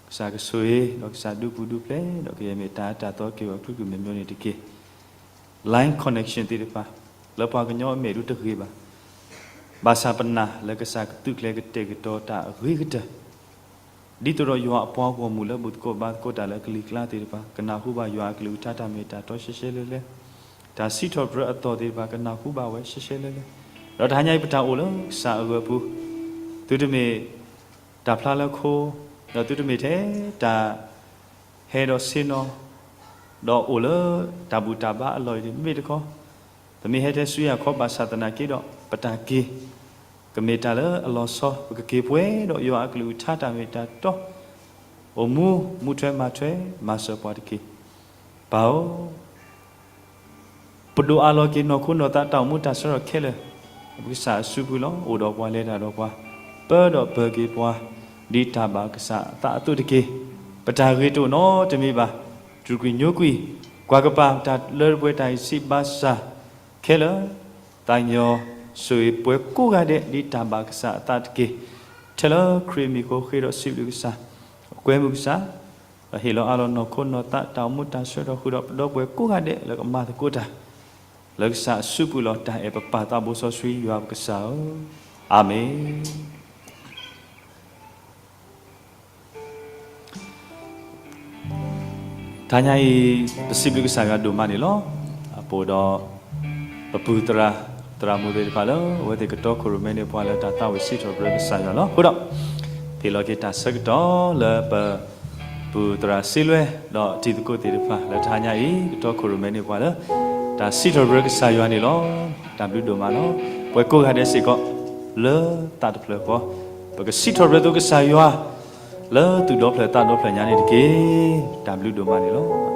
ကစၢ်ကဆိၣ်ဂ့ၤ ဒီးကစၢ်ဒုးပူၤဒုးဖျဲး ဒီးကယဲၢ်မ့ၢ်တၢ်အတၢ်သီက့ၤဝဲ အကလုာ်ကလုာ်မ့ၢ်မ့ၢ်န့ၣ်တက့ၢ်. Line connection သ့ၣ်တဖၣ် လၢပှၤကညီအမဲာ်ဒုးတဂ့ၤဘၣ်. ဘၣ်ဆၣ်ပနာ်လၢကစၢ်ကသုးကျဲၤကတဲာ်ကတီၤတၢ်အဂ့ၤကတၢၢ် ဒ်သိးဒီးယွၤအပှၤဂီၢ်မုၢ်လၢဘူၣ်သကိးဘါသကိးတၢ်လၢကလံၤကျါသ့ၣ်တဖၣ် ကနၢ်ဟူဘၣ်ယွၤအကလုၢ်ကထါတၢ်မ့ၢ်တၢ်တီရှဲရှဲလဲၣ်လဲၣ်, တၢ်စံးထီၣ်ပတြၢၤအသီၣ်သ့ၣ်တဖၣ် ကနၢ်ဟူဘၣ်ဝဲရှဲရှဲလဲၣ်လဲၣ်, ဒီးတဟါညါအံၤပတၢ်အိၣ်လၢကစၢ်အဂီၢ်ပူၤ, သုတမ့ၢ်တၢ်ဖျါလၢခိ, ဒီးသုတမ့ၢ်ထဲတၢ် ဟဲဒီးဆ့ၣ်နီၤ, ဒီးအိၣ်လၢတၢ်ဘူၣ်တၢ်ဘါအလီၢ်အံၤန့ၣ် မ့ၢ်တခီ, ပမ့ၢ်ဟဲထဲဆူယၤခီ ဘၣ်ဆၣ်သနာ်က့ဒီး ပတၢ်က့ၤ ကမ့ၢ်တၢ်လၢအလီၤဆီ, ပကက့ၤပှဲၤဒီးယွၤအကလုၢ်ကထါတၢ်မ့ၢ်တၢ်တီ, အိၣ်မူ မူထွဲမၤထွဲ မၤစၢၤပှၤတက့ၢ်. ပၢ်ဧၢ, ပဒိၣ်အးလီၤက့ၤနီၢ်ခိနီၢ်သးတၢ်အိၣ်မူတၢ်ဆၢထီၣ်ခဲလၢာ် ပကစၢ်အစုပူၤလီၤ. အိၣ်ဒီးပှၤလဲၤတၢ်ဒီးပှၤ, ပၢဒီးပၢၤက့ၤပှၤ ဒ်တၢ်ဘၣ်ကစၢ်အသးအသိးတက့ၢ်. ပတၢ်ဂ့ၤတအိၣ်နီတမံၤဘၣ်. တြူာ်ကွံာ်ညိကွံာ်, ကွၢ်ကပၤတၢ်လၢတပှဲၤတၢ်အံၤစံးဘၣ်ဆၣ်ခဲလၢာ်, သးကညီၤဆိၣ်ဂ့ၤပှဲၤကိးဂၤဒဲး ဒ်တၢ်ဘၣ်ကစၢ်အသးတက့ၢ်. ထဲလၢခရံာ်မံၤအဃိ ဃ့ဒီးစံးဘျုးကစၢ်, ကွဲမုာ်ကစၢ် ဒီးဟ့ၣ်လီၤအးလီၤနီၢ်ခိနီၢ်သးတၢ်အိၣ်မူတၢ်ဆၢထီၣ်ဃုာ်ဒီး ပဒီပုၢ်ဝဲၢ်ကိးဂၤဒဲးလၢကမၤသကိးတၢ် လၢကစၢ်အစုပူၤလီၤ. တၢ်အဲၣ်ပပၢ်သးဘိစီဆှံယွၤပကစၢ်ဧၢ, အၤမ့ၣ်. တဟါညါအံၤ ပစံးဘျုးကစၢ်ယွၤဒိၣ်မးန့ၣ်လီၤ. အပအိၣ်ဒီး ပပုၢ်သရၣ် သရၣ်မုၣ်သ့ၣ်တဖၣ်လၢ အဝဲသ့ၣ်ကတီခိၣ်ရိၣ်မဲန့ၢ်ပှၤလၢတၢ်သးဝံၣ်စံးထီၣ်ပတြၢၤကစၢ်ယွၤလီၤ. အဃိဒီး ဟ့ၣ်လီၤက့ၤတၢ်ဆၢကတီၢ်လၢပ ပုၢ်သရၣ်စ့လွဲ ဒီးတံၤသကိးသ့ၣ်တဖၣ်လၢတဟါညါအံၤ ကတီခိၣ်ရိၣ်မဲန့ၢ်ပှၤလၢ တၢ်စံးထီၣ်ပတြၢၤကစၢ်ယွၤန့ၣ်လီၤ. တၢ်ဘျုးဒိၣ်မးလီၤ. ပဝဲကိးဂၤဒဲးစ့ၢ်ကီး လၢသးတဖျၢၣ်ဃီ ပကစံးထီၣ်ပတြၢၤသိကစၢ်ယွၤ လၢသူၣ်ဒီဖျၢၣ်သးဒီဖျၢၣ်ညါန့ၣ်တက့ၢ်. တၢ်ဘျုးဒိၣ်မးန့ၣ်လီၤ.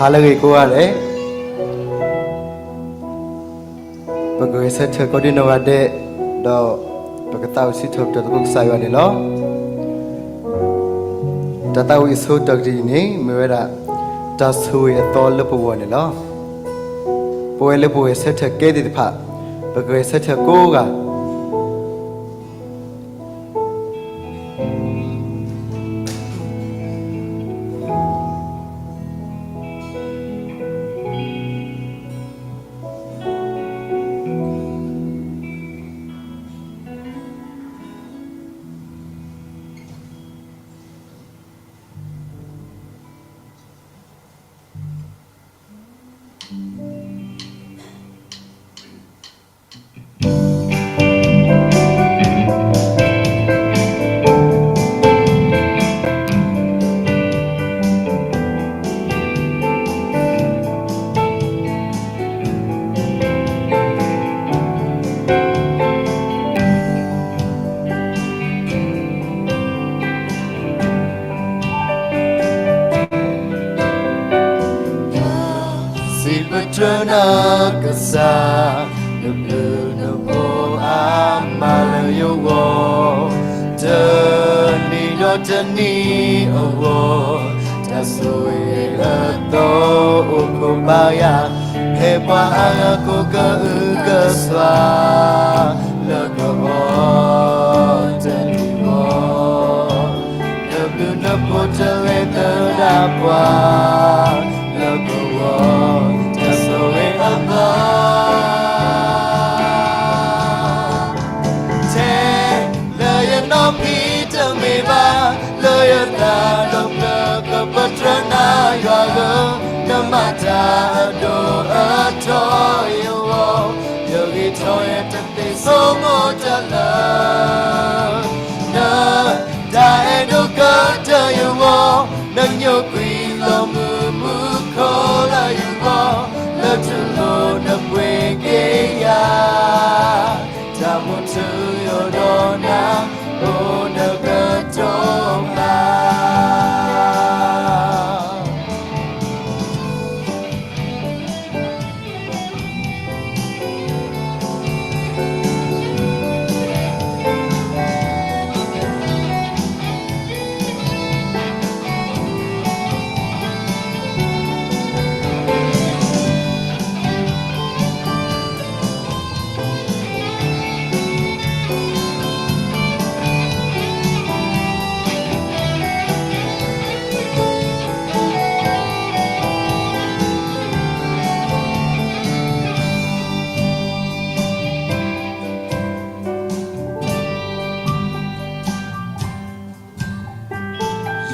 ဟါလၢအဂ့ၤကိးဂၤဒဲး, ပကဂဲၤဆၢထၢၣ်ကိးဒံနီၢ်ဂၤဒဲး, ဒီးပကသးဝံၣ်စံးထီၣ်ပတြၢၤသကိးကစၢ်ယွၤန့ၣ်လီၤ. တၢ်သးဝံၣ်အဆိတၢ်ကတၢၢ်အံၤန့ၣ် မ့ၢ်ဝဲဒၣ် တၢ်ဆိၣ်ဂ့ၤအသီလၢပဂီၢ်န့ၣ်လီၤ. ပဝဲလၢပဂဲၤဆၢထၢၣ်ကဲသ့ၣ်တဖၣ်, ပကဂဲၤဆၢထၢၣ်ကိးဂၤ စံးပတြၢၤနၤကစၢ်, နဘျုးနဖှိၣ်အါမးလၢယဂီၢ်, တနံၤဒီးတနံၤအဂီၢ်, တၢ်ဆိၣ်ဂ့ၤအသီအိၣ်ခိးဘၣ်ယၤ, ဖဲပှၤအါဂၤကိးကအုကစွါ လၢကဂီၢ်တနံၤဂီၢ်, နဘျုးနဖှိၣ်တလဲၤသဒၣ်ပှၤ လၢကဂီၢ်တၢ်ဆိၣ်ဂ့ၤအသီ ထဲလၢယနီၢ်ကံၢ်တမ့ၢ်ဘၣ်, လၢယသးဒီဖျၢၣ်ကပတြၢၤနၤယွၤဧၢ, နမၤတၢ်အဒိၣ်အထီယဂီၢ်, ယဂံၢ်ထီၣ်ယတသ့ဆိကမိၣ်တလၢ, နတၢ်အဲၣ်ဒိးကတၢၢ်ယဂီၢ် ညိကွံာ်လီၤမုာ်မူခိၣ်လၢယဂီၢ်, လၢတူၢ်လိာ်နပှ့ၤက့ၤယၤ, တၢ်မူထူယိာ်ဒီးနၤ, အိၣ်နကတီၢ်ဘၣ်.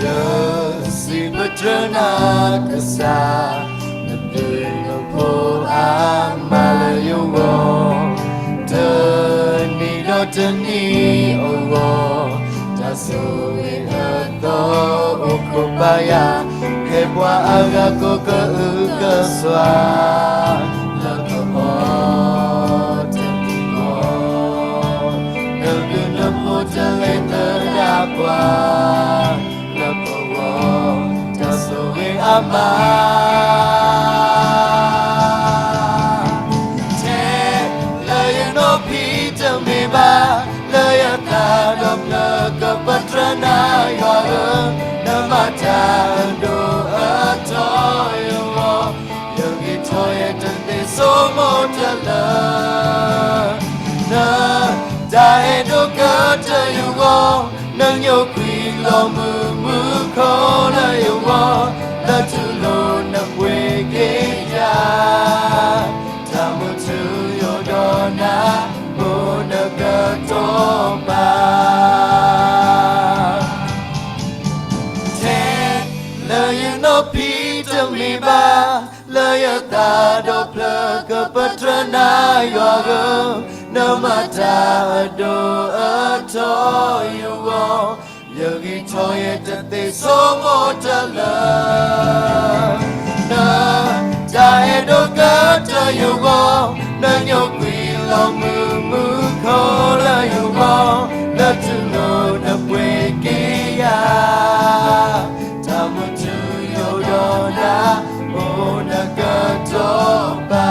ယစံးဘျုးနၤကစၢ်, နဘျုးနဖှိၣ်အါမးလၢယဂီၢ်, တနံၤဒီးတနံၤအဂီၢ်, တၢ်ဆိၣ်ဂ့ၤအသီအိၣ်ခိးပာ်ယၤ, ဖဲပှၤအါဂၤကိးကအုကစွါ လၢပဂီၢ်တနံၤဂီၢ်, နဘျုးနဖှိၣ်တလဲၤသဒၣ်ပှၤ လၢပဂီၢ်, တၢ်ဆိၣ်ဂ့ၤအါမး ထဲလၢယနီၢ်ဖံးတမ့ၢ်ဘၣ်, လၢယသးဒီဖျၢၣ်ကပတြၢၤနၤယွၤဧၢ, နမၤတၢ်အဒိၣ်အထီယဂီၢ်, ယဂံၢ်ထီၣ်ယဲတသ့ဆိကမိၣ်တလၢ နတၢ်အဲၣ်ဒိးကတၢၢ်ယဂီၢ်, နညိကွံာ်လီၤမုာ်မူခိၣ်လၢယဂီၢ်, လၢတူၢ်လိာ်နပှ့ၤက့ၤယၤ, တၢ်မူထူယိာ်ဒီးနၤ, အိၣ်နကတီၢ်ဘၣ်. ထဲလၢယနီၢ်ဖံးတမ့ၢ်ဘၣ်, လၢယသးဒီဖျၢၣ်ကပတြၢၤနၤယွၤဧၢ, နမၤတၢ်အဒိၣ်အထီယဂီၢ်, ယဂံၢ်ထီၣ်ယဲတသ့ဆိကမိၣ်တလၢ နတၢ်အဲၣ်ဒိးကတၢၢ်ယဂီၢ်, နညိကွံာ်လီၤမုာ်မူခိၣ်လၢယဂီၢ်, လၢတူၢ်လိာ်နပှ့ၤက့ၤယၤ, တၢ်မူထူယိာ်ဒီးနၤ, အိၣ်နကတီၢ်ဘၣ်.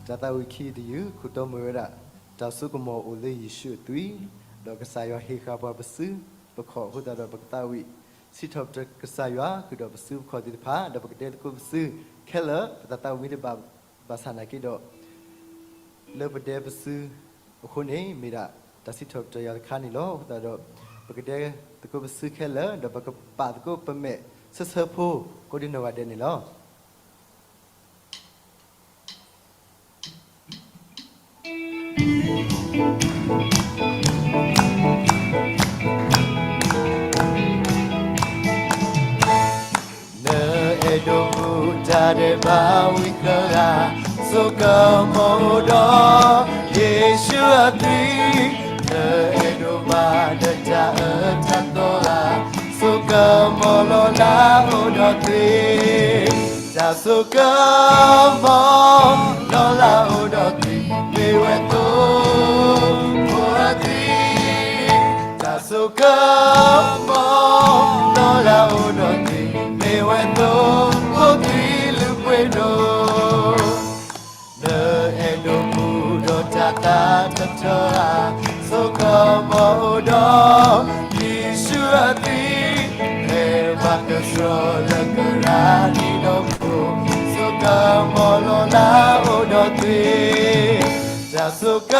တၢ်သးဝံၣ်ခံတယုၢ် ခိၣ်တီမ့ၢ်ဝဲဒၣ် တၢ်စိကမီၤအိၣ်လၢယ့ၣ်ၡူးအသွံၣ်, ဒီးကစၢ်ယွၤဟ့ၣ်ဃာ်ပှၤပစုပခီၣ်အဃိသတးဒီး ပကသးဝံၣ် စံးထီၣ်ပတြၢၤကစၢ်ယွၤဃုာ်ဒီးပစုပခီၣ်သ့ၣ်တဖၣ်, ဒီးပကဒဲသကိးပစုခဲလၢာ်, ပတၢ်သးဝံၣ်မ့ၢ်တဘၣ်ဘၣ်ဆၣ်နာ်က့ဒီး လၢပဒဲပစုအဃိန့ၣ် မ့ၢ်ဒၣ်တၢ်စံးထီၣ်ပတြၢၤယွၤတခါန့ၣ်လီၤ. အဃိသတးဒီး ပကဒဲသကိးပစုခဲလၢာ်, ဒီးပကပာ်သကိးပမဲာ်ဆၢဆၢဖိ ကိးဒံနီၢ်ဂၤဒဲးန့ၣ်လီၤ. နအဲၣ်ဒိးမူဒါဒဲးဘၣ်ဝံသရၣ်, ဆိကမိၣ်ဒီး ယ့ၣ်ၡူးအသွံၣ်, နအဲၣ်ဒိးမၤနတၢ်အၢတၢ်သီဧါ, ဆိကမိၣ်လီၤလၢအိၣ်ဒီးသွံၣ်, တၢ်ဆိကမိၣ်လီၤလၢအိၣ်ဒီးသွံၣ်, မ့ၢ်ဝဲသိဖိအသွံၣ်, တၢ်ဆိကမိၣ် လီၤလၢအိၣ်ဒီးသွံၣ်, မ့ၢ်ဝဲသိဖိသွံၣ်လုၢ်ပှ့ၤဒိၣ်, နအဲၣ်ဒိးမူဒီးတၢ်သးတထၢဧါ, ဆိကမိၣ်ဒီး ယ့ၣ်ၡူးအသွံၣ်, ဖဲဘၣ်ကဆှီလၢကရၣ်နံၤဒီးခိၣ်, ဆိကမိၣ်လီၤလၢအိၣ်ဒီးသွံၣ်, တၢ်ဆိက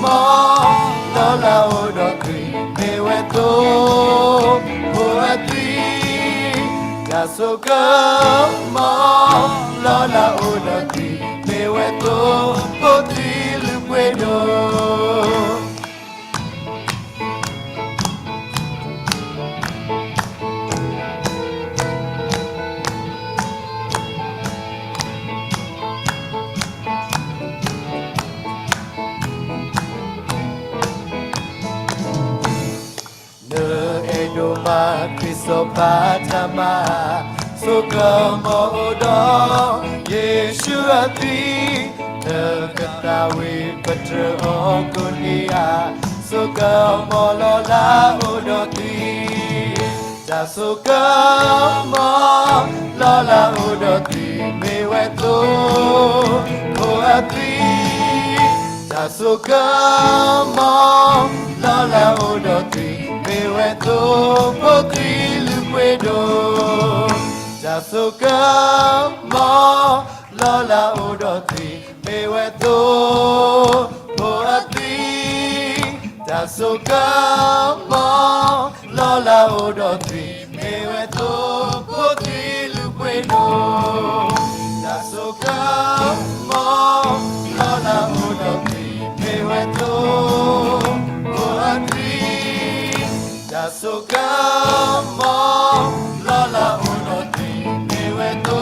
မိၣ် လီၤလၢအိၣ်ဒီးသွံၣ်, မ့ၢ်ဝဲသိဖိအသွံၣ်, တၢ်ဆိကမိၣ် လီၤလၢအိၣ်ဒီးသွံၣ်, မ့ၢ်ဝဲသိဖိသွံၣ်လုၢ်ပှ့ၤဒိၣ်. တၢ် စီၤပၤတၢ်မၤ, ဆိကမိၣ်အိၣ်ဒီး ယ့ၣ်ၡူးအသွံၣ်, တကသးဝံၣ်ပတြၢၤအီၤကိးနံၤဧါ, ဆိကမိၣ်လီၤလးအိၣ်ဒီးသွံၣ်, တၢ်ဆိကမိၣ်လီၤလးအိၣ်ဒီးသွံၣ် မ့ၢ်ဝဲသိဖိအသွံၣ်, တၢ်ဆိကမိၣ်လီၤလးအိၣ်ဒီးသွံၣ် မ့ၢ်ဝဲသိဖိသွံၣ်လုၢ်ပှ့ၤဒိၣ်, တၢ်ဆိကမိၣ်လီၤလးအိၣ်ဒီးသွံၣ် မ့ၢ်ဝဲသိဖိအသွံၣ်, တၢ်ဆိကမိၣ်လီၤလးအိၣ်ဒီးသွံၣ် မ့ၢ်ဝဲသိဖိသွံၣ်လုၢ်ပှ့ၤဒိၣ်, တၢ်ဆိကမိၣ်လီၤလးအိၣ်ဒီးသွံၣ် မ့ၢ်ဝဲသိဖိအသွံၣ်, တၢ်ဆိကမိၣ်လီၤလးအိၣ်ဒီးသွံၣ် မ့ၢ်ဝဲသိ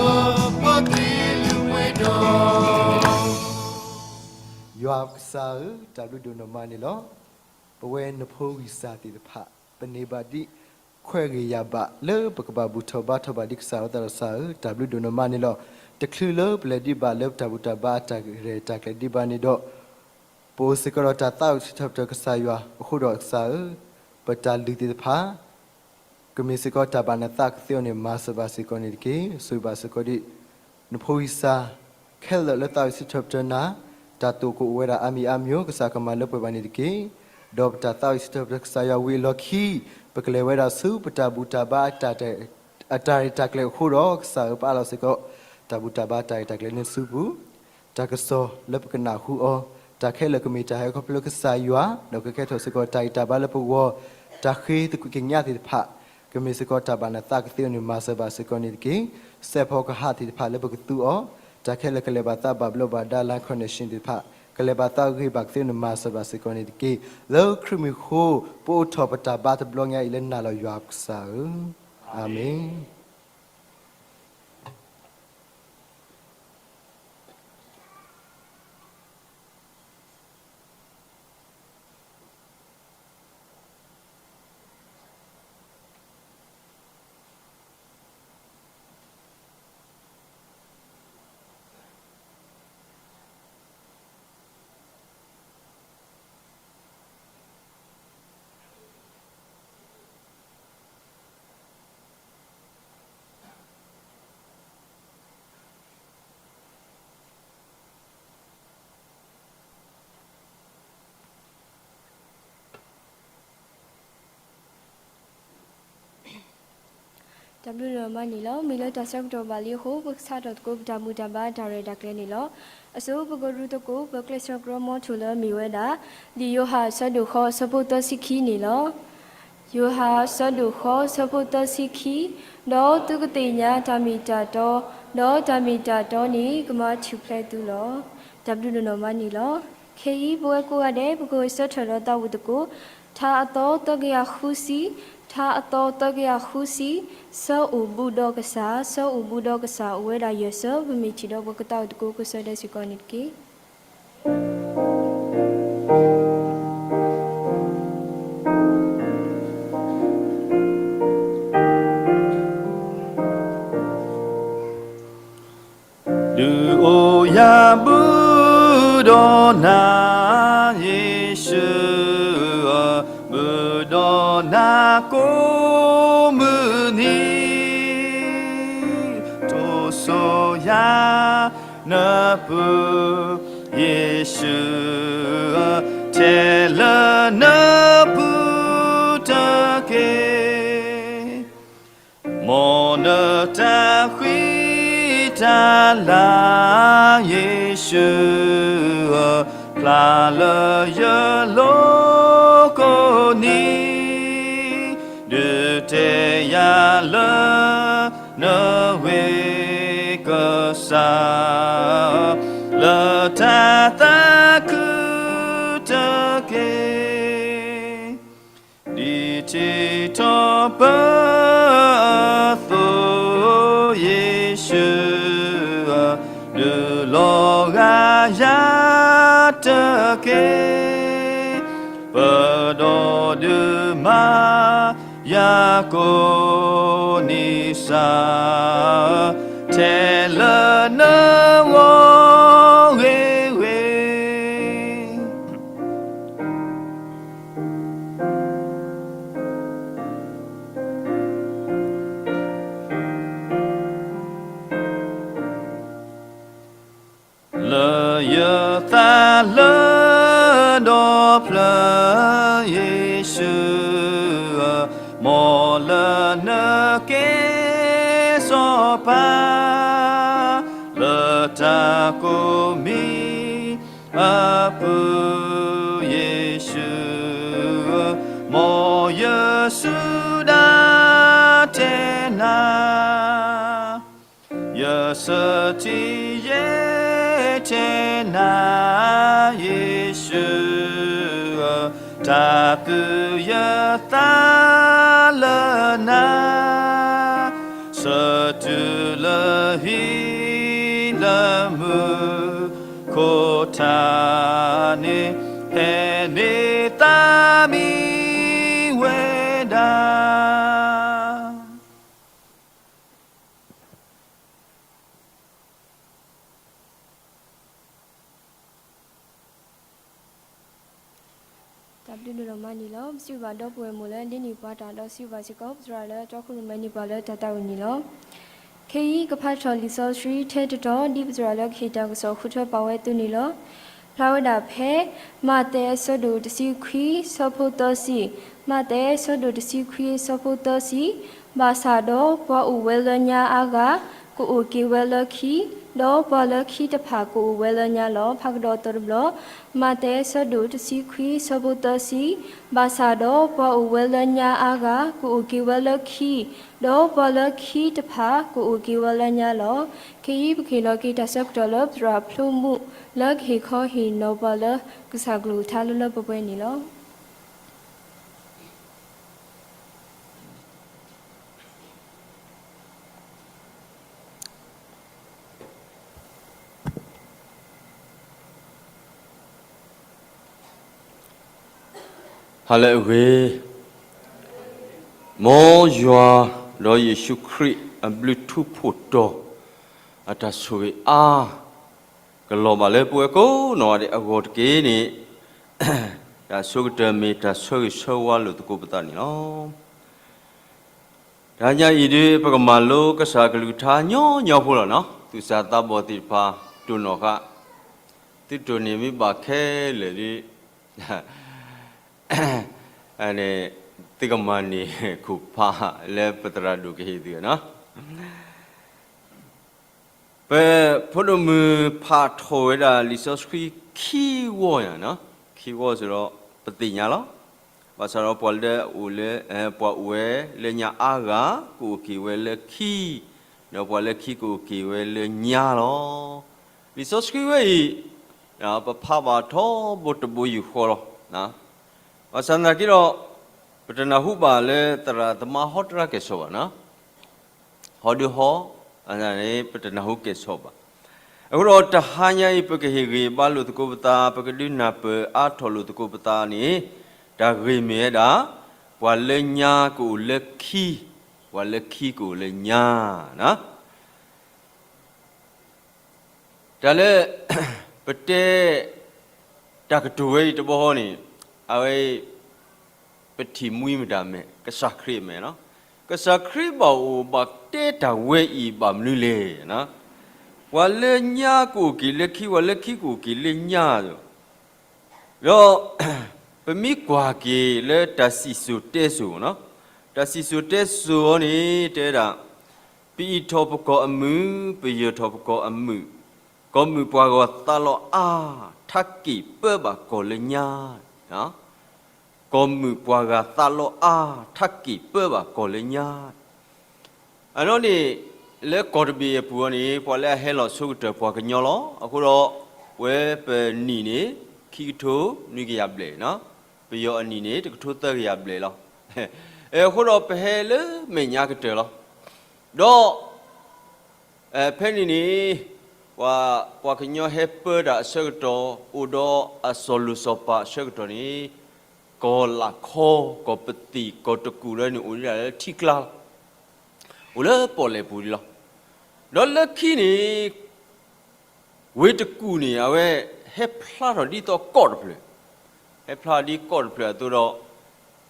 ဖိသွံၣ်လုၢ်ပှ့ၤဒိၣ်. ယွၤကစၢ်ဧၢ, တၢ်ဘျုးဒိၣ်နီၢ်မးန့ၣ်လီၤ. ပဝဲနဖိဂံၢ်စၢ်သ့ၣ်တဖၣ် ပန့ၢ်ဘၣ်ဒ်ခွဲးဂ့ၤယာ်ဘၣ် လၢပကဘၣ်ဘူၣ်ထီၣ်ဘါထီၣ်ဘၣ်ဒံးကစၢ်လီၤ. သးဒီးကစၢ်ဧၢ, တၢ်ဘျုးဒိၣ်နီၢ်မးန့ၣ်လီၤ. တချုးလၢပလဲၤဒံးဘၣ်လၢပတၢ်ဘူၣ်တၢ်ဘါအတၢ်ရဲၣ်တၢ်ကျဲၤဒံးဘၣ်န့ၣ်ဒီး ပအိၣ်စ့ၢ်ကီးဒီးတၢ်သးဝံၣ်စံးထီၣ်ပတြၢၤကစၢ်ယွၤအဃိဒီးကစၢ်ဧၢ, ပတၢ်လုၢ်သ့ၣ်တဖၣ် ကမ့ၢ်စ့ၢ်ကီးတၢ်ဘၣ်နသးကသ့အီၤန့ၣ် မၤစၢၤဘၣ်စ့ၢ်ကီးန့ၣ်တက့ၢ်. ဆိၣ်ဂ့ၤဘၣ်စ့ၢ်ကီးဒံး နဖိဂံၢ်စၢ်ခဲလၢာ်လၢသးဝံၣ်စံးထီၣ်ပတြၢၤနၤ, တၢ်တိာ်ကအိၣ်ဝဲဒၣ်အါမံၤအါမံၤ ကစၢ်ကမၤလၢပှဲၤဘၣ်န့ၣ်တက့ၢ်. ဒီးပတၢ်သးဝံၣ်စံးထီၣ်ပတြၢၤကစၢ်ယွၤဝံၤအလီၢ်ခံ ပကလဲၤဝဲဒၣ်ဆူပတၢ်ဘူၣ်တၢ်ဘါအတၢ်ရဲၣ်တၢ်ကျဲၤအဃိဒီး ကစၢ်ဧၢ ပအးလီၤစ့ၢ်ကီး တၢ်ဘူၣ်တၢ်ဘါတၢ်ရဲၣ်တၢ်ကျဲၤလၢနစုပူၤ တၢ်ကစီၣ်လၢပကနၢ်ဟူအီၤ, တၢ်ခဲလၢာ်ကမ့ၢ်တၢ်ဟဲခီဖျိလၢကစၢ်ယွၤ, ဒီးကကဲထီၣ်စ့ၢ်ကီးတၢ်ဂံၢ်တၢ်ဘါလၢပဂီၢ်, တၢ်ဃ့သကွံၢ်ကညးသ့ၣ်တဖၣ် ကမ့ၢ်စ့ၢ်ကီးတၢ်ဘၣ်နသးကသ့အီၤန့ၣ် မၤစၢၤဘၣ်စ့ၢ်ကီးန့ၣ်တက့ၢ်. စဲးဖီကဟၣ်သ့ၣ်တဖၣ်လၢပကသူအီၤ, တၢ်ခဲလၢာ်ကလဲၤဘၣ်သးဘၣ်ဘျီးဘၣ်ဒါ line connection သ့ၣ်တဖၣ် ကလဲၤဘၣ်သးဂ့ၤဘၣ်ကသ့အီၤန့ၣ် မၤစၢၤဘၣ်စ့ၢ်ကီးန့ၣ်တက့ၢ်. လၢခရံာ်မံၤအဃိ ပအိးထီၣ်ပတၢ်ဘါတဘျီညါအံၤလၢနၤလီၤယွၤပကစၢ်ဧၢ, အၤမ့ၣ်. တၢ်ဘျုးဒိၣ်မးန့ၣ်လီၤ. မ့ၢ်လၢတၢ်ဆၢကတီၢ်ဘၣ်လံအဃိ ပကစးထီၣ်သကိးပတၢ်ဘူၣ်တၢ်ဘါတၢ်ရဲၣ်တၢ်ကျဲၤန့ၣ်လီၤ. အစိၤပကရူသကိး ပကျဲးစၢးကြီမီထိၣ်လၢမ့ၢ်ဝဲဒၣ် လံာ်ယိၤဟၣ်အဆၢဒိၣ်ဃီ အဆၢဖိသၢဆံခံန့ၣ်လီၤ. ယိၤဟၣ်အဆၢဒိၣ်ဃီ အဆၢဖိသၢဆံခံ, ဒီးသုကသ့ၣ်ညါတၢ်မ့ၢ်တၢ်တီ, ဒီးတၢ်မ့ၢ်တၢ်တီန့ၣ် ကမၤထူၣ်ဖျဲးသုလီၤ. တၢ်ဘျုးဒိၣ်နီၢ်မးန့ၣ်လီၤ. ခဲအံၤပဝဲကိးဂၤဒဲး ပကဂဲၤဆၢထၢၣ်ဒီးသးဝံၣ်သကိး ထါအသီသၢကယၤဃုဆံ, ထါအသီသၢကယၤဃုဆံ, ဆၢအိၣ်ဘူးဒီးကစၢ်, ဆၢအိၣ်ဘူးဒီးကစၢ်အိၣ်ဝဲဒၣ်ယဲၢ်ဆၢ, ပမ့ၢ်ထံၣ်ဒီးပကသးဝံၣ်သကိးကစၢ်ဒဲးစ့ၢ်ကီးန့ၣ်တက့ၢ်. ဒုးအိၣ်ယၤဘူးဒီးနၤ ယ့ၣ်ၡူးဧၢ, ဘူးဒီးနၤကိးမုၢ်နံၤ, ထိၣ်စိယၤနပူၤ ယ့ၣ်ၡူးဧၢ, ထဲလၢနပူၤတက့ၢ်. မ်နတၢ်ဃံတၢ်လၤ ယ့ၣ်ၡူးဧၢ, ဖျါလၢယလိၤကိးနံၤ, ဒုးတဲယၤလၢနဝ့ၢ်ကစၢ်, လၢတၢ်သးခုတက့ၢ်. ဒ်ထံထီၣ်ပၢအသိး ယ့ၣ်ၡူးဧၢ, ဒုးလီၤဂာ်ယၤတက့ၢ်. ပဒီးဒုးမၤ ယၤကိာ်န့ၣ်စၢ်, ထဲလၢနဂီၢ်ဂ့ၤဂ့ၤ လၢယသးလၢဒီဖျၢၣ် ယ့ၣ်ၡူးဧၢ, မ်လၢနကဲစီၤပၤ လၢတၢ်ကိးမံၤအပူၤ ယ့ၣ်ၡူးဧၢ, မ်ယဆူၣ်ဒၣ်တဲနၤ ယဆၢထံယဲၢ်တဲနၤ ယ့ၣ်ၡူးဧၢ, တၢ်သူယသးလၢနၤ, ဆၢတုၤလၢဟံၣ်လၢမူခိၣ်ထါန့ၣ် ဟဲန့ၢ်သးမံဝဲဒၣ် တၢ်ဘျုးဒိၣ်မးန့ၣ်လီၤ. ပစံးဘျုးဘၣ်ဒီပုၢ်ဝဲၢ်မိၢ်လၢ ဒ်န့ၢ်ပှၤတၢ်ဒီးစံးဘျုးဘၣ်စ့ၢ်ကီး ပသရၣ်လၢတြီခိၣ်ရိၣ်မဲန့ၢ်ပှၤလၢတၢ်သးဝံၣ်န့ၣ်လီၤ. ခဲအံၤကဖးထီၣ်လံာ်စီဆှံထဲတတီၤ ဒ်ပသရၣ်လၢကဟ့ၣ်တၢ်ကစီၣ်ဃုထၢပာ်ဝဲအသိးန့ၣ်လီၤ. ဖျါဝဲဒၣ်ဖဲ မးသဲအဆၢဒိၣ်တဆံခွံ ဆၢဖိသၢဆံ, မးသဲအဆၢဒိၣ်တဆံခွံ ဆၢဖိသၢဆံ, ဘၣ်ဆၣ်ဒီးပှၤအိၣ်ဝဲလၢညါအါဂၤ ကအိၣ်က့ၤဝဲလၢခံ, ဒီးပှၤလၢခံတဖၣ်ကအိၣ်ဝဲလၢညါလီၤ. ဖးကဒီးအသီတဘျီ, မးသဲအဆၢဒိၣ်တဆံခွံ ဆၢဖိသၢဆံ, ဘၣ်ဆၣ်ဒီးပှၤအိၣ်ဝဲလၢညါအါဂၤ ကအိၣ်က့ၤဝဲလၢခံ, ဒီးပှၤလၢခံတဖၣ်ကအိၣ်က့ၤဝဲလၢညါလီၤ. ခဲအံၤပကဟ့ၣ်လီၤက့ၤတၢ်ဆၢကတီၢ်လၢပသရၣ်ဖျိမုၣ် လၢကဟ့ၣ်ခီဟ့ၣ်နီၤပှၤလၢကစၢ်ကလုၢ်ကထါလၢလၢပှဲၤပှဲၤန့ၣ်လီၤ. ဟါလၢအဂ့ၤ, မ်ယွၤဒီးယ့ၣ်ၡူးခရံာ်အဘျုးထူးဖှိၣ်တီၤ အတၢ်ဆိၣ်ဂ့ၤအါ ကလီၤဘၣ်လၢပဝဲကိးနီၢ်ဂၤဒဲးအဂီၢ်တက့ၢ်န့ၣ်, တၢ်ဆိကတၢၢ်မ့ၢ်တၢ်ဆၢဂ့ၤဆၢဝါလိာ်သကိးပသးန့ၣ်လီၤ. တဟါညါအံၤဒုး ပကမၤလိကစၢ်ကလုၢ်ကထါညီညီဖိလီၤနီၤ. သူၣ်စၢ်သးဘီၣ်သ့ၣ်တဖၣ် တိၢ်နီၣ်ဃာ်, သုတိၢ်န့ၢ်မ့ၢ်ဘၣ်ခဲလၢာ်ဒုး သုကမၤန့ၢ်ခိၣ်ဖးလၢပသရၣ်ဒိၣ်ကဟ့ၣ်သုနီၤ. ပဖိဒိၣ်မုၣ်ဖးထီၣ်ဝဲဒၣ်လံာ်စီဆှံခံဝီညါနီၤ, ခံဝီစ့ၢ်ဒီး ပသ့ၣ်ညါလီၤ. ဘၣ်ဆၣ်ဒီးပှၤလၢအအိၣ်လၢ ပှၤအိၣ်ဝဲလၢညါအါဂၤ ကအိၣ်က့ၤဝဲလၢခံ, ဒီးပှၤလၢခံကအိၣ်က့ၤဝဲလၢညါလီၤ. လံာ်စီဆှံဝဲအံၤ ပဖးဘၣ်ထီဘိတဘိယူၢ်ဃီလီၤ. ဘၣ်ဆၣ်သနာ်က့ဒီး ပတနၢ်ဟူဘၣ်လၢသရၣ်သမါဟီတရၣ်ကဲၣ်ဆိးဘၣ်နီၤ. ဟီဒုဟီ, ပတနၢ်ဟူကဲၣ်ဆိးဘၣ်. အဃိဒီးတဟါညါအံၤ ပကဟ့ၣ်ဂံၢ်ဘါလိာ်သကိးပသး, ပကဒုးနၢ်ပၢၢ်အါထီၣ်လိာ်သကိးပသးန့ၣ်, တၢ်ဂ့ၢ်မ့ၢ်ဝဲဒၣ် ပှၤလၢညါကအိၣ်လၢခံ, ပှၤလၢခံကအိၣ်လၢညါနီၤ. တၢ်လၢ ပတဲ တၢ်ကတိၤဝဲအံၤတဘျီဃီန့ၣ်, အဝဲ ပထံၣ်မှံမတၤမဲာ် ကစၢ်ခရံာ်အမဲာ်လီၤ. ကစၢ်ခရံာ်ဘၣ်အိၣ်ဘၣ်တဲတၢ်ဝဲအံၤဘၣ်မနုၤလဲၣ်. ပှၤလၢညါကအိၣ်က့ၤလၢခံ, ပှၤလၢခံကအိၣ်က့ၤလၢညါ, ဒီး ပမ့ၢ်ကွၢ်က့ၤလၢတၢ်စံၣ်စိၤတဲစိၤ, တၢ်စံၣ်စိၤတဲစိၤအံၤန့ၣ် တဲဒၣ်, ပအံးထီၣ်ပကီၢ်အမုၢ်, ပယၢၤထီၣ်ပကီၢ်အမုၢ်, ကီၢ်မုၢ်ပှၤဂၤသးလီအါ, ထးက့ၣ်ပၢဘၣ်ကီၢ်လၢညါ, ကီၢ်မုၢ်ပှၤဂၤသးလီအါ, ထးက့ၣ်ပၢဘၣ်ကီၢ်လၢညါ. အနီၢ်န့ၣ် လၢကီၢ်တဘ့ၣ်အပူၤအံၤန့ၣ် ပှၤလၢအဟဲလီၤဆိကတၢၢ်ပှၤကညီလီၤ. အဃိဒီး ပဝဲပနံၣ်န့ၣ် ခံကထိနွံကယၤဘျဲၣ်, ပယီၤအနံၣ်န့ၣ် တကထိသၢကယၤဘျဲၣ်လီၤ. အဃိဒီးပဟဲလၢမဲာ်ညါကတၢၢ်လီၤ. ဒီး ဖဲန့ၣ်န့ၣ် ပှၤကညီဟဲပၢတၢ်အဆၢကတီၢ် အိၣ်ဒီးအစီၤလိၣ်စီၤပၤအဆၢကတီၢ်န့ၣ် ကီၢ်လးခီ, ကီၢ်ပသံၣ်, ကီၢ်တကူၣ်လၢန့ၣ် အိၣ်ဒၣ်လၢထံကျါလီၤ. အိၣ်လၢပီၣ်လဲၣ်ပူၤလီၤ. ဒီးလၢခံန့ၣ် ဝ့ၢ်တကူၣ်န့ၣ် အဝဲဟဲဖျါထီၣ်ဒ်သိးကီၢ်တဖျၢၣ်, ဟဲဖျါဒ်ကီၢ်တဖျၢၣ်အသိးဒီး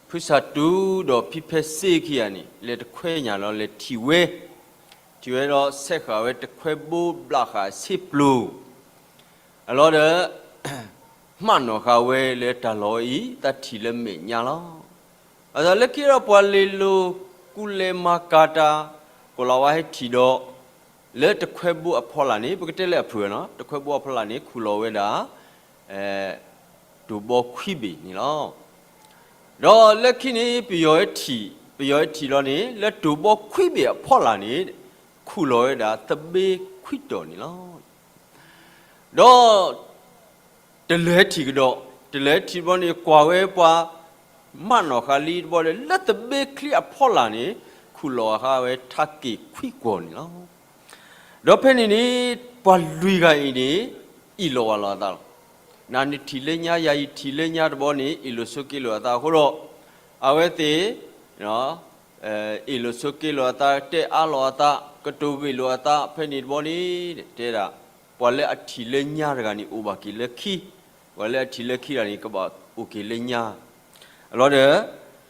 ဖုစၢ်တူဒီးဖံဖဲစ့ခံဂၤန့ၣ် လဲၤတခွဲညၣ်လီၤ လဲၤထံၣ်ဝဲ, ထံၣ်ဝဲဒီးဆဲးဃာ်ဝဲတခွဲဘိဘျးဃာ်ဆ့ပျိၤ အလီၤဒီး မၢနီၢ်ဃာ်ဝဲလၢတၢ်လီၢ်ဝဲအံၤ သးထံၣ်လၢမဲာ်ညါလီၤ. အသိးလၢခံဒီးပှၤလဲၤလိာ်ကူလဲၤမၤကၤတၢ် ကီၢ်လၤဝါဟဲထံၣ်ဒီး လၢတခွဲဘိအဖီလာ်န့ၣ် ပကတဲလၢအဖုၣ်နီၤ တခွဲဘိအဖီလာ်န့ၣ် ခူၣ်လီၤဝဲဒၣ် တိၢ်ဘီခွံဘ့ၣ်န့ၣ်လီၤ. ဒီးလၢခံန့ၣ် ပယီၤထံၣ်, ပယီၤထံၣ်လီၤန့ၣ် လၢတိၢ်ဘီခွံဘ့ၣ်အဖီလာ်န့ၣ် ခူၣ်လီၤဝဲဒၣ်သဘ့ခွံတီၤန့ၣ်လီၤ. ဒီး တလၢထံၣ်ကဒီး, တလၢထံၣ်ဘီန့ၣ် ကွၢ်ဝဲပှၤ မၢနီၢ်ဃာ်လံတဘီဒီး လၢသဘ့ချံအဖီလာ်န့ၣ် ခူၣ်လီၤဃာ်ဝဲထးက့ၣ်ခွံကွီၢ်န့ၣ်လီၤ. ဒီးဖဲန့ၣ်န့ၣ် ပှၤလွံၢ်ဂၤအံၤန့ၣ် အ့ၣ်လိာ်ဝးလိာ်အသးလီၤ. နၤနထံၣ်လၢညါ ယၤယထံၣ်လၢညါတဘီန့ၣ် အ့ၣ်လိာ်ဆိးက့လိာ်အသးအဃိဒီး အဝဲသ့ၣ် အ့ၣ်လိာ်ဆိးက့လိာ်အသး တဲအါလိာ်အသး ကတိၤဂ့ၢ်လိာ်အသး ဖဲန့ၣ်တဘီန့ၣ် တဲဒၣ် ပှၤလၢအထံၣ်လၢညါတဂၤန့ၣ် အိၣ်ဘၣ်က့ၤလၢခံ, ပှၤလၢအထံၣ်လၢခံတဂၤန့ၣ် ကဘၣ်အိၣ်က့ၤလၢညါ အလီၤဒီး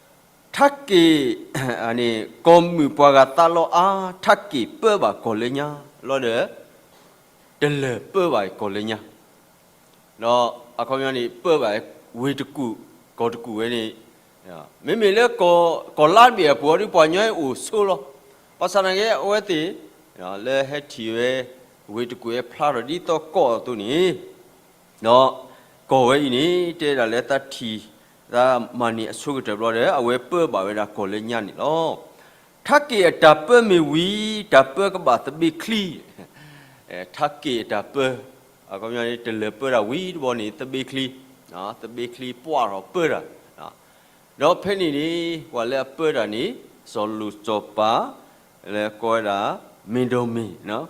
ထးက့ၣ် န့ၣ် ကီၢ်မုၣ်ပှၤဂၤသးလီအါ ထးက့ၣ်ပၢဘၣ်ကီၢ်လၢညါ လီၤဒီး တလၢၤပၢဘၣ်ကီၢ်လၢညါ ဒီးအခီပညီန့ၣ် ပၢဘၣ်ဝ့ၢ်တကူၣ် ကီၢ်တကူၣ်ဝဲန့ၣ် မ့မ့ၢ်လၢ ကီၢ်လါတဘ့ၣ်အပူၤအံၤဒီး ပှၤကညီအိၣ်ဆိလီၤ. ဘၣ်ဆၣ်သနာ်က့ အဝဲသ့ၣ် လၢဟဲထံၣ်ဝဲ ဝ့ၢ်တကူၣ်ဟဲဖျါထီၣ်ဒ်သိးကီၢ်အသိးန့ၣ် ဒီးကီၢ်ဝဲအံၤန့ၣ် တဲဒၣ်လၢသးထံၣ် သးမၤန့ၢ်အဆိကတၢၢ်ဘျီဒီး အဝဲပၢဘၣ်ဝဲဒၣ်ကီၢ်လၢညါန့ၣ်လီၤ. ထးက့ၣ်အတၢ်ပၢမ့ၢ်ဝံၤ တၢ်ပၢကဘၣ်သဘ့ချံ, ထးက့ၣ်အတၢ်ပၢ အခီပညီန့ၣ် တလၢၤပၢတၢ်ဝံၤတဘီန့ၣ် သဘ့ချံ, သဘ့ချံပှၢ်ထီၣ်ပၢတၢ် ဒီးဖဲန့ၣ်န့ၣ် ပှၤလၢအပၢတၢ်န့ၣ် စီၤလိၣ်စီၤပၤ လၢကိးဝဲဒၣ် မ့ၢ်ဒိၣ်မ့ၢ်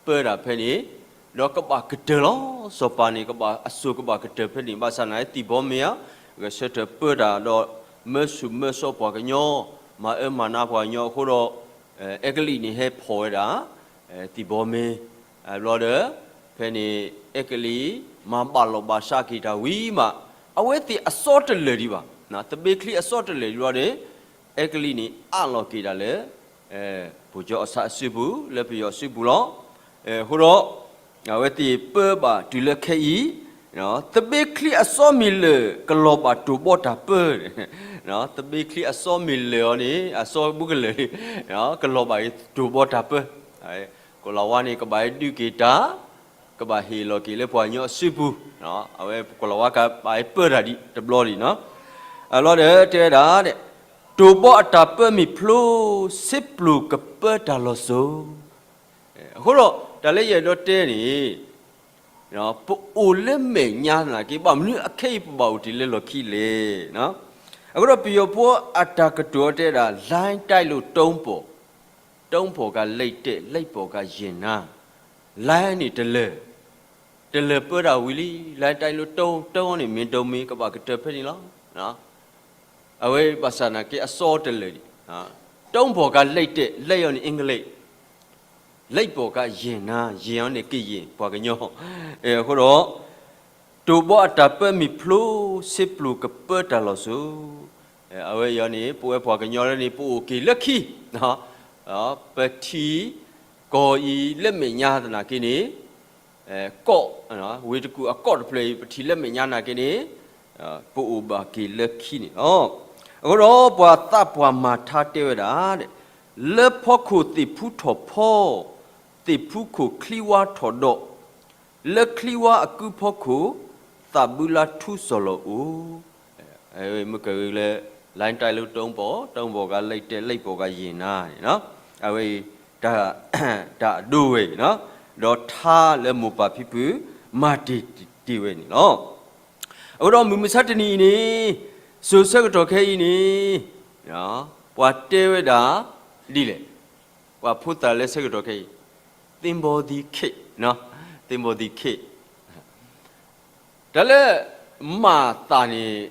ပၢတၢ်ဖဲန့ၣ် ဒီးကဘၣ်ကတၢၢ်လီၤ. စီၤပၤန့ၣ် ကဘၣ်အစိၤကဘၣ်ကတၢၢ်ဖဲန့ၣ် ဘၣ်ဆၣ်သနာ်က့ သံၣ်ဘီမ့ၢ်ဧါ ဂဲၤဆၢထၢၣ်ပၢတၢ်ဒီး မၢဆူၣ်မၢစီပှၤကညီ မၤအၢမၤနးပှၤကညီအဃိဒီး အဲကလံးန့ၣ်ဟဲဖီၣ်ဝဲဒၣ် သံၣ်ဘီမ့ၢ် ဘျီဒီး ဖဲန့ၣ် အဲကလံး မၤဘၣ်လီၢ်ဘၣ်စးက့ၤတၢ်ဝံၤမး အဝဲသ့ၣ်အစီတလၢာ်ဒံးဘၣ်, သဘ့ချံအစီတလၢာ်ဒံးဘျီန့ၣ် အဲကလံးန့ၣ် အးလီၤက့ၤတၢ်လၢ ပကၠီအီၣ်ဆၣ်အစုပူၤ လၢပယီၤအစုပူၤလီၤ. အဃိဒီး အဝဲသ့ၣ်ပၢဘၣ်တုၤလၢခဲအံၤ သဘ့ချံအစီမ့ၢ်လၢာ် ကလီၤဘၣ်တိၢ်ဘီတၢ်ပၢ သဘ့ချံအစီမ့ၢ်လၢာ်အီၤန့ၣ် အစီဘူးကလၢာ်န့ၣ် ကလီၤဘၣ်တိၢ်ဘီတၢ်ပၢ ကီၢ်လၤဝါန့ၣ် ကဘၣ်ဟဲဒုးက့ၤတၢ် ကဘၣ်ဟ့ၣ်လီၤက့ၤလၢပှၤကညီအစုပူၤ အဝဲကီၢ်လၤဝါကဘၣ်ဟဲပၢတၢ်ဒံးတဘျီဒံးနီၤ အလီၤဒီးတဲဝဲဒၣ် တိၢ်ဘီအတၢ်ပၢမ့ၢ်ဖျိ စ့ပျိၢ်ကပၢတၢ်လီၤစိၤ အဃိဒီး တၢ်လၢယအဲၣ်ဒိးတဲန့ၣ် ပအိၣ်လၢမဲာ်ညါသနာ်က့ ဘၣ်မနုၤအခဲအံၤပဘၣ်အိၣ်တ့ၢ်လၢလီၢ်ခံလဲၣ်. အဃိဒီးပယီၤဖိအတၢ်ကတိၤအီၤတဲဒၣ် လိုင်းတိုက်လို့တုံးပေါ့, တုံးပေါ့ကလဲၤတဲာ် လဲၤပေါ့ကယဲၢ်နၤ, လိုင်းန့ၣ်တလၢာ်, တလၢာ်ပၢတၢ်ဝံၤလံ, လိုင်းတိုက်လို့တုံး, တုံးန့ၣ် မ့ၢ်ဒိၣ်မ့ၢ်ကဘၣ်ကတၢၢ်ဖဲန့ၣ်လီၤ. အဝဲဘၣ်ဆၣ်သနာ်က့အစီတလၢာ်ဒံး, တုံးပေါ့ကလဲၤတဲာ် လဲၤအီၤန့ၣ် အင်္ဂလိပ် လဲၤပေါ့ကယဲၢ်နၤ, ယဲၢ်အီၤန့ၣ်ကယဲၢ်ပှၤကညီ, အဃိဒီး တိၢ်ဘီအတၢ်ပၢမ့ၢ်ဖျိ စ့ပျိၢ်ကပၢတၢ်လီၤစိၤ, အဝဲအံၤန့ၣ် ပဝဲပှၤကညီလၢန့ၣ် ပအိၣ်က့ၤလၢခံ, ပထံၣ်ကီၢ်အံၤလၢမဲာ်ညါသနာ်က့န့ၣ် ကီၢ်, ဝ့ၢ်တကူၣ်အကီၢ်တဖျၢၣ်အံၤ ပထံၣ်လၢမဲာ်ညါသနာ်က့န့ၣ် ပအိၣ်ဘၣ်က့ၤလၢခံန့ၣ်လီၤ. အဃိဒီးပှၤသးပှၢ်မၤထါတဲဝဲဒၣ်, လၢဖီခိၣ်သ့ၣ်ဖူထီၣ်ဖီ, သ့ၣ်ဖူခိၣ်ချံဝါထီၣ်ဒီး, လၢချံဝါအကုဖီခိၣ် သးဘုလါထူစီၤလီၤအိၣ် မ့ၢ်ကဂ့ၤလၢ လိုင်းတိုက်လို့တုံးပေါ့, တုံးပေါ့ကလဲၤတဲာ် လဲၤပေါ့ကယဲၢ်နၤန့ၣ်, အဝဲအံၤ တၢ်အဒိဝဲအံၤ, ဒီးထါလၢမိၢ်ပၢ်ဖံဖုမၤတ့ၢ်တ့ၢ်ဝဲန့ၣ်လီၤ. အဃိဒီးမုၢ်မဆါတနံၤအံၤန့ၣ် စိၤဆၢကတီၢ်ခဲအံၤန့ၣ် ပှၤတဲဝဲဒၣ်ဒ်လဲၣ်, ပှၤဖိသၣ်လၢဆၢကတီၢ်ခဲအံၤ သ့ဘီသံခ့, သ့ဘီသံခ့ တၢ်လၢမၤသးန့ၣ်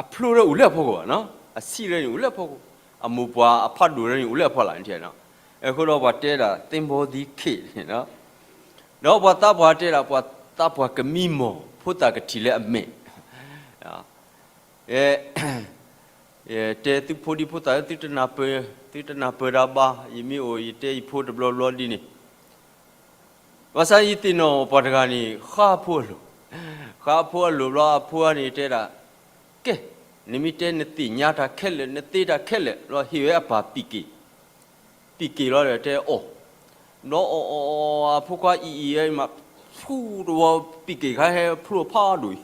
အဖျိလၢအိၣ်လၢအဖီခိၣ်ဘၣ်နီၤ, အဆံးလၢန့ၣ်အိၣ်လၢအဖီခိၣ်, အမိၢ်ပှၢ်အဖးဒိၣ်လၢန့ၣ်အိၣ်လၢအဖီလာ်န့ၣ်နီၤ. အဃိဒီးပှၤတဲဒၣ် သင်္ဘောသီးခေတ်န့ၣ်နီၤ, ဒီးပှၤသးပှၢ်တဲဒၣ် ပှၤသးပှၢ်ကမံမီၢ် ဖိသၣ်ကထံၣ်လၢအမဲာ် တဲသုဖိဒံဖိသၣ် သုတနၢ်ပၢၢ်, သုတနၢ်ပၢၢ်တၢ်ဘၣ်, ယမ့ၢ်အိၣ်ယတဲယဖိတဘျီဘျီဒ်န့ၣ်, ဘၣ်ဆၣ်ယသ့ၣ်နီၣ်ပှၤတဂၤန့ၣ် ဃါအဖိအလိၤ, ဃါအဖိအလိၤဘျီအဖိန့ၣ်တဲဒၣ်, ကဲ, နမ့ၢ်တဲနသ့ၣ်ညါတၢ်ခဲလၢာ် နသ့တၢ်ခဲလၢာ် ဘျီဟ့ၣ်ဝဲအပၢ်ပံၣ်က့ၤ ပံၣ်က့ၤလီၤဒီးတဲအီၣ်, ဘျီအီၣ်အီၣ်အီၣ်အီၣ် အဖိခွါအံၤအံၤဝဲမး, ဆူၣ်တဝီပံၣ်က့ၤခါဟဲဖျိဖးဒိၣ်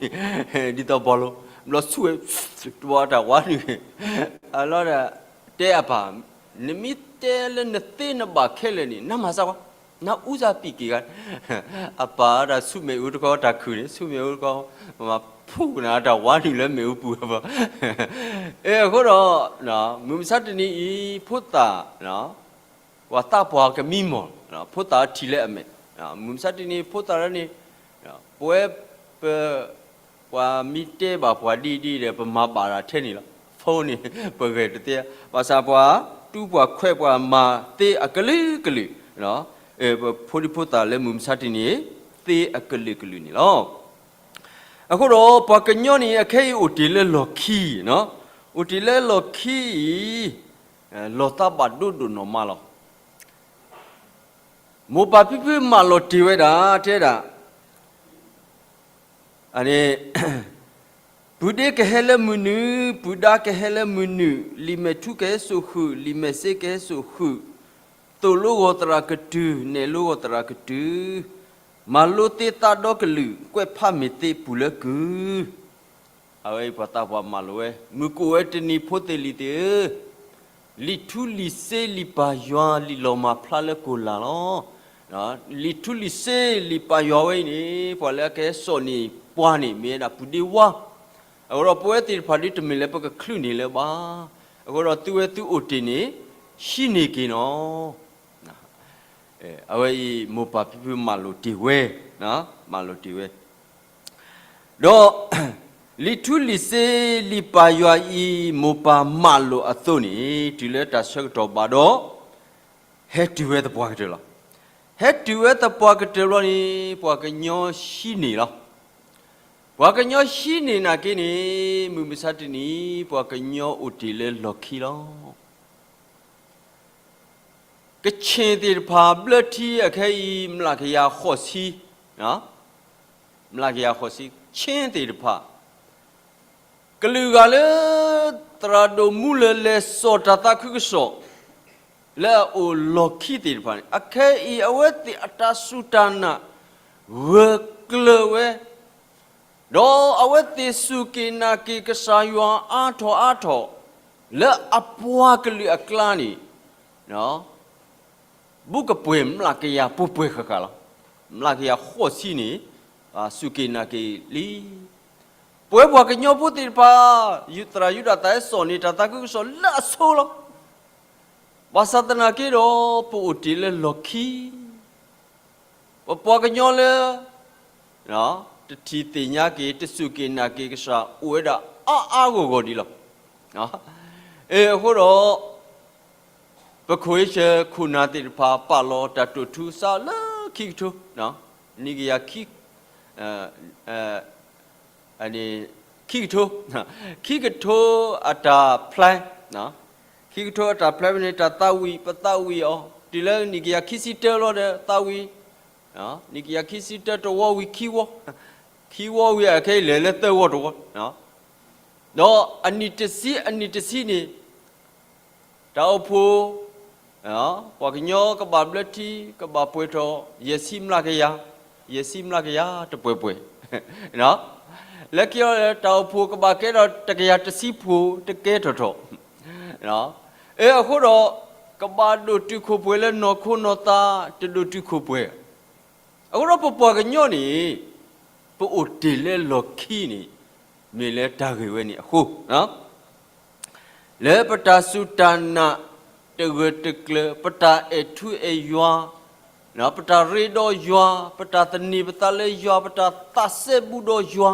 အံၤ, ဒ်သိးဘီလိ, ဘျီဆူၣ်ဝဲ, တဝီတၢ်ဝါနုာ်, အလီၤဒီး, တဲအပၢ်, နမ့ၢ်တဲလၢနသ့နဘၣ်ခဲလၢာ်န့ၣ် နမၤစၢၤကွၢ်, နအူစၢ်ပံၣ်က့ၤဂၤ, အပၢ်ဒၣ်ဆူမဲာ်အူတခီတၢ်ခုၣ်န့ၣ် ဆူမဲာ်အူတခီ, မၤဖှူၣ်ကနၣ်တၢ်ဝါနုာ်လၢမဲာ်အူပူၤအဘၣ်, အဃိဒီး, မုၢ်မဆါတနံၤအံၤ ဖိသၣ် ပှၤသးပှၢ်ကမံမီၢ်, ဖိသၣ်ထံၣ်လၢအမဲာ်, မုၢ်မဆါတနံၤ ဖိသၣ်လၢန့ၣ်, ပဝဲပ, ပှၤမ့ၢ်တဲဘၣ်ပှၤဒ်ဒ်ဒီး ပမၤဘၣ်ဒၣ်ထဲန့ၣ်လီၤ. ဖိန့ၣ် ပဂဲၤတသ့, ဘၣ်ဆၣ်ပှၤတူပှၤခွဲး ပှၤမၤသ့အကလုာ်ကလုာ်, ဖိဒံဖိသၣ်လၢမုၢ်မဆါတနံၤ သ့အကလုာ်ကလုာ်န့ၣ်လီၤ. အဃိဒီး ပှၤကညီန့ၣ် အခဲအံၤအိၣ်တ့ၢ်လၢလီၢ်ခံ, အိၣ်တ့ၢ်လၢလီၢ်ခံအံၤ, လီၤသးဘၣ်ဒိဒိၣ်နီၢ်မးလီၤ. မိၢ်ပၢ်ဖံဖုမၢလီၤတ့ၢ်ဝဲဒၣ် တဲဒၣ်, ပုၢ်ဒ့ကဟဲလၢမုၢ်နုာ်, ပုၢ်ဒါကဟဲလၢမုၢ်နုာ်, လံာ်မဲာ်ထူကဟဲစိာ်ဃုာ်, လံာ်မဲာ်စ့ကဟဲစိာ်ဃုာ်, သိၣ်လိဂီၤသရၣ်ကတုၤ, နဲၣ်လိဂီၤသရၣ်ကတုၤ, မၤလိသ့သးဒီကလုာ်, ကွဲးဖးမ့ၢ်သ့ပူၤလၢကုၢ် အဝဲအံၤပှၤသးပှၢ်မၢလိာ်ဝဲ, မုၢ်ကအိၣ်ဝဲတနံၤဖိသ့ၣ်လံၤသ့ၣ်ဧၢ, လံာ်ထူလံာ်စ့လံာ်ပၢ်ယွၤ လံာ်လီၤမၢ်ဖျါလၢကိၢ်လၢ်လီၤ. လံာ်ထူလံာ်စ့လံာ်ပၢ်ယွၤဝဲအံၤန့ၣ် ပှၤလၢအကဟဲစိာ်န့ၢ်ပှၤန့ၣ် မ့ၢ်ဝဲဒၣ်ပုၢ်ဒ့ဝါ, အဃိဒီးပဝဲသ့ၣ်တဖၣ်ဒ်တမ့ၢ်လၢပကချုးန့ၢ်လၢၤဘၣ်. အဃိဒီးသုဝဲသုအိၣ်တ့ၢ်န့ၣ် ဟံးန့ၢ်က့ၤနီၤ. အဝဲအံၤမိၢ်ပၢ်ဖံဖုမၢလိာ်တ့ၢ်ဝဲ, မၢလိာ်တ့ၢ်ဝဲ ဒီး လံာ်ထူလံာ်စ့လံာ်ပၢ်ယွၤအံၤ မိၢ်ပၢ်မၢလိာ်အသိးန့ၣ် တုၤလၢတၢ်ဆၢကတီၢ်ဘၣ်ဒီး ဟဲတုၤဝဲသပှၢ်ကတၢၢ်လီၤ. ဟဲတုၤဝဲသပှၢ်ကတၢၢ်ဘျီန့ၣ် ပှၤကညီဟံးန့ၢ်လီၤ. ပှၤကညီဟံးန့ၢ်နာ်က့န့ၣ် မုၢ်မဆါတနံၤ ပှၤကညီအိၣ်တ့ၢ်လၢလီၢ်ခံလီၤ. ကခ့ၣ်သ့ၣ်တဖၣ်ဘျၢထံအခဲအံၤ မျးကယၤဃိးဆံ, မျးကယၤဃိးဆံ ခ့ၣ်သ့ၣ်တဖၣ်, ကလုာ်ဂၤလၢ သရၣ်ဒိၣ်မူလၢလဲၤစိာ်တၢ်သးခုကစီၣ် လၢအအိၣ်လီၢ်ခံသ့ၣ်တဖၣ်န့ၣ် အခဲအံၤအဝဲသ့ၣ်အတၢ်စူၢ်တၢ်နာ် ဂၢၢ်ကျၢၤဝဲ ဒီးအဝဲသ့ၣ်စူၢ်က့ၤနာ်က့ၤကစၢ်ယွၤအါထီၣ်အါထီၣ် လၢအပှၤကလုာ်အကျါန့ၣ် ဘူးကပှဲၤမျးကယၤပှဲၤပှဲၤဃၣ်ဃၣ်လီၤ. မျးကယၤဃိးဆံန့ၣ် စူၢ်က့ၤနာ်က့ၤလံ. ပဝဲပှၤကညီဖိသ့ၣ်တဖၣ် သရၣ်ယူဒၤသၢ်ဟဲစိာ်န့ၢ်တၢ်သးခုကစီၣ်လၢအဆိလီၤ. ဘၣ်ဆၣ်သနာ်က့ဒီး ပအိၣ်တ့ၢ်လၢလီၢ်ခံ ပပှၤကညီလၢ တထံၣ်သ့ၣ်ညါက့ၤ တစူၢ်က့ၤနာ်က့ၤကစၢ် အိၣ်ဝဲဒၣ်အါအါဂီၢ်ဂီၢ်ဒံးလီၤ. အဃိဒီး ပခိၣ်အ့ၡၢၣ်ခိၣ်နၢ်သ့ၣ်တဖၣ် ပာ်လီၤတၢ်တိာ်ထူစးလၢခံကထိ နံၣ်ကယၤခံ ခံကထိ ခံကထိအတၢ်ဖျါ, ခံကထိအတၢ်ဖျါဝဲန့ၣ် တၢ်သးဝံၣ် ပသးဝံၣ်အီၤ တုၤလၢနံၣ်ကယၤခံဆံတၢလီၤဒီး သးဝံၣ်, နံၣ်ကယၤခံဆံတၢတဝီဝံၤခံဝီ, ခံဝီဝံၤအခဲအံၤလဲၤလၢသၢဝီတဝီ, ဒီးအနံၣ်တဆံ အနံၣ်တဆံန့ၣ် တၢ်အိၣ်ဖှိၣ် ပှၤကညီကဘၣ်ဘျၢထံ ကဘၣ်ပှဲၤထီၣ် ယဲၢ်ဆံမျးကယၤ, ယဲၢ်ဆံမျးကယၤတပှဲၤပှဲၤ, လၢခံအီၤ တၢ်အိၣ်ဖှိၣ်ကဘၣ်ကဲထီၣ်တကယၤတဆံဖှိၣ် တကဲထီၣ်ထီၣ်, အဃိဒီး ကဘၣ်ဒိၣ်တုာ်ခိၣ်ပှဲၤလၢနီၢ်ခိနီၢ်သး တဒိၣ်တုာ်ခိၣ်ပှဲၤ, အဃိဒီးပပှၤကညီန့ၣ် ပအိၣ်တ့ၢ်လၢလီၢ်ခံန့ၣ် မ့ၢ်လၢတၢ်ဂ့ၢ်ဝဲန့ၣ်အဃိ လၢပတၢ်စူၢ်တၢ်နာ်တဂၢၢ်တကျၢၤ ပတၢ်အဲၣ်ထူအဲၣ်ယွၤ, ပတၢ်ရ့ဒီးယွၤ, ပတၢ်သန့ၤပသးလၢယွၤ, ပတၢ်သးစဲဘူးဒီးယွၤ,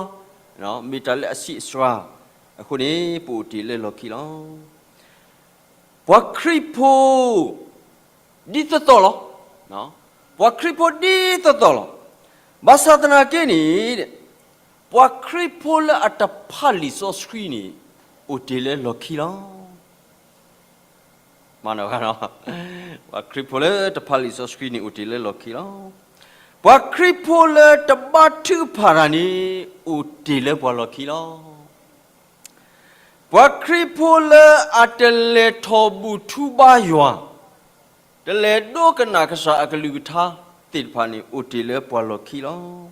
မ့ၢ်တၢ်လၢအဆံးအစှၤ, အဃိန့ၣ် ပအိၣ်တ့ၢ်လၢလီၢ်ခံလီၤ. ပှၤခရံာ်ဖိ ဒ်သိးသိးလီၤ. ပှၤခရံာ်ဖိဒ်သိးသိးလီၤ. ဘၣ်ဆၣ်သနာ်က့န့ၣ် ပှၤခရံာ်ဖိလၢအတဖးလံာ်စီဆှံန့ၣ် အိၣ်တ့ၢ်လၢလီၢ်ခံလီၤ. မၤနီၣ်, ပှၤခရံာ်ဖိလၢတဖးလံာ်စီဆှံန့ၣ် အိၣ်တ့ၢ်လၢလီၢ်ခံလီၤ. ပှၤခရံာ်ဖိလၢတဘါထုကဖၣ်တၢ်န့ၣ် အိၣ်တ့ၢ်လၢပှၤလီၢ်ခံလီၤ. ပှၤခရံာ်ဖိလၢအတလဲၤထီၣ်ဘူၣ်ထူဘါယွၤ, တလဲၤဒိကနၣ်ကစၢ်အကလုၢ်ကထါသ့ၣ်တဖၣ်န့ၣ် အိၣ်တ့ၢ်လၢပှၤလီၢ်ခံလီၤ.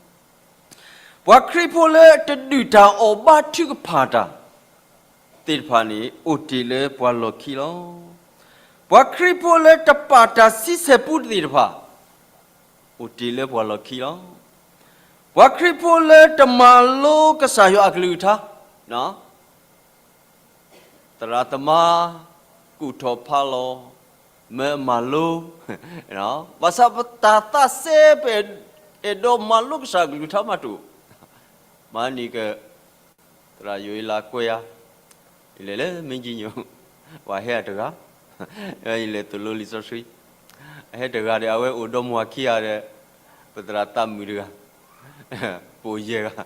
ပှၤခရံာ်ဖိလၢတဒုၣ်တၢ်အီၣ်ဘါထုကဖၣ်တၢ်သ့ၣ်တဖၣ်န့ၣ် အိၣ်တ့ၢ်လၢပှၤလီၢ်ခံလီၤ. ပှၤခရံာ်ဖိလၢတပာ်တၢ်ဆံဆဲၣ်ပူသ့ၣ်တဖၣ် အိၣ်တ့ၢ်လၢပှၤလီၢ်ခံလီၤ. ပှၤခရံာ်ဖိလၢတမၤလိကစၢ်ယွၤအကလုၢ်ကထါ, သရၣ်သမါ ကူၣ်ထီၣ်ဖးလီၤ မၢအမၤလိ, ဘၣ်ဆၣ်ပတၢ်သးစဲ ပအဲၣ်ဒိးမၤလိကစၢ်အကလုၢ်ကထါမးတအိၣ်, မၤန့ၢ်က သရၣ်ယိၤအ့လးကွဲယၤ, ယလဲၤလၢမ့ၢ်ကံညိၣ်, ပှၤဟဲအတဂၤ, ယလဲၤသိၣ်လိလံာ်စီဆှံ, အဟဲတဂၤဒီး အဝဲအိၣ်ဒီမါဝၤခံဂၤဒီး ပသရၣ်သးမုာ်တဂၤ, ပအိၣ်ယဲၢ်ဂ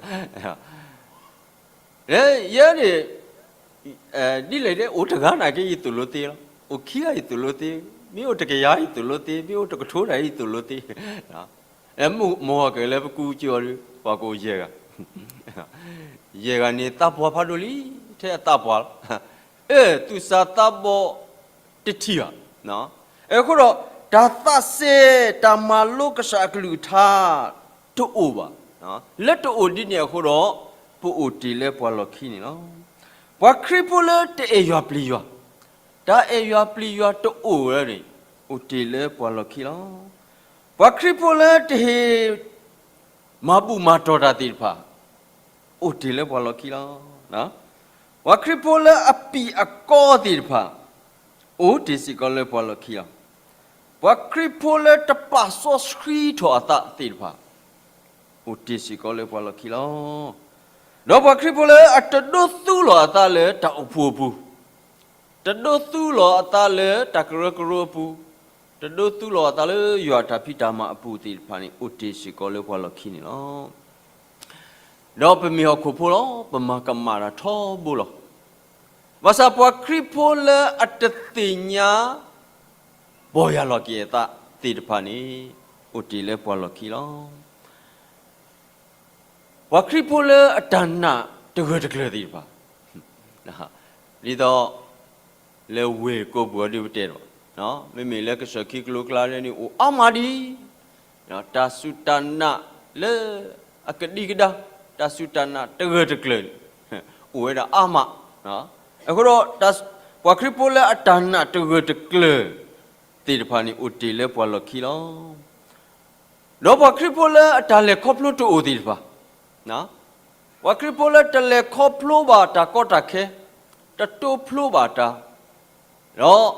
ၤ, ယဲန့ၣ် ဒ်လဲၣ်ဒ်လဲၣ် အိၣ်တဂၤနာ်က့ ယသိၣ်လိသ့လီၤ, အိၣ်ခံဂၤယသိၣ်လိသ့, မ့ၢ်အိၣ်တကယၤယသိၣ်လိသ့, မ့ၢ်အိၣ်တကထိနာ်က့ ယသိၣ်လိသ့, မ့ၢ်မါဝၤကလဲၤပကူကၠိအီၤဒီး ပှၤကအိၣ်ယဲၢ်ဂၤ, ယဲၢ်ဂၤန့ၣ်သးပှၢ်ဖးဒိၣ်လံ, ထဲအသးပှၢ်လီၤ, အဲၣ် သူၣ်စၢ်သးဘီၣ်တထံၣ်ဘၣ်, အဃိဒီး တၢ်သးစဲ တၢ်မၤလိကစၢ်အကလုၢ်ကထါ တအိၣ်ဘၣ်, လၢတအိၣ်ဒ်န့ၣ်အဃိဒီး ပအိၣ်တ့ၢ်လၢပှၤလီၢ်ခံန့ၣ်လီၤ. ပှၤခရံာ်ဖိလၢတအဲၣ်ယွၤပျံၤယွၤ, တၢ်အဲၣ်ယွၤပျံၤယွၤတအိၣ်ဝဲန့ၣ် အိၣ်တ့ၢ်လၢပှၤလီၢ်ခံလီၤ. ပှၤခရံာ်ဖိလၢတဟ့ၣ် မၤဘူၣ်မၤတီၢ်တၢ်သ့ၣ်တဖၣ် အိၣ်တ့ၢ်လၢပှၤလီၢ်ခံလီၤ. ပှၤခရံာ်ဖိလၢအပံာ်အကီသ့ၣ်တဖၣ် အိၣ်တ့ၢ်စ့ၢ်ကီးလၢပှၤလီၢ်ခံလီၤ. ပှၤခရံာ်ဖိလၢတပာ်စီဆှံထီၣ်အသးသ့ၣ်တဖၣ် အိၣ်တ့ၢ်စ့ၢ်ကီးလၢပှၤလီၢ်ခံလီၤ. ဒီးပှၤခရံာ်ဖိလၢအတဒိသူလီၤအသးလၢတၢ်အိၣ်ဖှိၣ်အပူၤ, တဒိသူလီၤအသးလၢတၢ်ကရၢကရိအပူၤ, တဒိသူလီၤအသးလၢယွၤအတၢ်ဖံးတၢ်မၤအပူၤသ့ၣ်တဖၣ်န့ၣ် အိၣ်တ့ၢ်စ့ၢ်ကီးလၢပှၤလီၢ်ခံန့ၣ်လီၤ. ဒီးပမ့ၢ်ဟီၣ်ခိၣ်ဖိလီၤ, ပမၤကမၣ်တၢ်ထီဘိလီၤ. ဘၣ်ဆၣ်ပှၤခရံာ်ဖိလၢအတသ့ၣ်ညါ ပီၢ်ယၢ်လီၤက့ၤအသးသ့ၣ်တဖၣ်န့ၣ် အိၣ်တ့ၢ်လၢပှၤလီၢ်ခံလီၤ. ပှၤခရံာ်ဖိလၢအတၢ်နာ်တဂၢၢ်တကျၢၤသ့ၣ်တဖၣ်, ဒ်သိး လၢဝ့ၢ်ကိးပူၤအဒုပတဲဒီး, မ့မ့ၢ်လၢကစၢၢ်ခံကလိကျါန့ၣ် အိၣ်အါမးဒံး, တၢ်စူၢ်တၢ်နာ်လၢအကဒံကဒါ, တၢ်စူၢ်တၢ်နာ်တဂၢၢ်တကျၢၤန့ၣ် အိၣ်ဝဲဒၣ်အါမး. အဃိဒီး ပှၤခရံာ်ဖိလၢအတၢ်နာ်တဂၢၢ်တကျၢၤသ့ၣ်တဖၣ်န့ၣ် အိၣ်တ့ၢ်လၢပှၤလီၢ်ခံလီၤ. ဒီးပှၤခရံာ်ဖိလၢအတၢ်လဲၤခီဖျိတအိၣ်သ့ၣ်တဖၣ်, ပှၤခရံာ်ဖိလၢတလဲၤခီဖျိဘၣ်တၢ်ကီတၢ်ခဲ, တတိဖျိဘၣ်တၢ်, ဒီး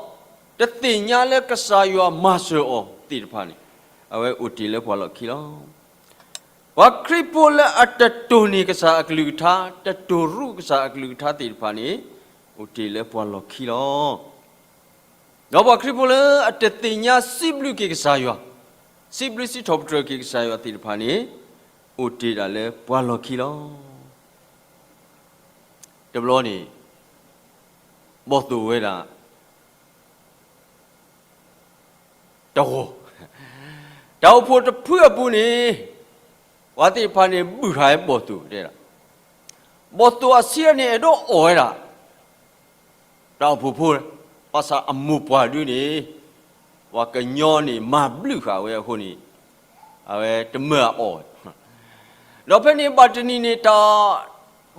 တသ့ၣ်ညါလၢကစၢ်ယွၤမၤစၢၤအီၤသ့ၣ်တဖၣ်န့ၣ် အဝဲအိၣ်တ့ၢ်လၢပှၤလီၢ်ခံလီၤ. ပှၤခရံာ်ဖိလၢအတတိၢ်န့ၢ်ကစၢ်အကလုၢ်ကထါ, တတိၢ်ရူၢ်ကစၢ်အကလုၢ်ကထါသ့ၣ်တဖၣ်န့ၣ် အိၣ်တ့ၢ်လၢပှၤလီၢ်ခံလီၤ. ဒီးပှၤခရံာ်ဖိလၢအတသ့ၣ်ညါစံးဘျုးက့ၤကစၢ်ယွၤ, စံးဘျုးစံးထီၣ်ပတြၢၤက့ၤကစၢ်ယွၤသ့ၣ်တဖၣ်န့ၣ် အိၣ်တ့ၢ်ဒၣ်လၢပှၤလီၢ်ခံလီၤ. တဘျီန့ၣ် ဘီၣ်သိၣ်ဝဲဒၣ် တဂီၤ, တၢ်အိၣ်ဖှိၣ်တဖုအပူၤန့ၣ် ပှၤသ့ၣ်တဖၣ်န့ၣ် ဘုၣ်ဃာ်ဝဲဘီၣ်သိၣ်တဲဒၣ်, ဘီၣ်သိၣ်အဆံးန့ၣ် အဲၣ်ဒိးအီၣ်ဝဲဒၣ် တၢ်အိၣ်ဖှိၣ်ဖိ, ဘၣ်ဆၣ်အမိၢ်ပှၢ်ဒုန့ၣ် ပှၤကညီန့ၣ် မၤဘျုးဃာ်ဝဲအဃိန့ၣ် အဝဲတမၢအီၣ်ဝဲ, ဒီးဖဲန့ၣ်ဘၣ်တနံၤန့ၣ် တၢ်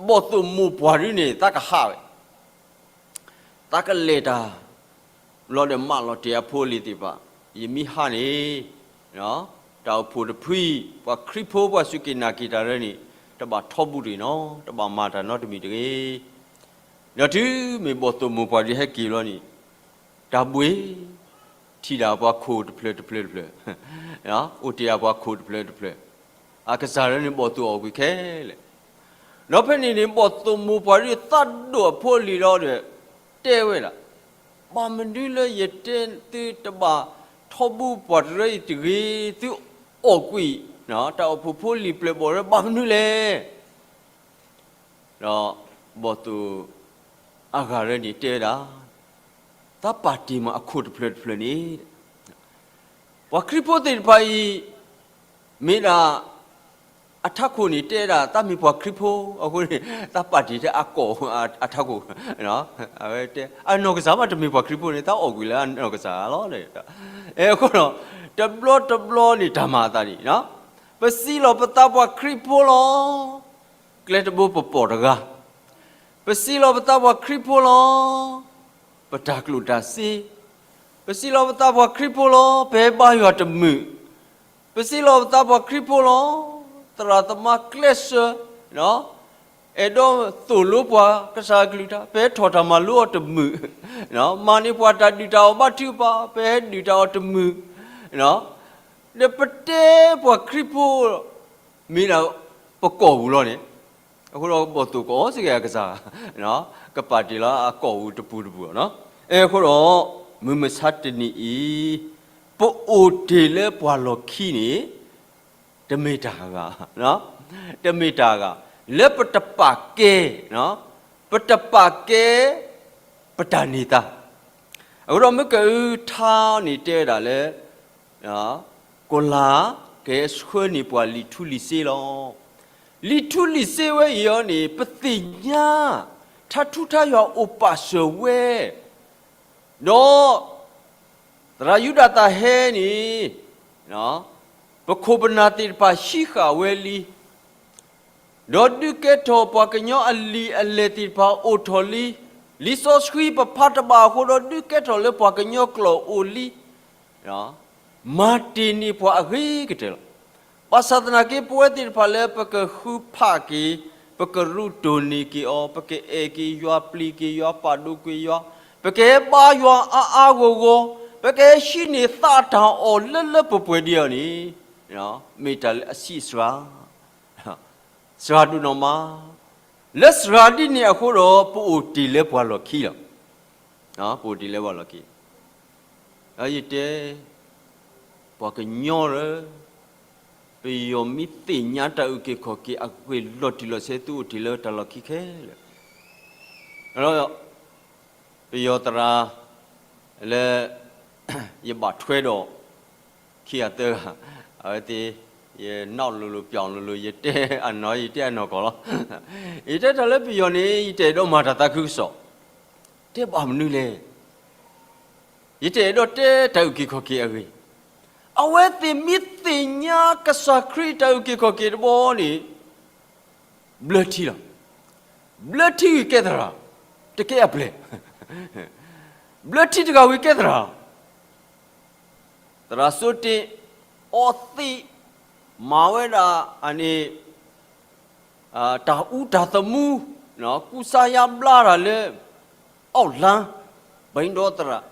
ဘီၣ်သိၣ်မိၢ်ပှၢ်ဒုန့ၣ် သးကဟးဝဲ သးကလဲၤတၢ် ဘျီဒီးမၢလီၤတဲာ်အဖိအလံၤသ့ၣ်တဖၣ်, ယမ့ၢ်ဟးန့ၣ် တၢ်အိၣ်ဖှိၣ်တဖုအံၤ ပှၤခရံာ်ဖိပှၤစူၢ်က့ၤနာ်က့ၤတၢ်ရၢန့ၣ် တဘၣ်ထီဘူးတဂ့ၤနီၤ, တဘၣ်မၤတၢ်နီတမံၤတဂ့ၤ. ဒီးတုၤမ့ၢ်ဘီၣ်သိၣ်မိၢ်ပှၢ်ဒုဟဲက့ၤဘျီန့ၣ် တၢ်ဘှ့ၣ် ထံၣ်ဒၣ်ပှၤခိၣ်တဖျၢၣ်တဖျၢၣ်တဖျၢၣ်, အိၣ်တ့ၢ်ဒၣ်ပှၤခိၣ်တဖျၢၣ်တဖျၢၣ်, အကစၢ်ဒၣ်န့ၣ်ဘီၣ်သိၣ်အီၣ်ကွံာ်ခဲလၢာ်, ဒီးဖဲန့ၣ်န့ၣ် ဘီၣ်သိၣ်မိၢ်ပှၢ်ဒုးသးဒိၣ်အဖိအလံၤလီၤဒီး တဲဝဲဒၣ်, ဘၣ်မနုၤလၢယတဲသုတဘၣ်ထီဘိ ပှၤတရၢအံၤတဂ့ၤ, သုအီၣ်ကွံာ် တၢ်အိၣ်ဖှိၣ်ဖိလံာ်ပျဲၢ်ဘီၣ်ရၢ ဘၣ်မနုၤလဲၣ်. ဒီးဘီၣ်သိၣ်အဂၤရၢန့ၣ်တဲဝဲဒၣ်, သးပာ်တ့ၢ်မးအခိၣ်တဖျၢၣ်တဖျၢၣ်န့ၣ် ပှၤခရံာ်ဖိသ့ၣ်တဖၣ်အံၤ မ့ၢ်ဒၣ် အထးခိၣ်န့ၣ် တဲဒၣ်သးမ့ၢ်ပှၤခရံာ်ဖိအဃိန့ၣ် သးပာ်တ့ၢ်ထဲအကီၢ်အထးခိၣ်, အဝဲတဲ အနီၢ်ကစၢ်မးတမ့ၢ်ပှၤခရံာ်ဖိန့ၣ် သးအီၣ်ကွံာ်လၢအနီၢ်ကစၢ်လီၤ. အဃိဒီး တဘျီတဘျီန့ၣ် တၢ်မၤအသးန့ၣ် ပစံးလီၤပသးပှၤခရံာ်ဖိလီၤ. ကျဲတဘိပပိာ်တဂၤ, ပစံးလီၤပသးပှၤခရံာ်ဖိလီၤ. ပတၢ်ကျိၣ်တၢ်စ့, ပစံးလီၤပသးပှၤခရံာ်ဖိလီၤ. ပဟဲဘါယွၤတမုာ်, ပစံးလီၤပသးပှၤခရံာ်ဖိလီၤ. သရၣ်သမါကျဲးစၢး အဲၣ်ဒိးသိၣ်လိပှၤကစၢ်အကလုၢ်ကထါ, ပဟဲထီၣ်တၢ်မၤလိအီၤတမုာ်, မၤန့ၢ်ပှၤတၢ်ဒုၣ်တၢ်အီၣ်ဘါထုကဖၣ်, ပဟဲဒုၣ်တၢ်အီၣ်တမုာ်, ဒီးပတဲပှၤခရံာ်ဖိ မ့ၢ်ဒၣ်ပကီၢ်ပူၤလီၤန့ၣ်, အဃိဒီးဘီၣ်သိၣ်ကအီၣ်စ့ၢ်ကီးအကစၢ်, ကပာ်တ့ၢ်လၢအကီၢ်ပူၤတပူၤတပူၤလီၤ. အဃိဒီး မုၢ်မဆါတနံၤအံၤ ပအိၣ်တ့ၢ်လၢပှၤလီၢ်ခံန့ၣ် တမ့ၢ်တၢ်ဂၤ, တမ့ၢ်တၢ်ဂၤ, လၢပတပာ်ကဲ, ပတပာ်ကဲ ပတၢ်န့ၢ်သါ. အဃိဒီးမုၢ်ကအုထါန့ၣ်တဲဝဲဒၣ်လၢ ကီၢ်လၤ ကဟဲဆှၢန့ၢ်ပှၤလံာ်ထူလံာ်စ့လီၤ. လံာ်ထူလံာ်စ့ဝဲအံၤအီၤန့ၣ် ပသ့ၣ်ညါ ထါထူထါယွၤအိၣ်ပာ်စၢၤဝဲ, ဒီး သရၣ်ယူဒၤသၣ်ဟဲန့ၣ် ပခိၣ်ပနၢ်သ့ၣ်တဖၣ်ဟံးဃာ်ဝဲလံ ဒီးဒုးကဲထီၣ်ပှၤကညီအလံာ်အလဲၢ်သ့ၣ်တဖၣ်အိၣ်ထီၣ်လံ, လံာ်စီဆှံပဖးတဘၣ်အဃိဒီး ဒုးကဲထီၣ်လၢပှၤကညီကျိာ်အိၣ်လံ, မၤတ့ၢ်န့ၢ်ပှၤအဂ့ၤကတၢၢ်လီၤ. ဘၣ်ဆၣ်သနာ်က့ ပဝဲသ့ၣ်တဖၣ်လၢပကဃုဖးက့ၤ, ပကရူးတိၢ်န့ၢ်က့ၤအီၤ, ပကအဲၣ်က့ၤယွၤ, ပျံၤက့ၤယွၤ, ပာ်ဒိၣ်ကွံာ်ယွၤ, ပကဟဲဘါယွၤအါအါဂီၢ်ဂီၢ်, ပကဟဲဟံးန့ၢ်သးတၢ်အီၣ်လၢလၢပှဲၤပှဲၤဒ်အီၤန့ၣ်, မ့ၢ်တၢ်လၢအဆံးစှၤ စှၤဒိၣ်နီၢ်မး, လၢစှၤဒ်န့ၣ်အဃိဒီး ပအိၣ်တ့ၢ်လၢပှၤလီၢ်ခံလီၤ. ပအိၣ်တ့ၢ်လၢပှၤလီၢ်ခံ, ဒီးယတဲ, ပှၤကညီဧၢ, ပယီၤမ့ၢ်သ့ၣ်ညါတၢ်အုၣ်က့ၤခီၣ်က့ၤအဂ့ၢ်လီၤတံၢ်လီၤဆဲး သုအိၣ်တ့ၢ်လၢတၢ်လီၢ်ခံခဲလၢာ်, ဒီးပယီၤသရၣ်လၢ ယဘၣ်ထွဲဒီး ခံဂၤသၢဂၤ, အဝဲသ့ၣ် ယနီၣ်လိၤလိၤပျီၣ်လိၤလိၤ ယတဲအနီၢ် ယတဲအနီၢ်ကီၢ်လီၤ. ယတဲတၢ်လၢပယီၤန့ၣ် ယတအဲၣ်ဒိးမၤတၢ်သးခုကစီၣ်, တဲဘၣ်မနုၤလဲၣ်. ယတအဲၣ်ဒိးတဲတၢ်အုၣ်က့ၤခီၣ်က့ၤအဂ့ၢ်, အဝဲသ့ၣ်မ့ၢ်သ့ၣ်ညါကစၢ်ခရံာ်တၢ်အုၣ်က့ၤခီၣ်က့ၤတဘီန့ၣ် ဘျၢထံလီၤ. ဘျၢထံဝံၤကဲသရၣ်, တကဲအပျဲၢ်, ဘျၢထံတဂၤဝံၤကဲသရၣ်, သရၣ်စိတ့ၢ် အီသံး မၤဝဲဒၣ်အန့ၣ် တၢ်အူတၢ်သမူ, ကူစါယါဘျါတၢ်လၢ အီၣ်လါ ဘၣ်ဒီးသရၣ်,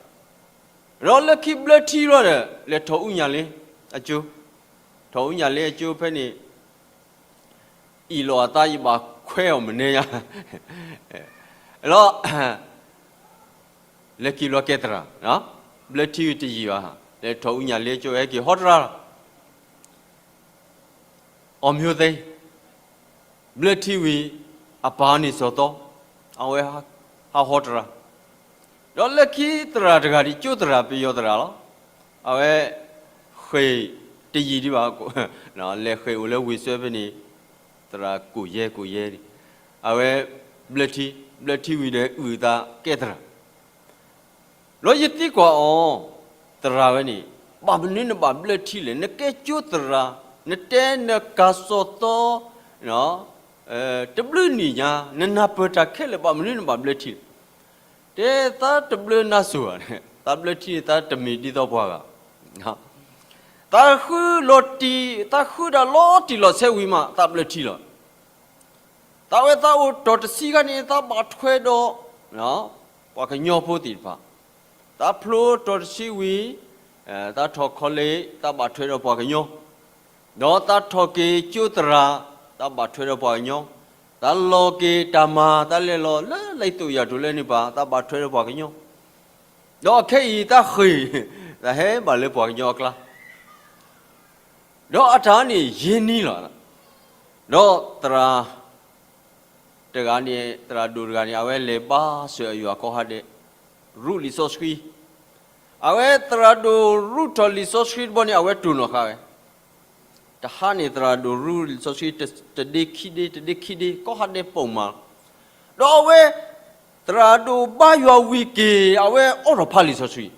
ဒီးလၢခံဘျၢထံလီၤဒီး လဲၤထီၣ်အူညၣ်လ့အကၠိ, ထီၣ်အူညၣ်လ့အကၠိဖဲန့ၣ် အ့ၣ်လိာ်အသး ယဘၣ်ခွဲးအီၤမနုၤညါ, လီၤ လဲၤခံဘျီကဲသရၣ်, ဘျၢထံဝံၤတယံာ်ဘၣ်, လဲၤထီၣ်အူညၣ်လ့ကၠိ ဟဲက့ၤဟီတရၣ်လီၤ. အီၣ်မၠိသ့, ဘျၢထံဝံၤ အပၢ်န့ၣ်စီၤသီ, အဝဲဟးဟီတရၣ်, ဒီးလၢခံသရၣ်တဂၤဒ်ကၠိသရၣ် ပယီၤသရၣ်လီၤ. အဝဲ ဃ့ၢ်တယံာ်ဒံးဘၣ်, လဲၤဃ့ၢ်အိၣ်လၢဝ့ၢ်စွဲဖဲန့ၣ် သရၣ်ကိၣ်ယဲၢ်ကိၣ်ယဲၢ်န့ၣ်, အဝဲ ဘျၢထံ, ဘျၢထံဝံၤဒီးအုၣ်အသးကဲသရၣ်, ဒီးယသံကွၢ်အီၤ, သရၣ်ဝဲန့ၣ် ဘၣ်မနုၤနဘၣ်ဘျၢထံလဲၣ်, နကဲကၠိသရၣ်, နတဲနကၤစီၤသီ တဘျုးနံၣ်ညါ, နနၢ်ပၢၢ်တၢ်ခဲလၢာ် ဘၣ်မနုၤနဘၣ်ဘျၢထံလဲၣ်. တဲသးတဘျၢနါစိၤဘၣ်, သးဘျၢထံန့ၣ် သးတမ့ၢ်ဒ်သိးပှၤဂၤ, သးဃုလီၤတံၢ်, သးဃုဒၣ်လီၤတံၢ်လီၤဆဲးဝံၤမး သးဘျၢထံလီၤ. သးဝဲသးအိၣ်တီၢ်တဆံခါန့ၣ် သးဘၣ်ထွဲဒီး ပှၤကညီဖိသ့ၣ်တဖၣ်, သးဖျိတီၢ်တဆံဝံၤ, သးထီၣ် college, သးဘၣ်ထွဲဒီးပှၤကညီ, ဒီးသးထီၣ်က့ၤကၠိသရၣ်, သးဘၣ်ထွဲဒီးပှၤကညီ, တၢ်လီၤက့ၤတၢ်မၤ တၢ်လဲၤလီၤလၢလံာ်သိးယၤတိၤလၢန့ၣ်ပၤ တၢ်ဘၣ်ထွဲလၢပှၤကညီ, ဒီးအခဲအံၤတၢ်ဃ့ၢ် တၢ်ဟဲဘၣ်လၢပှၤကညီအကျါ, ဒီးအတၢ်န့ၣ်ယ့ၢ်နံၤလီၤ. ဒီးသရၣ်တဂၤန့ၣ် သရၣ်ဒိၣ်တဂၤန့ၣ် အဝဲလဲၤဘါစၢၤအယွၤကိးဟါဒဲး ရူၢ်လံာ်စီဆှံ, အဝဲသရၣ်ဒိၣ်ရူၢ်ထီၣ်လံာ်စီဆှံတဘျီန့ၣ် အဝဲတိၢ်နီၣ်ဃာ်ဝဲ, တဟါန့ၣ်သရၣ်ဒိၣ်ရူၢ်လံာ်စီဆှံ တဒ့ခံဒ့ တဒ့ခံဒ့ ကိးဟါဒဲးပိာ်မးလီၤ. ဒီးအဝဲ သရၣ်ဒိၣ်ဘါယွၤဝံၤက့ၤ အဝဲအိးထီၣ်ဖးလံာ်စီဆှံ,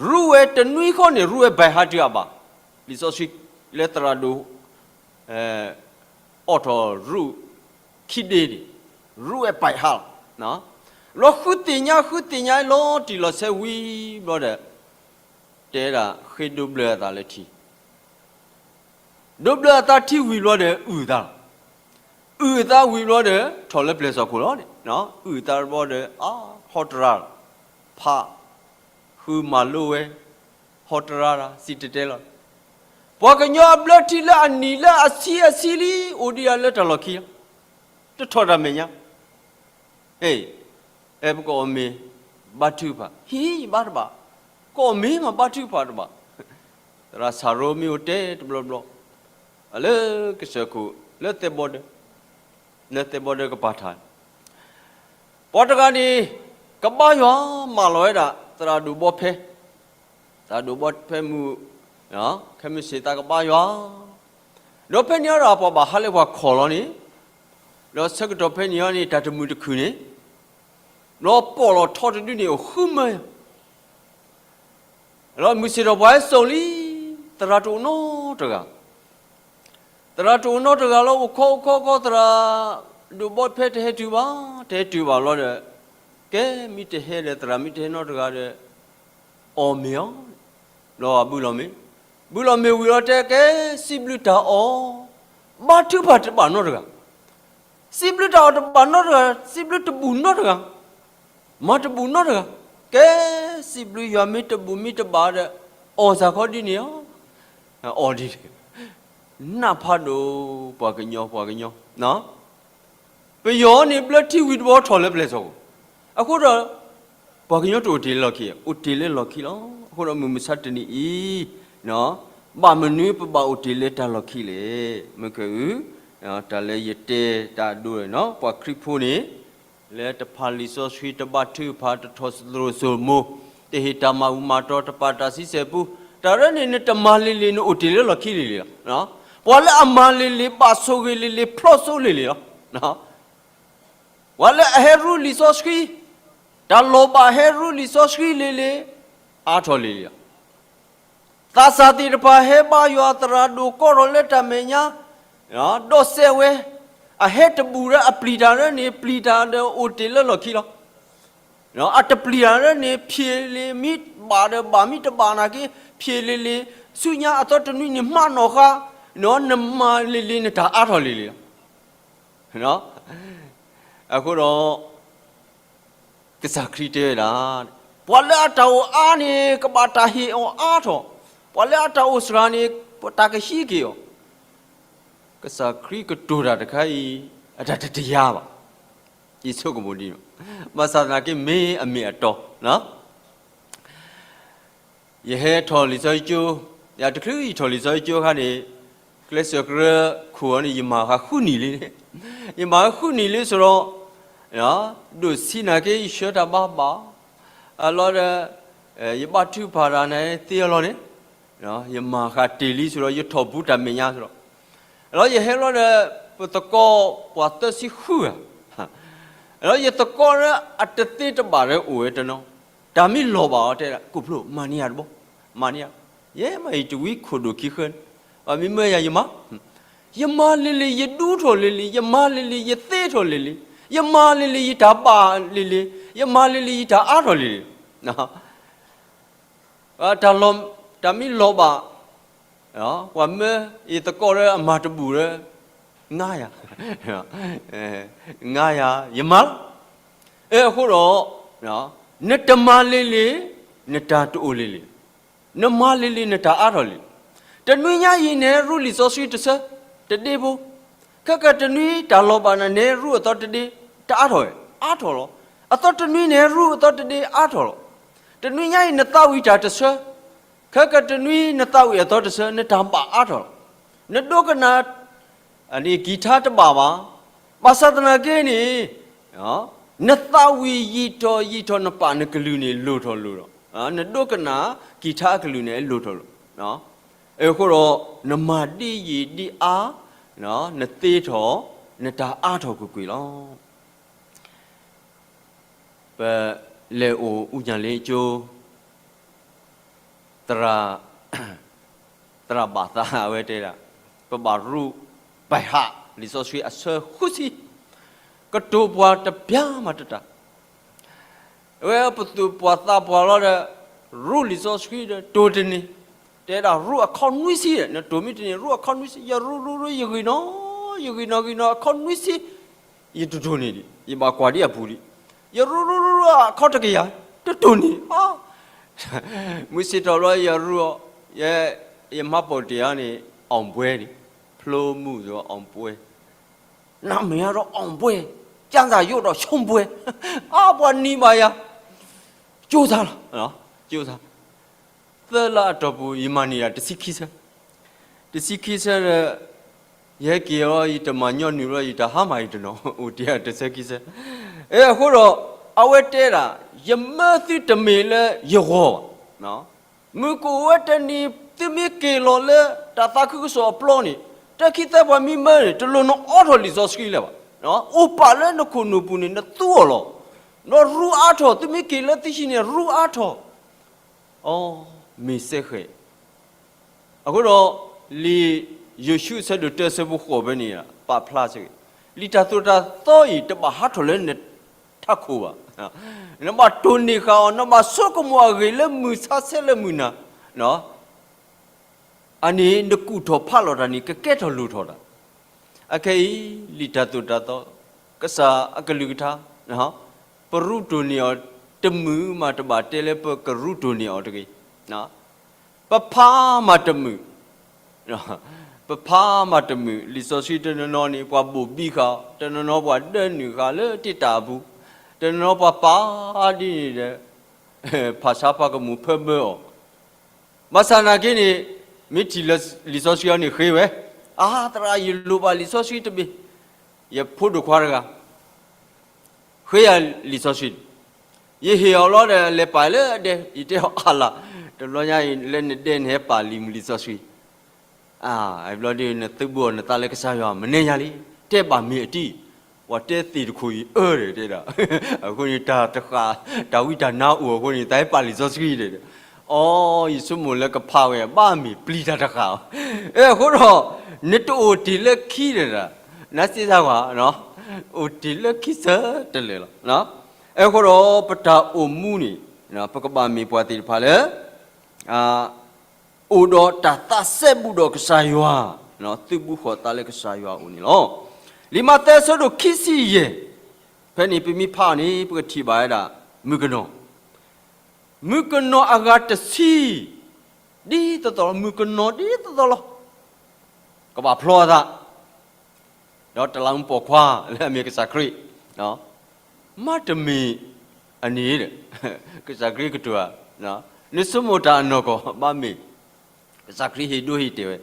ရူၢ်ဝဲတနွံဃီန့ၣ် ရူၢ်ဝဲဘၣ်ဟါတုၤအဘၣ်, လံာ်စီဆှံလၢသရၣ်ဒိၣ် အိးထီၣ်ရူၢ်ခံဒ့န့ၣ် ရူၢ်ဝဲဘၣ်ဟါလီၤ. လီၤဃုသ့ၣ်ညါဃုသ့ၣ်ညါလီၤတံၢ်လီၤဆဲးဝံၤဘျီဒီး တဲဒၣ်ဃ့ဒိးဘျၢအသးလၢထံ ဒိးဘျၢအသးထံဝံၤဘျီဒီး အုၣ်အသးလီၤ. အုၣ်အသးဝံၤဘျီဒီး ထီၣ်လၢပျဲၢ်စီၣ်ခိၣ်လီၤန့ၣ်, အုၣ်အသးတဘျီဒီး အါ ဟီတရါလီၤ, ဖး ဃုမၤလိဝဲ ဟီတရါတၢ် စံၣ်တဲၤတဲလီၤ. ပှၤကညီအဘျၢထံလၢအနံၤလၢအဆံအဆံလံ အိၣ်ဒံးယၤလၢတၢ်လီၢ်ခံလီၤ. တထီၣ်တၢ်မဲာ်ညါ ဟ့ၣ်, အဲပကအီၣ်မ့ၤဘါထုကဖၣ် ဟံၣ်ဘါတဘၣ်, ကအီၣ်မ့ၤမးဘါထုကဖၣ်တဘၣ်, သရၣ်စၤရိမ့ၢ်အိၣ်တဲတဘျီဘျီ, လၢကစၢၢ်ခိၣ် လၢသဲဘီဒၢ, လၢသဲဘီဒၢကပၤထၢ်, ပှၤတဂၤန့ၣ် ကဘါယွၤမၢလီၤဝဲဒၣ် သရၣ်ဒိၣ်ဘီဖဲ, သရၣ်ဒိၣ်ဘီဖဲမုၢ်, ခဲမုၢ်ဆ့ၣ်သးကဘါယွၤ, ဒီးဖဲန့ၣ်အီၤဒီးပှၤဘၣ်ဟးလၢပှၤခီၣ်လီၤန့ၣ်, ဒီးဆၢကတီၢ်ဖဲန့ၣ်အီၤန့ၣ် တၢ်တမုာ်တခုၣ်န့ၣ်, ဒီးပီၣ်လီၤထီတဒုန့ၣ် အိၣ်ဃုမၢယၤ ဒီးမုၢ်ဆ့ၣ်ထီၣ်ပှၤဟဲစိာ်လံ, သရၣ်တအိၣ်နီတဂၤ, သရၣ်တအိၣ်နီတဂၤလီၤ. အိၣ်ခိးအိၣ်ခိးခိး သရၣ်ဒိၣ်ဘီဖဲတဟဲတုၤဘၣ်, တဟဲတုၤဘၣ်လီၤဒီး, ကဲမ့ၢ်တဟဲဒီး သရၣ်မ့ၢ်တဟဲနီတဂၤဒီး အီၣ်မ့ၤအီၤ, ဒီးဘုလီၤမ့ၤ, ဘုလီၤမ့ၤဝံၤလီၤတဲ ကဲစံးဘျုးတၢ်အီၣ်, ဘါထုကဖၣ်တဘၣ်နီတဂၤ, စံးဘျုးတၢ်အီၣ်တဘၣ်နီတဂၤ, စံးဘျုးတဘူၣ်နီတဂၤ, မၤတဘူၣ်နီတဂၤ, ကဲစံးဘျုးယွၤမ့ၢ်တဘူၣ်မ့ၢ်တဘၣ်ဒီး အီၣ်စ့ၢ်ကီးဒ်န့ၣ်လီၤ. အီၣ်ဒ်န့ၣ်, နၢ်ဖးဒိၣ် ပှၤကညီ ပှၤကညီ, ပယီၤန့ၣ်ဘျၢထံဝံၤတဘျီထီၣ်လၢပျဲၢ်စီၣ်ခိၣ်, အဃိဒီး ပှၤကညီတအိၣ်တ့ၢ်လၢလီၢ်ခံ, အိၣ်တ့ၢ်လၢလီၢ်ခံလီၤ. အဃိဒီးမုၢ်မဆါတနံၤအံၤ, ဘၣ်မနုၤပဘၣ်အိၣ်တ့ၢ်လၢတၢ်လီၢ်ခံလဲၣ်. မုၢ်ကဲအု, တၢ်လၢယတဲတၢ်အဒိန့ၣ် ပှၤခရံာ်ဖိန့ၣ် လၢတဖးလံာ်စီဆှံ တဘါထုကဖၣ် တထီၣ်စိရိၤစိမိၤ, တဟ့ၣ်တၢ်မၤအူမၤတီၤ တပာ်တၢ်ဆံဆဲၣ်ပူ, တၢ်ရဲၣ်န့ၣ် နတမၤလံၤလံၤ နအိၣ်တ့ၢ်လၢလီၢ်ခံလံၤလံၤလီၤ. ပှၤလၢအမၤလံၤလံၤ ဘၣ်ဆိၣ်ဂ့ၤလံၤလံၤ ဖျီၣ်စိလံၤလံၤလီၤ. ပှၤလၢအဟဲရူလံာ်စီဆှံ, တၢ်လီၤဘၣ်ဟဲရူလံာ်စီဆှံလံၤလံၤ, အါထီၣ်လံၤလံၤလီၤ. သးစၢ်သ့ၣ်တဖၣ်ဟဲဘါယွၤ သရၣ်ဒိၣ်ကီထီၣ်လၢတၢ်မဲာ်ညါ, ဒီးစဲးဝဲ, အဟဲတဘူၣ်ဒီးအပျံၤတၢ်ရဲၣ်န့ၣ် ပျံၤတၢ်ဒီးအိၣ်တ့ၢ်လၢလီၢ်ခံလီၤ. အတပျံၤတၢ်ရဲၣ်န့ၣ် ဖျ့လံၤမ့ၢ်ဘၣ်ဒီးဘၣ် မ့ၢ်တဘၣ်နာ်က့ ဖျ့လံၤလံၤ, ဆူညါအသီတနွံန့ၣ် မးနီၢ်ဃါ, နမၤလံၤလံၤ နတၢ်အါထီၣ်လံၤလံၤလီၤ. အဃိဒီး ကစၢ်ခရံာ်တဲဝဲဒၣ်, ပှၤလၢအတၢ်အိၣ်အါန့ၣ် ကဘၣ်တၢ်ဟ့ၣ်အီၤအါထီၣ်, ပှၤလၢအတၢ်အိၣ်စှၤန့ၣ် တၢ်ကဟံးက့ၤအီၤ. ကစၢ်ခရံာ်ကတိၤတၢ်တခါအံၤ အတၢ်တတယာ်ဘၣ်. ယဆိကမိၣ်ဒ်န့ၣ်, ဘၣ်ဆၣ်သနာ်က့မ့ၢ်အမ့ၢ်အတီ, ယဟဲထီၣ်လံာ်စီဆှံကၠိ, ယတချုးယထီၣ်လံာ်စီဆှံကၠိအခါန့ၣ်, ကျဲးစၢးကရၢခိၣ်အီၤန့ၣ် ယမၤဃာ်ဃုနံၣ်လံ, ယမၤဃာ်ဃုနံၣ်လံစ့ၢ်ကီး, ဒိၣ်ဆံးနာ်က့ ယဆှၢတၢ်ဘါဘၣ်, အလီၤဒီး ယဘါထုကဖၣ်တၢ်န့ၣ်သ့အလီၢ်န့ၣ်, ယမၤဃာ်တ့ၢ်လံစ့ၢ်ကီး ယထီၣ်ဘူးတၢ်မဲာ်ညါစ့ၢ်ကီး, အလီၤယဟဲလီၤဒီး ပသကိးပှၤသၢဆံဃုဂၤ, အလီၤယသကိးဒီးအတသ့တဘၣ်ဒီးအိၣ်ဝဲတနီၤ, တၢ်မ့ၢ်လီၤဘၣ်အီၤတဲဒၣ် ကိၣ်ဖျိ မၤန့ၢ်ယၤတဘျီ, မၤန့ၢ်ယၤ, ယဲမၤအံၤတဝံခိၣ်ဒိၣ်ခံဃၢန့ၣ်, ပှၤမ့ၢ်မၢယၤယမၤ, ယမၤလံၤလံၤ ယဒူထီၣ်လံၤလံၤ ယမၤလံၤလံၤ ယသ့ထီၣ်လံၤလံၤ, ယမၤလံၤလံၤ ယတၢ်ဘၣ်လံၤလံၤ, ယမၤလံၤလံၤ ယတၢ်အါထီၣ်လံၤလံၤ တၢ်မ့ၢ်လီၤဘၣ်, ပှၤမၢယသကိးဒီးအမၤတဘူၣ်ဒီး, ငါယၤ, ငါယၤ ယမၤလီၤ. အဃိဒီး, နတမၤလံၤလံၤ, နတၢ်တအိၣ်လံၤလံၤ, နမၤလံၤလံၤ နတၢ်အါထီၣ်လံၤ, တနွံညါအံၤန့ၣ် ရူလံာ်စီဆှံတဆၢ, တဒ့ဖိ, ခဲကတနွံတၢ်လီၤဘၣ်နၤ နဟဲရူအသီတဒ့ တအါထီၣ်ဝဲ, အါထီၣ်လီၤ. အသီတနွံနဟဲရူအသီတဒ့ အါထီၣ်လီၤ. တနွံညါအံၤ နသးဝံၣ်တၢ်တဆၢ, ခဲကတနွံနသးဝံၣ်အသီတဆၢ နတၢ်ဘၣ်အါထီၣ်လီၤ. နဒိကနၣ် အန့ၣ်ကံၢ်ထါတဘၣ်ဘၣ်. ဘၣ်ဆၣ်သနာ်က့န့ၣ် နသးဝံၣ်ယံာ်ထီၣ်ယံာ်ထီၣ် နပာ်နကလုၢ်န့ၣ် လိၣ်ထီၣ်လိၣ်ထီၣ်, နဒိကနၣ်ကံၢ်ထါအကလုၢ်န့ၣ် လိၣ်ထီၣ်လိၣ်. အဃိဒီး နမၤဒ်ယံာ်ဒ်အါ, နသ့ထီၣ်, နတၢ်အါထီၣ်ကွ့ၢ်ကွ့ၢ်လီၤ. ပလဲၤအိၣ်အူညၣ်လ့ကၠိ သရၣ်, သရၣ်ဘၣ်သးအဝဲတဲဒၣ်, ပဘၣ်ရူ ဘဲၣ်ဟး လံာ်စီဆှံအဆၢဃုဆံ, ကတိၤပှၤတဘျါမးတတၢ်, အဝဲပသူၣ်ပှၢ်သးပှၢ်လီၤဒီး ရူလံာ်စီဆှံဒီး တိၤတန့ၢ်, တဲဒၣ်ရူအခီနွံဆံ, နတိၤမ့ၢ်တန့ၢ် ရူအခီနွံဆံ, ယရူရူရူ ယဂံၢ်နီၤ, ယဂံၢ်နီၤဂံၢ်နီၤ အခီနွံဆံ ယတတိၤန့ၢ်ဒံး, ယဘၣ်ကွၢ်ဒံးအပူၤဒံး, ယရူရူရူရူ အခီတကယၤ တတိၤန့ၢ်, မုၢ်ဆ့ၣ်ထီၣ်ဘျီ ယရူအီၤ, ယ, ယမၤပိာ်တ့ၢ်အီၤန့ၣ် အောင်ပွဲန့ၣ်, ဖျိမုၣ်ဒီး အောင်ပွဲ, နာမည်ကတော့ အောင်ပွဲ, ကျမ်းစာရွတ်တော့ ရှုံးပွဲ, အါ ပှၤနံၤဘၣ်ယၤ, ကၠိသးလီၤ, ကၠိသး, သၢလါအတီၢ်ပူၤ ယမၤန့ၢ်ယၤတဆံခံဆၢ, တဆံခံဆၢဒီး ယဟဲက့ၤအီၤ ယတမၤညီနုၢ်ဘျီ ယတၢ်ဟါမၢ်ယတနီၤ အိၣ်တ့ၢ်တဆၢခံဆၢ. အဃိဒီး အဝဲတဲဒၣ် ယမၢသုတမ့ၢ်လၢယဂီၢ်ဘၣ်. မုၢ်ကအိၣ်ဝဲတနံၤ သုမ့ၢ်က့ၤလီၤလၢ တၢ်သးခုကစီၣ်အပျီန့ၣ် တၢ်ခံသၢပှၤမံမၢန့ၣ် တလိၣ်နအိးထီၣ်လံာ်စီဆှံလၢၤဘၣ်. အိၣ်ပာ်လၢနခိၣ်နူာ်ပူၤန့ၣ် နသူအီၤလီၤ. ဒီးရူအါထီၣ် သုမ့ၢ်က့ၤလၢသုဟံၣ်န့ၣ် ရူအါထီၣ် အီ, မ့ၢ်စဲဃဲး. အဃိဒီး လံာ်ယိၤၡူအဆၢဒိၣ်တၢ ဆၢဖိဃိးဖဲန့ၣ် ပာ်ဖျါစ့ၢ်ကီး, လံာ်တၢ်သိၣ်တၢ်သီအံၤ တဘၣ်ဟးထီၣ်လၢနထးခိၣ်ဘၣ်. နဘၣ်တိၢ်န့ၢ်ဃာ်အီၤ, နဘၣ်ဆိကမိၣ်အဂ့ၢ်လၢမုၢ်ဆါဆဲလၢမုၢ်နၤ, အန့ၣ်နကူၣ်ထီၣ်ဖးလီၤတၢ်န့ၣ် ကကဲထီၣ်လိၣ်ထီၣ်တၢ်. အခဲအံၤ လံာ်တၢ်သိၣ်တၢ်သီ, ကစၢ်အကလုၢ်ကထါ, ပရူးတိၢ်န့ၢ်အီၤတမုာ်မး တဘၣ်တဲလၢပကရူးတိၢ်န့ၢ်အီၤတဂ့ၤ. ပဖးမးတမုာ်, ပဖးမးတမုာ်, လံာ်စီဆှံတနီၤနီၤန့ၣ် ပှၤဘိၣ်ဘံဃာ်, တနီၤနီၤပှၤဒၢနုာ်ဃာ်လၢတ့ၢ်တၢ်အပူၤ, တနီၤနီၤပှၤပာ်ဒ်န့ၣ်ဒီး ဖးဆါပှၤကမူၤဖၢဘၢအီၤ ဘၣ်ဆၣ်နာ်က့န့ၣ် မ့ၢ်ထံၣ်လၢလံာ်စီဆှံအီၤန့ၣ်ဃ့ဝဲ, အါ သရၣ် ယလိၣ်ဘၣ်လံာ်စီဆှံတဘ့ၣ်, ယဖိဒိၣ်ခွါတဂၤ ဃ့ယၤလံာ်စီဆှံန့ၣ်, ယဟ့ၣ်အီၤလီၤဒီး လဲၤပာ်လၢအဒဲ, ယတဲအီၤအါလၢ်, တဘျီညါအံၤ လၢနဒဲနဟဲပာ်လံာ်မုၢ်လံာ်စီဆှံ အဘျီဒ်နသုးဘူးအီၤနသးလၢကစၢ်ယွၤ မနဲယၤလံ, တဲဘၣ်မ့ၢ်အတံၢ်, ပှၤတဲသ့ၣ်တခိၣ်အံၤအၢဒီးတဲဒၣ်, အဃိန့ၣ် တၢ်တဃာ်, တၢ်ဝံတၢ်နါအိၣ်အဃိန့ၣ် သးဟဲပာ်လံာ်စီဆှံဒီး, အီ, ယဆိကမိၣ်လၢကဖးဝဲ ဘၣ်မ့ၢ်ပျံၤတၢ်တဃာ်အီၤ, အဃိဒီး နတအိၣ်တ့ၢ်လၢခံဒီး, နစ့စါကွၢ်, အိၣ်တ့ၢ်လၢခံဆၢတလၢာ်လီၤ. အဃိဒီးပတၢ်အိၣ်မူန့ၣ် ပကဘၣ်မ့ၢ်ပှၤသ့ၣ်တဖၣ်လၢ အိၣ်ဒီးတၢ်သးစဲဘူးဒီးကစၢ်ယွၤ, သုးဘူးဃီၤသးလၢကစၢ်ယွၤအအိၣ်န့ၣ်လီၤ. လံာ်မးသဲအဆၢဒိၣ်ခံဆံယဲၢ်, ဖဲန့ၣ်ပမ့ၢ်ဖးန့ၣ် ပကထံၣ်ဘၣ်ဝဲဒၣ် မုၣ်ကနီၤ, မုၣ်ကနီၤအဂၤတဆံ, ဒ်သိးသိးလီၤ, မုၣ်ကနီၤဒ်သိးသိးလီၤ, ကဘၣ်ဖျီအသး ဒီးတလးမူပိာ်ခွါလၢအမ့ၢ်ကစၢ်ခရံာ်, မ့တမ့ၢ်အန့ၣ်ဒီး ကစၢ်ခရံာ်ကတိၤဧါ, နဆိကမိၣ်တၢ်အနီၢ်ကီၢ် ဘၣ်မ့ၢ် ကစၢ်ခရံာ်ဟ့ၣ်ဒိဟ့ၣ်တဲာ်ဝဲ,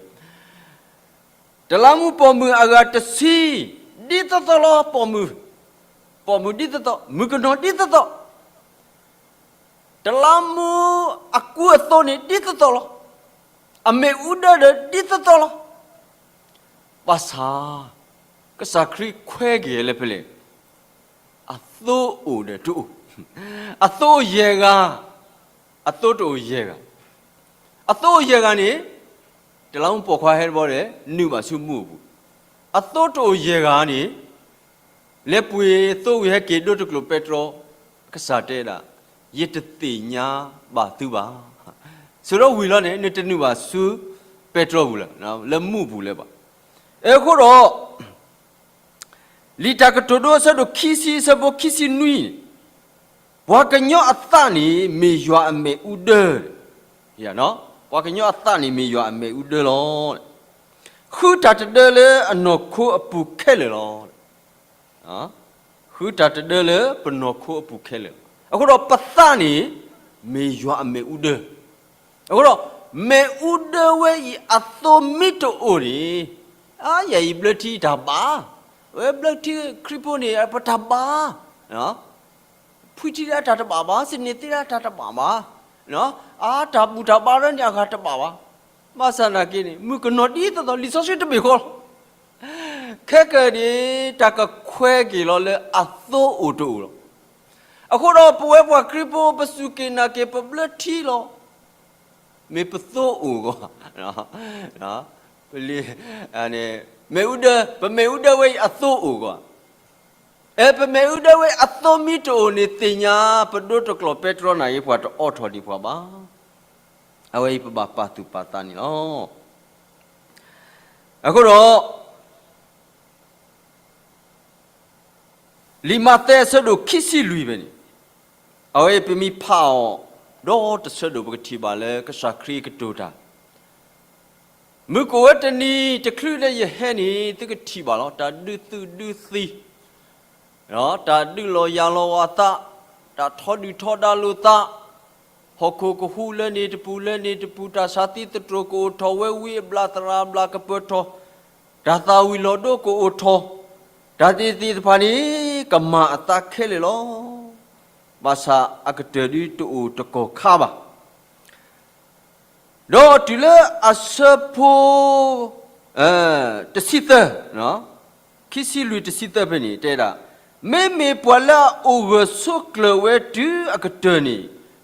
တလးမူပိာ်မုၣ်အဂၤတဆံ, ဒ်သိးသိးလီၤ, ပိာ်မုၣ်, ပိာ်မုၣ်ဒ်သိးသိး, မုၣ်ကနီၤဒ်သိးသိး တလးမူအကူအသိးန့ၣ်ဒ်သိးသိးလီၤ. အမ့ၣ်အူဒၢဒီးဒ်သိးသိးလီၤ. ဘၣ်ဆၣ် ကစၢ်ခရံာ်ခွဲက့ၤလၢဖဲလဲၣ်, အသိအိၣ်ဒီးတအိၣ်, အသိယဲၢ်ဂၤ, အသိတအိၣ်ယဲၢ်ဂၤ, အသိယဲၢ်ဂၤန့ၣ် တလးမူပိာ်ခွါဟဲတဘျီဒီး နုာ်ဘၣ်ဆူမူးအပူၤ, အသိတအိၣ်ယဲၢ်ဂၤန့ၣ် လဲၤပှ့ၤသိဝံၤဟဲက့ၤဒိတကျိာ်ပဲတြီ, ကစၢ်တဲဒၣ်, ယတသ့ၣ်ညါဘၣ်သုဘၣ်. ဆိးဒီးဝံၤလီၤန့ၣ် နတနုာ်ဘၣ်ဆူပဲတြီပူၤလၢၤ, လၢမူးပူၤလၢၤဘၣ်. အဃိဒီး လံာ်တၢ်ကတိၤဒိအဆၢဒိၣ်ခံဆံ အဆၢဖိခံဆံနွံ, ပှၤကညီအသးန့ၣ်မ့ၢ်ယွၤအမ့ၣ်အူဒၢ, ပှၤကညီအသးန့ၣ်မ့ၢ်ယွၤအမ့ၣ်အူဒၢလီၤ. ဃုတၢ်တဒၢလၢအနီၢ်ခိအပူၤခဲလၢာ်လီၤ. ဃုတၢ်တဒၢလၢပနီၢ်ခိအပူၤခဲလၢာ်လီၤ. အဃိဒီးပသးန့ၣ် မ့ၢ်ယွၤအမ့ၣ်အူဒၢ. အဃိဒီး မ့ၣ်အူဒၢဝဲအံၤအသိမ့ၢ်တအိၣ်န့ၣ်, အါယၤအံၤဘျၢထံတၢ်ဘၣ်, အဝဲဘျၢထံခရံာ်ဖိန့ၣ် ပတၢ်ဘၣ် ဖှံထံဒၣ်တၢ်တဘၣ်ဘၣ်, စန့ၤသ့ဒၣ်တၢ်တဘၣ်ဘၣ်, အတၢ်ဘူၣ်တၢ်ဘါဒၣ်န့ၣ်အဂၤတဘၣ်ဘၣ်. ဘၣ်ဆၣ်သနာ်က့န့ၣ် မုၣ်ကနီၤဒ်သိးသိး လံာ်စီဆှံတဘ့ၣ်ဃီလီၤ. ခဲကနံၣ်န့ၣ် တၢ်ကခွဲးက့ၤလီၤလၢအသိအိၣ်တအိၣ်လီၤ. အဃိဒီးပဝဲပှၤခရံာ်ဖိ ပစူၢ်က့ၤနာ်က့ၤပဘျၢထံလီၤ. မ့ၢ်ပသိအိၣ်ဂီၢ်, ပလံ, မ့ၣ်အူဒၢ, ပမ့ၣ်အူဒၢဝဲအံၤအသိအိၣ်ဂီၢ်, အဲ ပမ့ၣ်အူဒၢဝဲအသိမ့ၢ်တအိၣ်န့ၣ် သ့ၣ်ညါပဒိတကျိာ်ပဲတြီနၤအံၤ ပှၤတအိးထီၣ်ဒံးပှၤဘၣ်. အဝဲအံၤပဘၣ်ပာ်သူၣ်ပာ်သးန့ၣ်လီၤ. အဃိဒီး လံာ်မးသဲအဆၢဒိၣ်ခံဆံလွံၢ်ဖဲန့ၣ်, အဝဲအံၤပမ့ၢ်ဖးအီၤ ဒီးတဆၢဒိၣ်ပကထံၣ်ဘၣ်လၢကစၢ်ခရံာ်ကတိၤတၢ်, မုၢ်ကအိၣ်ဝဲတနံၤတချုးလၢယဟဲန့ၣ် သုကထံၣ်ဘၣ်လီၤ. တၢ်ဒုးသုးဒုးသံ, တၢ်ဒုးလီၤယၤလီၤဝၤသး, တၢ်ထီဒုၣ်ထီဒါလိာ်သး, ဟီၣ်ခိၣ်ကဟူးလၢန့ၣ်တပူၤလၢန့ၣ်တပူၤ, တၢ်ဆါသံသတြိာ်ကအိၣ်ထီၣ်ဝဲ ဝံအဘျၣ်သရၣ်အဘျၣ်ကပၢၤထီၣ်, တၢ်သၣ်ဝံၤလီၤဒိကအိၣ်ထီၣ်, တၢ်သ့ၣ်သ့ၣ်တဖၣ်န့ၣ် ကမၤအသးခဲလၢာ်လီၤ. ဘၣ်ဆၣ်အကတၢၢ်ဒုးတအိၣ်တကီၢ်ခါဘၣ်. ဒီးတုၤလၢအဆၢဖိ တဆံသၢ, ခံဆံလွံၢ်တဆံသၢဖဲန့ၣ် တဲဒၣ်, မ့မ့ၢ်ပှၤလၢအအိၣ်ဂၢၢ်ဆိးကျၢၤဝဲတုၤအကတၢၢ်န့ၣ်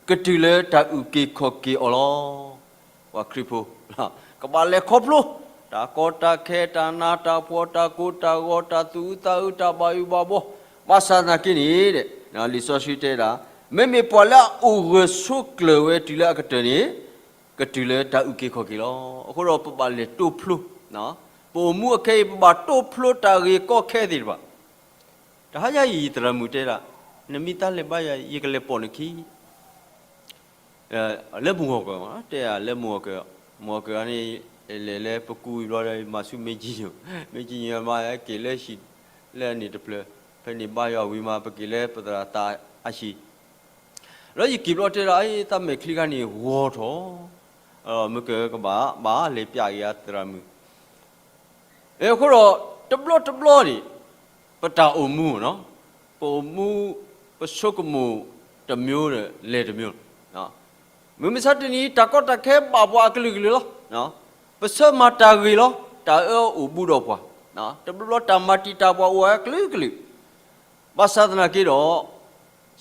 ကတုၤလၢတၢ်အုၣ်က့ၤခီၣ်က့ၤအီၤလီၤ. ပှၤခရံာ်ဖိ ကဘၣ်လဲၤခီဖျိ တၢ်ကီတၢ်ခဲ တၢ်နးတၢ်ဖှီၣ် တၢ်ကိၢ်တၢ်ဂီၤ တၢ်သူၣ်အုးသးအုး တၢ်ဘၣ်ယိၣ်ဘၣ်ဘှီ, ဘၣ်ဆၣ်သနာ်က့န့ၣ် လံာ်စီဆှံတဲဒၣ်, မ့မ့ၢ်ပှၤလၢအအိၣ်ဂၢၢ်ဆိးကျၢၤဝဲတုၤလၢအကတၢၢ်န့ၣ် ကတုၤလၢတၢ်အုၣ်က့ၤခီၣ်က့ၤလီၤ. အဃိဒီးပဘၣ်လဲၤတိဖျိ, ပအိၣ်မူအခဲအံၤ ပဘၣ်တိဖျိတၢ်ဂ့ၢ်ကီခဲသ့ၣ်တဖၣ်. တဟါယၤအံၤ သရၣ်မုၣ်တဲဒၣ်, နမ့ၢ်သးလဲၤဘါယွၤ ယကလဲၤပိာ်နခံ လၢမုၢ်ဂီၤကၢၤ, တဲယၤလၢမုၢ်ဂီၤကၢၤ, မုၢ်ဂီၤကၢၤန့ၣ် လဲၤလၢပကူဝံၤဘျီဒီး မၤဆူမ့ၢ်ကံယိၤ, မ့ၢ်ကံယိၤမး က့ၤလၢဟံၣ်လၢအန့ၣ်တဖျၢၣ်, ဖဲန့ၣ်ဘါယွၤဝံၤမး ပက့ၤလၢပသရၣ်သးအဟံၣ်, ဒီးယက့ၤဘျီတဲဒၣ် အသးမဲာ်ချံခါန့ၣ်ဂီၤထီၣ်, မုၢ်ကၢၤကဘၣ် ဘၣ်လဲၤပျးက့ၤအသရၣ်မုၣ် အဃိဒီး တဘျီတဘျီန့ၣ် ပတၢ်အိၣ်မူနီၤ, ပအိၣ်မူ ပဆိကမိၣ်တမျိုးဒီး လဲၤတမျိုးလီၤ. မုၢ်မဆါတနံၤ တၢ်ကီတၢ်ခဲဘၣ်ပှၤအကလုာ်ကလုာ်လီၤ. ပဆၢမၤတၢ်ဂ့ၤလီၤ, တၢ်အၢအိၣ်ဘူးဒီးပှၤ, တဘျီဘျီတၢ်မၤတံာ်တာ်ပှၤအိၣ်ဝဲအကလုာ်ကလုာ်, ဘၣ်ဆၣ်သနာ်က့ဒီး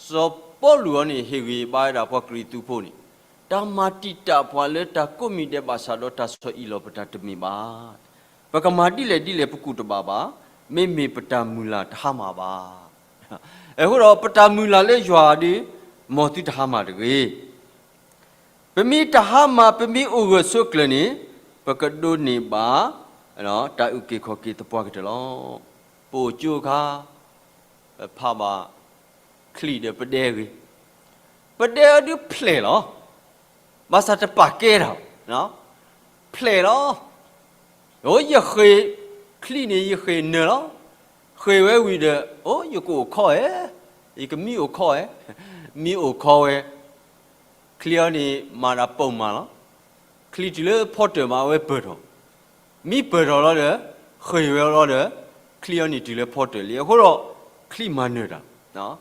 စီၤပီလူးအံၤန့ၣ် ဟ့ၣ်ဂံၢ်ဟ့ၣ်ဘါဝဲဒၣ်ပှၤကရံၣ်သူးဖိန့ၣ်, တၢ်မၤတံာ်တာ်ပှၤလၢတၢ်ကိးမံၤဒဲးဘၣ်ဆၣ်ဒီး တၢ်ဆီၣ်အံၣ်လီၤပတၢ်တမ့ၢ်ဘၣ်. ပကမၤဒ်လဲၣ်ဒ်လဲၣ်ပကူၣ်တဘၣ်ဘၣ်, မ့မ့ၢ်ပတၢ်မုၢ်လၢ်တဟါမၢ်ဘၣ်. အဃိဒီးပတၢ်မုၢ်လၢ်လၢယွၤဒီး မ်သုတဟါမၢ်တဂ့ၤ. ပမ့ၢ်တဟါမၢ် ပမ့ၢ်အိၣ်ဂၢၢ်ဆိးကျၢၤန့ၣ် ပကဒိးန့ၢ်ဘၣ် တၢ်အုၣ်က့ၤခီၣ်က့ၤသပှၢ်ကတၢၢ်လီၤ. ပအိၣ်ကၠိအခါ ပဖးဘၣ် ချံၣ်ဒီးပဒဲအဂ့ၢ်, ပဒဲအဒုးဖျဲၣ်လီၤ. ဘၣ်ဆၣ်တပာ်ကဲတၢ်, ဖျဲၣ်လီၤ. အိ ယဃ့ၢ်, ချံၣ်န့ၣ်ယဃ့ၢ်နၢၤလီၤ. ဃ့ၢ်ဝဲဝံၤဒီး အိ ယကအိၣ်ခီဝဲ, ယကမံအိၣ်ခီဝဲ, မံအိၣ်ခီဝဲ, ချံၣ်အံၤန့ၣ်မၤတၢ်ပိာ်မၢ်လီၤ. ချံၣ်တုၤလၢဖီတၢၢ်မး အဝဲပၢၢ်ထီၣ်, မံပၢၢ်ထီၣ်လီၤဒီး ဃ့ၢ်ဝဲလီၤဒီး ချံၣ်အံၤန့ၣ်တုၤလၢဖီတၢၢ်လံ. အဃိဒီး ချံၣ်မၤနၢၤတၢ်,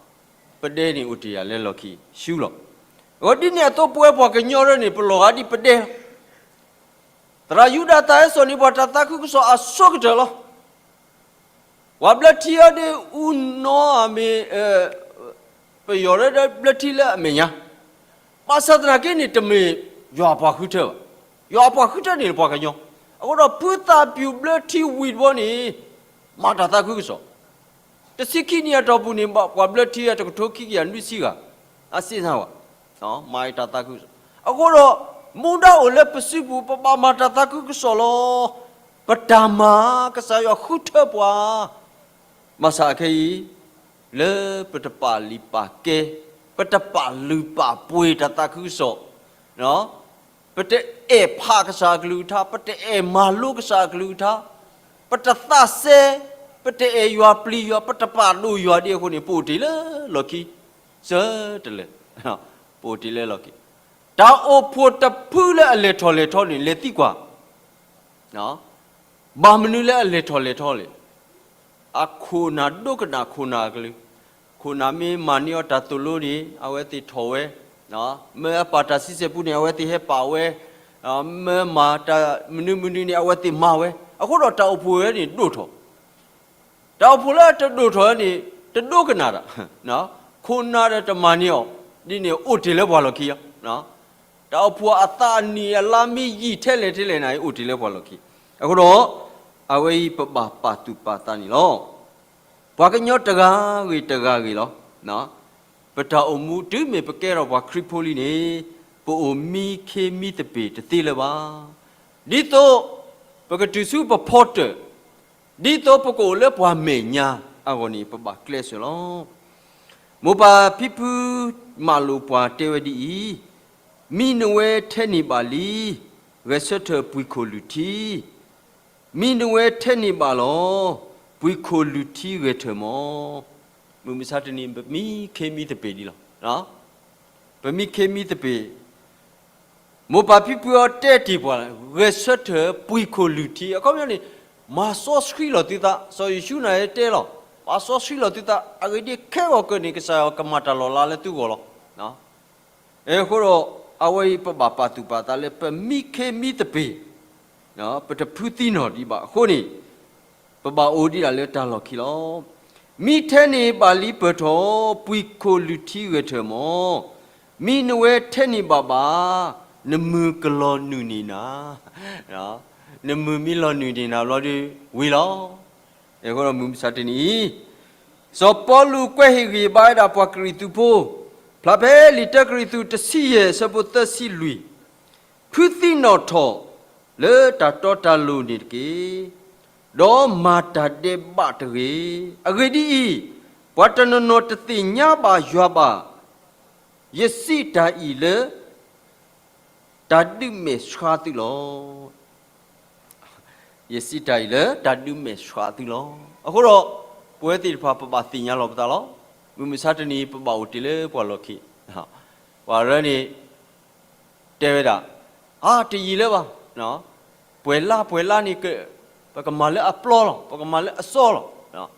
ပဒဲန့ၣ်အိၣ်တ့ၢ်ယၤလၢလီၢ်ခံဆူလီၤ. အဃိဒ်န့ၣ်အသိးပဝဲပှၤကညီဒၣ်န့ၣ် ပလီၤဂာ်ဒ်ပဒဲလီၤ. သရၣ်ယူဒၤသးဟဲစိာ်န့ၢ်ပှၤတၢ်သးခုကစီၣ်အဆိကတၢၢ်လီၤ. ပှၤဘျၢထံအံၤဒုးအူနီၢ်အမ့ၢ် ပယီၤလၢဘျၢထံလၢအမဲာ်ညါ, ဘၣ်ဆၣ်သနာ်က့န့ၣ် တမ့ၢ်ယွၤအပှၤဃုထၢဘၣ်. ယွၤအပှၤဃုထၢန့ၣ်လၢပှၤကညီ, အဃိဒီးဖုသၣ်ပျူၢ်ဘျၢထံဝံၤတဘျီန့ၣ် မၤတၢ်သးခုကစီၣ်, တဆံခံနံၣ်အတီၢ်ပူၤန့ၣ် ပှၤဘျၢထံအတကထိခံကယၤနွံဆံဂၤ, အစ့ၣ်စၢ်ဝဲ မၤတၢ်သးခုကစီၣ်. အဃိဒီး မူဒါအိၣ်လၢပစုပူၤ ပဘၣ်မၤတၢ်သးခုကစီၣ်လီၤ. ပတၢ်မၤ ကစၢ်ယွၤဃုထၢပှၤ, ဘၣ်ဆၣ်အခဲအံၤ လၢပတပာ်လုၢ်ပာ်ကဲ, ပတပာ်လုၢ်ပာ်ပှ့ၤတၢ်သးခုကစီၣ်, ပ ပတအဲၣ်ဖးကစၢ်အကလုၢ်ကထါ, ပတအဲၣ်မၤလိကစၢ်အကလုၢ်ကထါ, ပတသးစဲ, ပတအဲၣ်ယွၤပျံၤယွၤ, ပတပာ်ဒိၣ်ယွၤဒ်အဃိန့ၣ် ပအိၣ်တ့ၢ်လၢလီၢ်ခံ ဆၢတလဲၣ်, ပအိၣ်တ့ၢ်လၢလီၢ်ခံ, တၢ်အိၣ်ဖှိၣ်တဖုလၢအလဲၤထီၣ်လဲၤထီန့ၣ် လဲၤသံကွၢ် ဘၣ်မနုၤလၢအလဲၤထီၣ်လဲၤထီလဲၣ်. အခိၣ်နၢ်ဒိကနၣ်ခိၣ်နၢ်အကလုၢ်, ခိၣ်နၢ်မ့ၢ်မၤန့ၢ်အီၤတၢ်သိၣ်လိန့ၣ် အဝဲသ့ၣ်ထီၣ်ဝဲ, မ့ၢ်အပာ်တၢ်ဆံဆဲၣ်ပူန့ၣ် အဝဲသ့ၣ်ဟဲပာ်ဝဲ, မ့ၢ်မၤတၢ်မနုၤမနုၤန့ၣ် အဝဲသ့ၣ်မၤဝဲ, အဃိဒီးတၢ်အိၣ်ဖှိၣ်ဝဲန့ၣ်ဒိၣ်ထီၣ် တၢ်အိၣ်ဖှိၣ်လၢတဒိၣ်ထီၣ်န့ၣ် တဒိကနၣ်တၢ်, ခိၣ်နၢ်ဒီးတမၤန့ၢ်အီၤ, ဒ်န့ၣ်အိၣ်တ့ၢ်လၢပှၤလီၢ်ခံလီၤ. တၢ်အိၣ်ဖှိၣ်အသးအနံၣ်အလါမ့ၢ်ယံာ်ထဲလဲၣ်ထဲလဲၣ်န့ၣ် အိၣ်တ့ၢ်လၢပှၤလီၢ်ခံ, အဃိဒီး အဝဲအံၤပဘၣ်ပာ်သူၣ်ပာ်သးန့ၣ်လီၤ. ပှၤကညီတဂၤဂ့ၤတဂၤဂ့ၤလီၤ. ပတၢ်အိၣ်မူတုၤမ့ၢ်ပကဲထီၣ်ပှၤခရံာ်ဖိလံန့ၣ် ပအိၣ်မံခ့မံသပ့ၤတသ့လၢၤဘၣ်. ဒ်သိးပကတုၤဆူပဖီတၢၣ်, ဒ်သိးပကအိၣ်လၢပှၤမဲာ်ညါအဂီၢ်န့ၣ် ပဘၣ်ကျဲးစၢးလီၤ. မိၢ်ပၢ်ဖံဖုမးလိာ်ပှၤတဲဝဲဒ်အံၤ, မံနဝဲထဲန့ၣ်ဘၣ်လံ, ဂဲၤဆၢထၢၣ်ပှံၤခိၣ်လုၢ်ထံ, မံနဝဲထဲန့ၣ်ဘၣ်လီၤ, ပှံၤခိၣ်လုၢ်ထံဂဲၤထၢၣ်မီၤ. မုၢ်မဆါတနံၤ ပမံခ့မံသပ့ၤဒ်လီၤ. ပမံခ့မံသပ့ၤ, မိၢ်ပၢ်ဖံဖုအီၤတဲတ့ၢ်ပှၤ, ဂဲၤဆၢထၢၣ်ပှံၤခိၣ်လုၢ်ထံ, အခီပညီန့ၣ် မၤစီဆှံလီၤသုသး, စီၤယိၤၡူန့ၣ်တဲလီၤ, မၤစီဆှံလီၤသုသး, အဂ့ၢ်ဒ်အံၤ ခဲဂီၤကၢၢ်န့ၣ် ကစၢ်ယွၤကမၤတၢ်လီၤလးလၢသုဂီၢ်လီၤ. အဃိဒီး အဝဲအံၤပဘၣ်ပာ်သူၣ်ပာ်သးလၢပမံခ့မံသပ့ၤ, ပတဖုသံနီၣ်ဒံးဘၣ်အဃိန့ၣ် ပဘၣ်အိၣ်ဒံးဒၣ်လၢတၢ်လီၢ်ခံလီၤ. မံထဲန့ၣ်ဘၣ်လံပၢၢ်ထီၣ်, ပှံၤခိၣ်လုၢ်ထံဂဲၤထၢၣ်မီၤ. မံနဝဲထဲန့ၣ်ဘၣ်ဘၣ်, နမုၢ်ကလီၤနုာ်န့ၢ်နၤ, နမုၢ်မ့ၢ်လီၤနုာ်န့ၢ်နၤဘျီဒီး ဝံၤလီၤ. အဃိဒီးမုၢ်မဆါတနံၤအံၤ စီၤပီလူးကွဲးဟ့ၣ်ဂံၢ်ဘါဝဲဒၣ်ပှၤကရံၣ်သူးဖိ, ဖျါဖဲလံာ်တၢကရံၣ်သူးတဆံယဲၢ်အဆၢဖိသၢဆံလွံၢ်, ဖုသံနီၣ်ထီၣ်လၢတၢ်တီတၢ်လိၤန့ၣ်တက့ၢ်. ဒီးမၤတၢ်ဒဲးဘးတဂ့ၤ. အဂ့ၢ်ဒ်အံၤ, ပှၤတနီၤနီၤတသ့ၣ်ညါဘၣ်ယွၤဘၣ်. ယစံးတၢ်အံၤလၢ တၢ်ဒုးမဲာ်ဆှးသုလီၤ. ယစံးတၢ်အံၤလၢတၢ်ဒုးမဲာ်ဆှးသုလီၤ. အဃိဒီး ပဝဲသ့ၣ်တဖၣ်ပဘၣ်သ့ၣ်ညါလီၤပသးလီၤ. မုၢ်မဆါတနံၤပဘၣ်အိၣ်တ့ၢ်လၢပှၤလီၢ်ခံ, ပှၤရၢန့ၣ် တဲဝဲဒၣ်, အါ တယံာ်လၢၤဘၣ်, ပှဲၤလါပှဲၤလါန့ၣ် ပကမၤလၢအပျီလီၤ, ပကမၤလၢအစီလီၤ.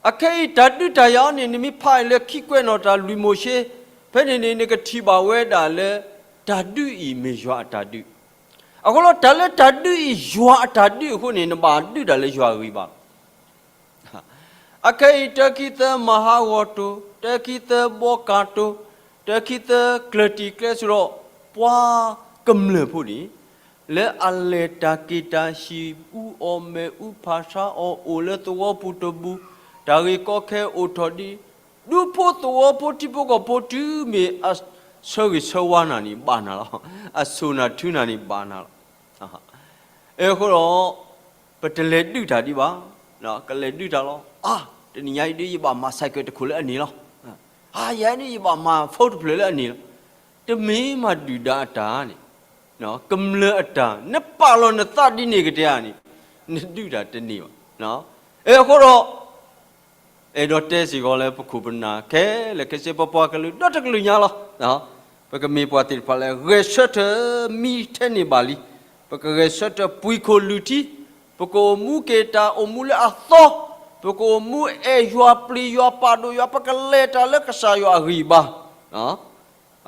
အခဲအံၤတၢ်ဒုးတၢ်ယၤအံၤန့ၣ် နမ့ၢ်ဖးအံၤလၢခံကွဲးနီၣ်တၢ်လွံၢ်မိၤၡ့, ဖဲန့ၣ်န့ၣ် နကထံၣ်ဘၣ်ဝဲဒၣ်လၢ တၢ်ဒုးအံၤမ့ၢ်ယွၤအတၢ်ဒုး. အဃိလီၤ တၢ်လၢတၢ်ဒုးအံၤယွၤအတၢ်ဒုးအဃိန့ၣ် နဘၣ်ဒုးတၢ်လၢယွၤအဂံၢ်ဘါလီၤ. အခဲအံၤတၢခံသၢမၤဟးဂီၤတိၤ, တၢခံသၢဘီကၤတိၤ, တၢခံသၢကျၢၤတံၢ်ကျဲးစၢးဒီး ပှၤကမျၢၢ်ဖိန့ၣ် လၢအလဲၤတၢ်က့ၤတၢ်ဟံၣ် အူအီၣ်မ့ၤအူဖးဆါအီၣ်အိၣ်လၢသဝီပူၤတဘူး, တၢ်ဂ့ၢ်ကီခဲအိၣ်ထီၣ်ဒံး, ဒူဖိသဝီဖိထံဖိကီၢ်ဖိတုၤမ့ၢ်အဆၢဂ့ၤဆၢဝါနၤန့ၣ် ဘၣ်နၤလီၤ. အစိၢ်နၤထုနၤန့ၣ်ဘၣ်နၤလီၤ. အဃိဒီး ပတလဲၤဒုးတၢ်ဒံးဘၣ်, ကလဲၤဒုးတၢ်လီၤ. အါ တနံၤညါအံၤဒ်ယဘၣ်မၤ cycle တခိၣ်လၢအန့ၣ်လီၤ. အါ ယၤဒ်ယဘၣ်မၤ phone တဖျၢၣ်လၢအန့ၣ်လီၤ. တမ့ၢ်မၤဒုၣ်ဒါအတၢ်န့ၣ်, ကမျၢၢ်အတၢ် နပာ်လီၤနသးဒ်န့ၣ်ကတဲဧါန့ၣ်, နဒုးတၢ်တန့ၢ်ဘၣ်. အဃိဒီး အဲၣ်ဒိးတဲစ့ၢ်ကီးလၢပခိၣ်ပနၢ်ခဲလၢာ်ခဲဆ့ ပပှၤကလုာ်ဒီတကလုာ်ညါလီၤ. ပကမ့ၢ်ပှၤသ့ၣ်တဖၣ်လၢ ဂဲၤဆၢထၢၣ်မံထဲန့ၣ်ဘၣ်လံ, ပကဂဲၤဆၢထၢၣ်ပှံၤခိၣ်လုၢ်ထံ, ပကအိၣ်မူက့ၤတၢ်အိၣ်မူလၢအသီ, ပကအိၣ်မူအဲၣ်ယွၤပျံၤယွၤပာ်ဒိၣ်ယွၤ, ပကလဲၤတၢ်လၢကစၢ်ယွၤအဂံၢ်ဘါ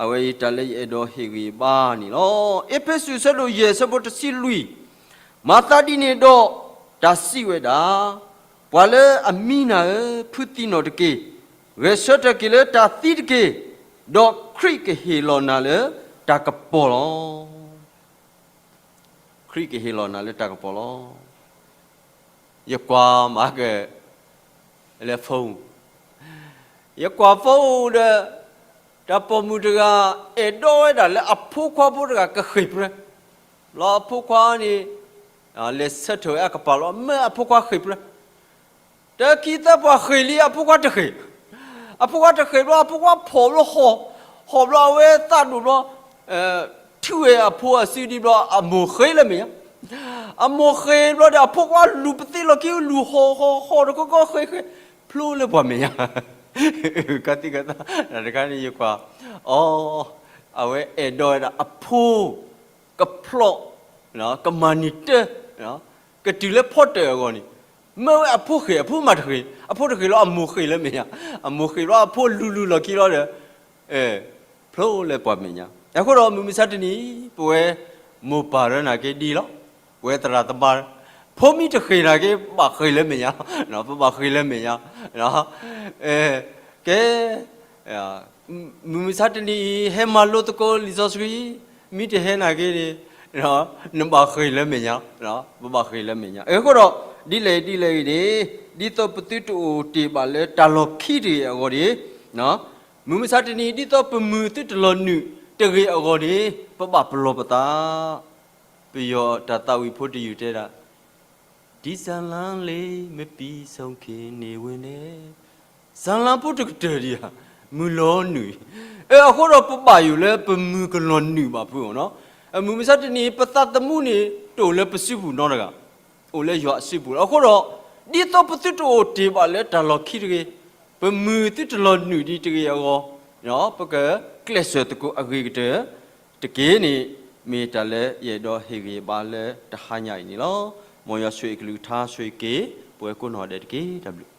အဝဲအံၤတၢ်လၢယအဲၣ်ဒိးဟ့ၣ်ဂံၢ်ဘါန့ၣ်လီၤ. အ့းဖ့းစူး အဆၢဒိၣ်ယဲၢ် အဆၢဖိတဆံလွံၢ်, မၤသးဒ်န့ၣ်ဒီး တၢ်စံးဝဲဒၣ်, ပှၤလၢအမံနၤဧၢ, ဖုသံနီၣ်တက့ၢ်, ဂဲၤဆၢထၢၣ်က့ၤလၢတၢ်သံတက့ၢ်, ဒီးခရံာ်ကဟ့ၣ်လီၤနၤလၢတၢ်ကပီၤလီၤ. ခရံာ်ကဟ့ၣ်လီၤနၤလၢတၢ်ကပီၤလီၤ. ယကွၢ်မၤက လၢ phone, ယကွၢ် phone ဒီး တၢ်ပိာ်မုၣ်တဂၤ အဲၣ်ဒိးဝဲဒၣ်လၢအဖိခွါဖိတဂၤကဃ့ၢ်ပြၢ, ဘျီအဖိခွါန့ၣ် လဲၤဆၢထၢၣ်ဝဲအကပၤလီၤ, မ့ၢ်အဖိခွါဃ့ၢ်ပြၢ, တၢခံသၢပှၤဃ့ၢ်လံ အဖိခွါတဃ့ၢ်, အဖိခွါတဃ့ၢ်ဘျီ အဖိခွါဖီၣ်ဘျီဟီၣ်, ဟီၣ်ဘျီအဝဲသးဒိၣ်ဘျီ, ထုးဝဲအဖိအစုဒံးဘျီ အမိၢ်ဃ့လၢမဲာ်ညါ, အမိၢ်ဃ့ဘျီဒီး အဖိခွါလူၤပသ့ၣ်လီၤခံ လူၤဟီၣ်ဟီၣ်ဟီၣ်တခီခီ ဃ့ဃ့ ဖျိလၢပှၤမဲာ်ညါ. ကသံၣ်ကသီ တခါန့ၣ်ယကွၢ်, အီ, အဝဲအဲၣ်ဒိးဝဲဒၣ်အဖိ ကဖျိး, ကမၤန့ၢ်တၢ်, ကတုၤလၢဖီတၢၣ်အဂီၢ်န့ၣ်, မ့ၢ်ဝဲအဖိဃ့ အဖိမၤတဃ့, အဖိတဃ့လီၤ အမိၢ်ဃ့လၢမဲာ်ညါ, အမိၢ်ဃ့လီၤ အဖိလူၤလူၤလီၤခံလီၤဒီး ဖျိလၢပှၤမဲာ်ညါ. အဃိဒီး မုၢ်မဆါတနံၤအံၤ ပဝဲမိၢ်ပၢ်ရၢနာ်က့ဒ်လီၤ, ပဝဲသရၣ်သမါ, ဖိမ့ၢ်တဃ့နာ်က့ ဘၣ်ဃ့လၢမဲာ်ညါ, ပဘၣ်ဃ့လၢမဲာ်ညါ. ကဲ, မုၢ်မဆါတနံၤအံၤ ဟဲမၤလိသကိးလံာ်စီဆှံ, မ့ၢ်တဟဲနာ်က့န့ၣ် နဘၣ်ဃ့လၢမဲာ်ညါ, ပဘၣ်ဃ့လၢမဲာ်ညါ. အဃိဒီး ဒ်လဲၣ်ဒ်လဲၣ်ဂ့ၤန့ၣ်, ဒ်သိးပသုတအိၣ်တ့ၢ်ဘၣ်လၢတၢ်လီၢ်ခံတဂ့ၤအဂီၢ်န့ၣ်, မုၢ်မဆါတနံၤ ဒ်သိးပမုၢ်သုတလီၤနုာ်တဂ့ၤအဂီၢ်န့ၣ်, ပဘၣ်ပလီၢ်ပသး. ပယီၤတၢ်သးဝံၣ်ဖိတယုၢ်တဲဒၣ်, ဒီဇာတ်လမ်းလေး မပြီးဆုံးခင် နေဝင်တယ်, ဇာတ်လမ်းဖိတကတၢၢ်ဒံးဧါ, မုၢ်လီၤနုာ်. အဃိဒီးပဘၣ်ယိၣ်လၢပမုၢ်ကလီၤနုာ်ဘၣ်ဖုးအီၤနီၤ. မုၢ်မဆါတနံၤ ပသးသမူန့ၣ် တအိၣ်လၢပစုပူၤနီတဂၤ, အိၣ်လၢယွၤအစုပူၤလီၤ. အဃိဒီး ဒ်သိးပသုတအိၣ်တ့ၢ်ဘၣ်လၢတၢ်လီၢ်ခံတဂ့ၤ, ပမုၢ်သုတလီၤနုာ်ဒံးတဂ့ၤအဂီၢ်, ပကကျဲးစၢးသကိးအဂ့ၤကတၢၢ်တက့ၢ်န့ၣ်, မ့ၢ်တၢ်လၢယအဲၣ်ဒိးဟ့ၣ်ဂံၢ်ဟ့ၣ်ဘါလၢတဟါညါအံၤန့ၣ်လီၤ. မ်ယွၤဆိၣ်ဂ့ၤကလုၢ်ကထါဆိၣ်ဂ့ၤက့ၤ ပဝဲကိးနီၢ်ဒဲးတက့ၢ်. တၢ်ဘျုး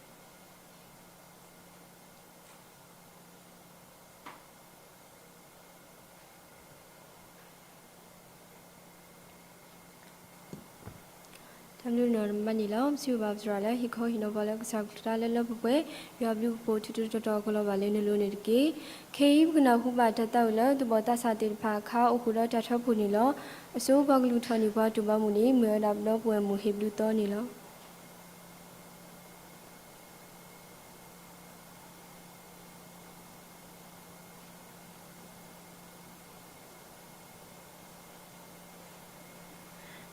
တၢ်ဘျုးနီၢ်မးန့ၣ်လီၤ. ပစံးဘျုးဘၣ်ပသရၣ်လၢဟ့ၣ်ခီဟ့ၣ်နီၤပှၤလၢကစၢ်အကလုၢ်ကထါလၢလၢပှဲၤပှဲၤ, ယွၤအဘျုးအဖှိၣ်ထူးထူးတီၤတီၤကလီၤဘၣ်လၢနလိၤန့ၣ်တက့ၢ်. ခဲအံၤပကနၢ်ဟူဘၣ်တၢ်သးဝံၣ်လၢသူၣ်ဘီၣ်သးစၢ်သ့ၣ်တဖၣ်အခါ အိၣ်ဃုာ်ဒီးတၢ်ထၢဖှိၣ်န့ၣ်လီၤ. အဆိပှၤကလုၢ်ထီၣ်န့ၢ်ပှၤတူၢ်ဘါမုၢ်န့ၣ် မ့ၢ်ဝဲဒၣ်ပဒီပုၢ်ဝဲၢ်မုၢ်ဟ့ၣ်ဘျုးသီန့ၣ်လီၤ.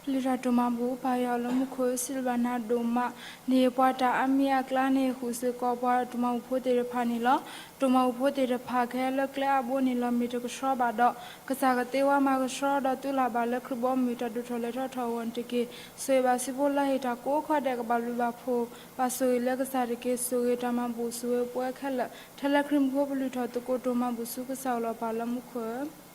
ပလုၢ်ထီၣ်တိၢ်မၤဘူၣ် ပၢ်ယွၤလၢမူခိၣ် စံးဘျုးဘၣ်နၤဒိၣ်မး, နဟ့ၣ်ပှၤတၢ်အါမံၤအကျါ နဟ့ၣ်ဃုာ်စ့ၢ်ကီးပှၤတိၢ်မၤဘူၣ်ဖိသ့ၣ်တဖၣ်န့ၣ်လီၤ. တိၢ်မၤဘူၣ်ဖိသ့ၣ်တဖၣ်ခဲလၢာ်ကျဲအဘိန့ၣ်လီၤ မ့ၢ်တကဆှီဘၣ်ဒီး ကစၢ်ကသ့ဝါမၤကဆှီဒီးသုလၢ်ဘၣ်လၢခရံာ်ဘီမုၢ်တၢ်ဒိၣ်ထီၣ်လဲၤထီၣ်ထီၣ်အဂီၢ်န့ၣ်တက့ၢ်. ဆိၣ်ဂ့ၤဘၣ်စုဖိလၢဟ့ၣ်တၢ်ကိးခီဒဲး ကဘၣ်ဘျုးဘၣ်ဖှိၣ်, ဘၣ်ဆိၣ်ဂ့ၤလၢကစၢ်တက့ၢ်. ဆိၣ်ဂ့ၤတၢ်မၤဘူၣ်ဆိၣ်ဂ့ၤပှၤခဲလၢာ်, ထဲလၢခရံာ်မူခိၣ်ပလုၢ်ထီၣ်သကိးတိၢ်မၤဘူၣ်ဆူကစၢ်အလီၢ် ပၢ်လၢမူခိၣ်ဧၢ.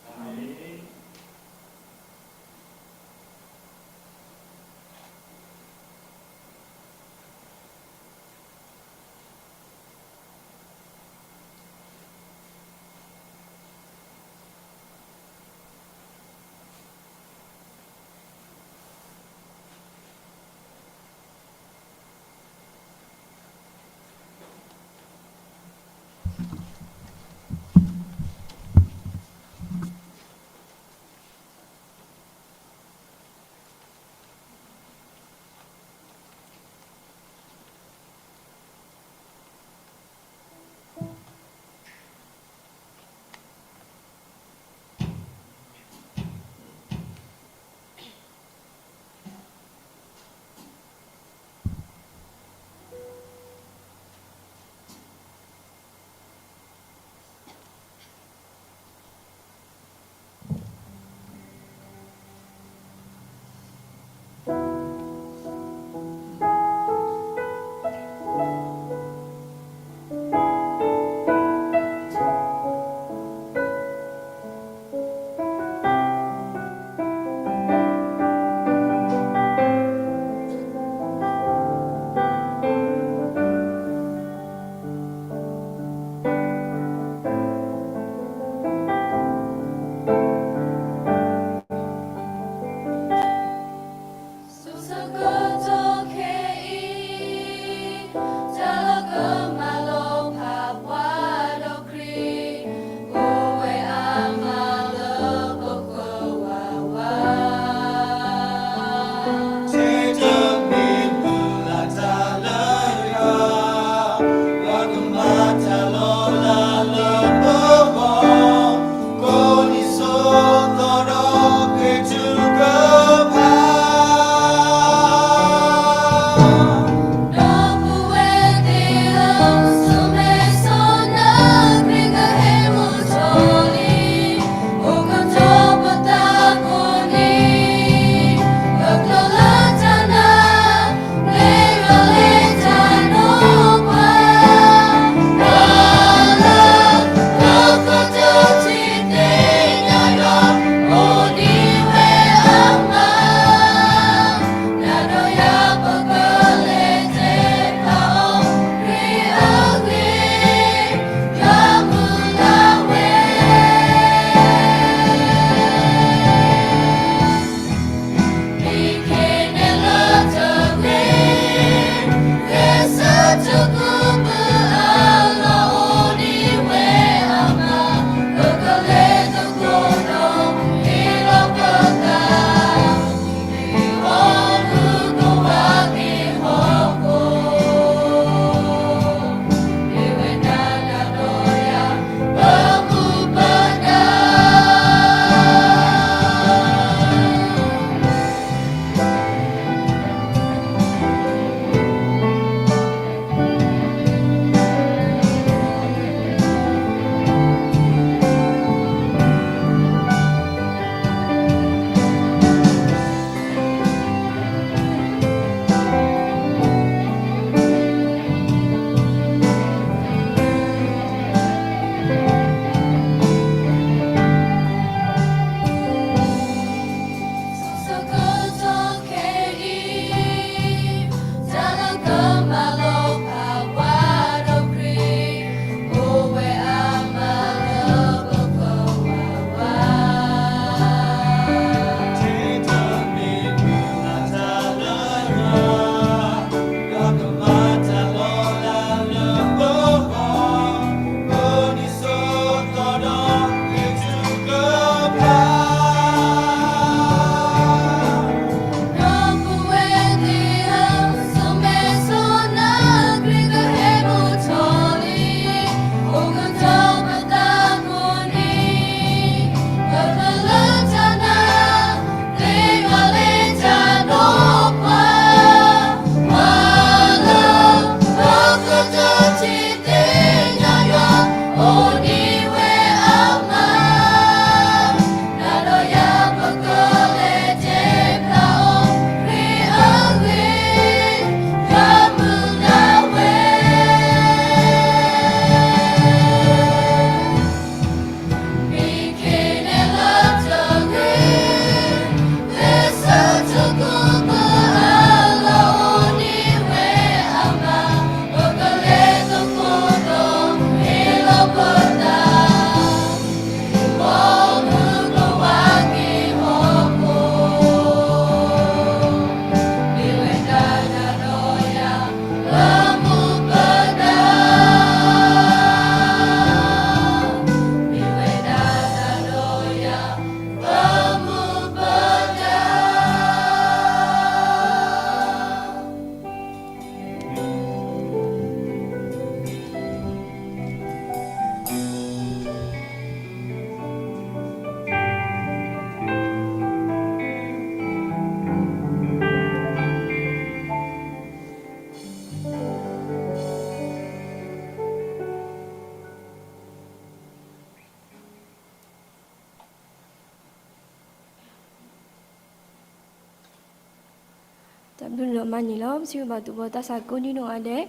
တၢ်ဘျုးဒိၣ်မးန့ၣ်လီၤ. ပစံးဘျုးဘၣ်သူၣ်ဘီၣ်သးစၢ်ကိးဒံနီၢ်ဂၤဒဲး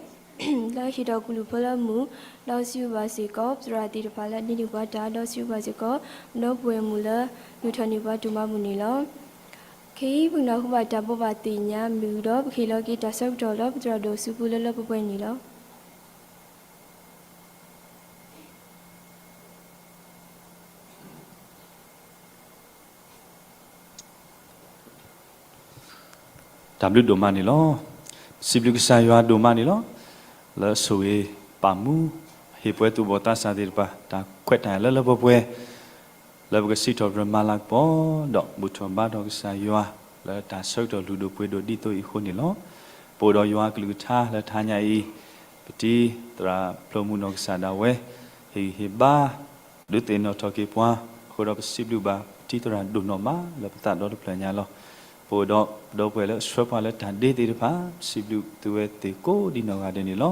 လၢဟ့ၣ်ထီၣ်ကလုၢ်ဖၢလၢမူ, ဒီးစံးဘျုးဘၣ်စ့ၢ်ကီး ပသရၣ်သ့ၣ်တဖၣ်လၢအဒိးန့ၢ်ပှၤတၢ်, ဒီးစံးဘျုးဘၣ်စ့ၢ်ကီး ဒီပုၢ်ဝဲၢ်မုၣ်လၢ နုာ်ထီၣ်န့ၢ်ပှၤဒိၣ်မးအပူၤန့ၣ်လီၤ. ခဲအံၤ ပကနၢ်ဟူဘၣ်တၢ်ဘိးဘၣ်သ့ၣ်ညါမ့ၢ်ဝံၤဒီး ပကဟ့ၣ်လီၤက့ၤတၢ်ဆၢကတီၢ်လၢပသရၣ်ဒိၣ်အစုပူၤလၢလၢပှဲၤပှဲၤန့ၣ်လီၤ. တၢ်ဘျုးဒိၣ်မးန့ၣ်လီၤ. စံးဘျုးကစၢ်ယွၤဒိၣ်မးန့ၣ်လီၤ. လၢဆိၣ်ဂ့ၤပာ်မူ ဟ့ၣ်ပှဲၤသူၣ်ဘီၣ်သးစၢ်သ့ၣ်တဖၣ် တၢ်ခွဲးတၢ်ယာ်လၢလၢပှဲၤပှဲၤ လၢပကစံးထီၣ်ပတြၢၤမၤလၤကပီၤ ဒီးဘူၣ်ထီၣ်ဘါထီၣ်ကစၢ်ယွၤ လၢတၢ်ဆၢကတီၢ်လုၢ်ဒိၣ်ပှ့ၤဒိၣ်ဒ်သိးအံၤအဃိန့ၣ်လီၤ. ပအိၣ်ဒီးယွၤအကလုၢ်ကထါလၢတဟါညါအံၤ ပတံၤသရၣ်ဖျိမုၢ်နီၢ်ကစၢ်ဒၣ်ဝဲ ဟ့ၣ်ဂံၢ်ဟ့ၣ်ဘါ ဒုးသ့ၣ်နီၣ်ထီၣ်က့ၤပှၤ, အဃိဒီးပစံးဘျုးဘၣ်ပတံၤသရၣ်ဒိၣ်နီၢ်မးလၢပသးဒီတဖျၢၣ်ညါလီၤ. ပအိၣ်ဒီးပဒီပုၢ်ဝဲၢ်လၢအဆှၢပှၤလၢတၢ်ဒ့သ့ၣ်တဖၣ် ပစံးဘျုးသုဝဲသ့ၣ်ကိးဒံနီၢ်ဂၤဒဲးန့ၣ်လီၤ.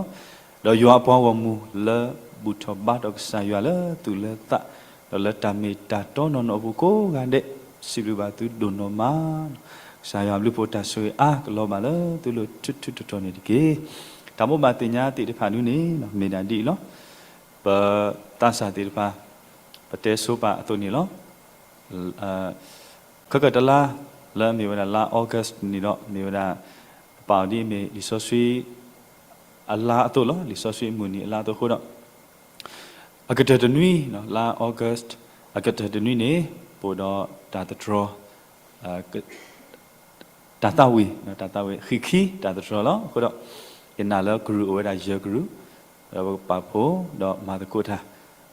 ဒီးယွၤအပှၤဂီၢ်မုၢ်လၢဘူၣ်ထီၣ်ဘါထီၣ်ကစၢ်ယွၤလၢသူၣ်လၢသး ဒီးလၢတၢ်မ့ၢ်တၢ်တီနီၢ်နီၢ်အပူၤကိးဂၤဒဲး ပစံးဘျုးဘၣ်သုဒိၣ်နီၢ်မး ကစၢ်ယွၤအဘျုးအဖှိၣ်တၢ်ဆိၣ်ဂ့ၤအါကလီၤဘၣ်လၢသုလိၤထူထူတီတီန့ၣ်တက့ၢ်. တၢ်ဘိးဘၣ်သ့ၣ်ညါသ့ၣ်တဖၣ်ဒုန့ၣ် မ့ၢ်ဒၣ်ဒ်အံၤလီၤ. ပသးစၢ်သ့ၣ်တဖၣ် ပတဲဆိပာ်အသိးန့ၣ်လီၤ. ခဲကတလါ လၢအမ့ၢ်ဝဲဒၣ်လါ August န့ၣ်ဒီး မ့ၢ်ဝဲဒၣ် ပပာ်အီၤဒ်အမ့ၢ်လံာ်စီဆှံ အလါအသိးလီၤ. လံာ်စီဆှံအမုၢ်နံၤအလါအသိးအဃိဒီး အကတၢၢ်တနွံ လါ August အကတၢၢ်တနွံန့ၣ် ပအိၣ်ဒီးတၢ်သတြီၤ တၢ်သးဝံၣ် တၢ်သးဝံၣ် ဃံးခံတၢ်သတြီၤလီၤ. အဃိဒီး ယနာ်လၢကရူၢ်အိၣ်ဝဲဒၣ်ယဲၢ်ကရူၢ်, ဒီးပကပာ်ဖှိၣ် ဒီးမၤသကိးတၢ်,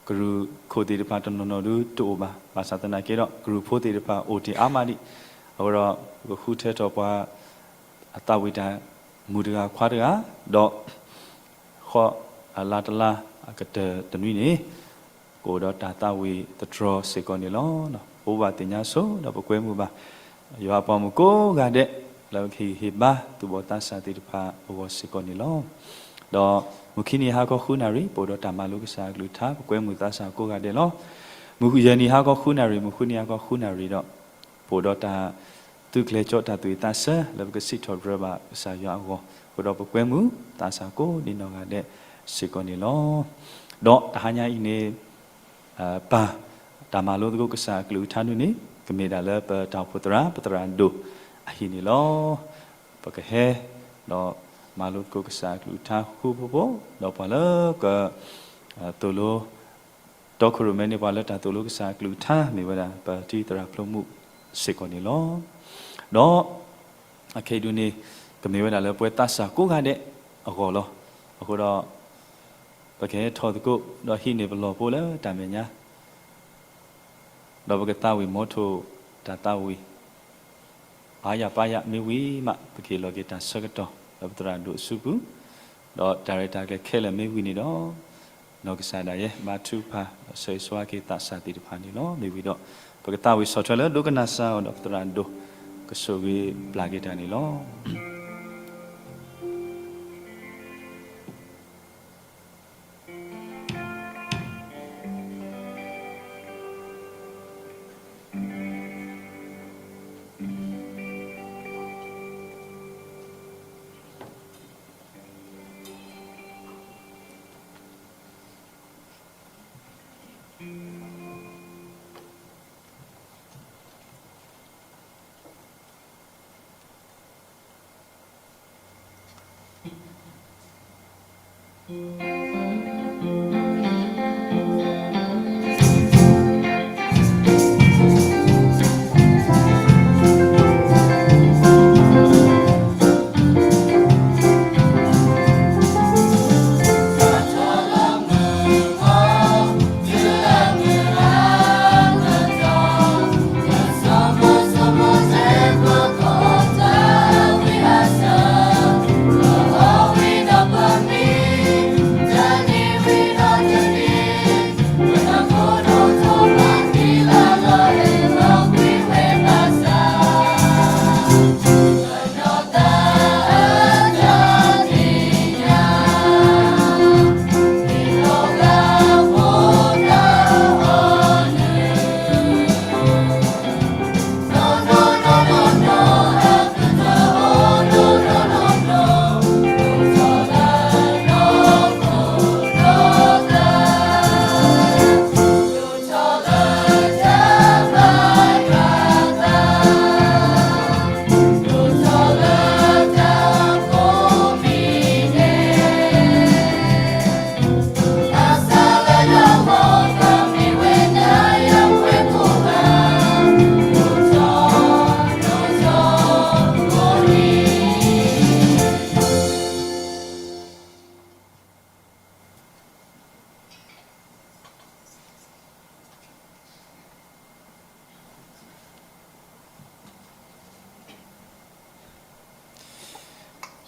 ကရူၢ်ခိၣ်သ့ၣ်တဖၣ်တနီၤနီၤဒုတအိၣ်ဘၣ်, ဘၣ်ဆၣ်သနာ်က့ဒီး ကရူၢ်ဖိသ့ၣ်တဖၣ်အိၣ်တ့ၢ်အါမးဒံး, အဃိဒီး ပကဃုထၢထီၣ်ပှၤ အသးဝံၣ်တၢ်မုၣ်တဂၤခွါတဂၤ, ဒီး ဃီအလါတလါအကတၢၢ်တနွံန့ၣ် ကအိၣ်ဒီးတၢ်သးဝံၣ်သတြီၤစ့ၢ်ကီးန့ၣ်လီၤ. ပဘၣ်သ့ၣ်ညါဆိဒီးပကွဲမုာ်ဘၣ် ယွၤအပှၤမုၣ်ကိးဂၤဒဲး လၢပကဟ့ၣ်ဂံၢ်ဟ့ၣ်ဘါသူၣ်ဘီၣ်သးစၢ်သ့ၣ်တဖၣ်အဂီၢ်စ့ၢ်ကီးန့ၣ်လီၤ. ဒီးမုၢ်ခံနံၤဟါခီဃုနၣ်ရံၣ် ပအိၣ်ဒီးတၢ်မၤလိကစၢ်အကလုၢ်ကထါ ပကွဲမုာ်သးစၢ်ကိးဂၤဒဲးလီၤ. မုၢ်ယဲၢ်နံၤဟါခီဃုနၣ်ရံၣ် မုၢ်ဃုနံၤဟါခီဃုနၣ်ရံၣ်ဒီး ပအိၣ်ဒီးတၢ်သုးကျဲၤကၠီတၢ်သူၣ်ဝံၣ်သးဆၢ လၢပကစံးထီၣ်ပတြၢၤဘၣ်ကစၢ်ယွၤအဂီၢ်, အဃိဒီးပကွဲမုာ်သးစၢ်ကိးဒံနီၢ်ဂၤဒဲးစ့ၢ်ကီးန့ၣ်လီၤ. ဒီးတဟါညါအံၤန့ၣ် ပၢ် တၢ်မၤလိသကိးကစၢ်အကလုၢ်ကထါဒုန့ၣ် ကမ့ၢ်ဒၣ်လၢပတၢ်အိၣ်ဖှိၣ်သရၣ် ပသရၣ်ဒိၣ်အဟံၣ်န့ၣ်လီၤ. ပကဟဲ ဒီးမၤလိသကိးကစၢ်အကလုၢ်ကထါဃူဃူဖိးဖိး ဒီးပှၤလၢက သိၣ်လိ တီခိၣ်ရိၣ်မဲန့ၢ်ပှၤလၢတၢ်သိၣ်လိကစၢ်အကလုၢ်ကထါ မ့ၢ်ဝဲဒၣ်ပတံၤသရၣ်ဖျိမုၣ်စ့ၢ်ကီးန့ၣ်လီၤ. ဒီး အခဲအံၤဒုန့ၣ် ကမ့ၢ်ဝဲဒၣ်လၢပဝဲသးစၢ်ကိးဂၤဒဲးအဂီၢ်လီၤ. အဃိဒီး ပကဟဲထီၣ်သကိး ဒီးဟံးန့ၢ်ပလီၢ်ဖိလၢတၢ်မဲာ်ညါ ဒီးပကသးဝံၣ်မီထိၣ်တၢ်သးဝံၣ် အါယၤပါယၤမ့ၢ်ဝံၤမး ပကဟ့ၣ်လီၤက့ၤတၢ်ဆၢကတီၢ် လၢပသရၣ်ဒိၣ်အစုပူၤ, ဒီးတၢ်ရဲၣ်တၢ်ကျဲၤခဲလၢာ်မ့ၢ်ဝံၤန့ၣ်ဒီး နီၢ်ကစၢ်ဒၣ်ယဲ ဘါထုကဖၣ် ဒီးဆၢဂ့ၤဆၢဝါက့ၤသးစၢ်သ့ၣ်တဖၣ်န့ၣ်လီၤ. မ့ၢ်ဝံၤဒီး ပကသးဝံၣ်ဆီၣ်ထွဲလၢဒိကနၣ်စၢ်အီၤဒီးပသရၣ်ဒိၣ် ကဆိၣ်ဂ့ၤဘျးက့ၤတၢ်န့ၣ်လီၤ.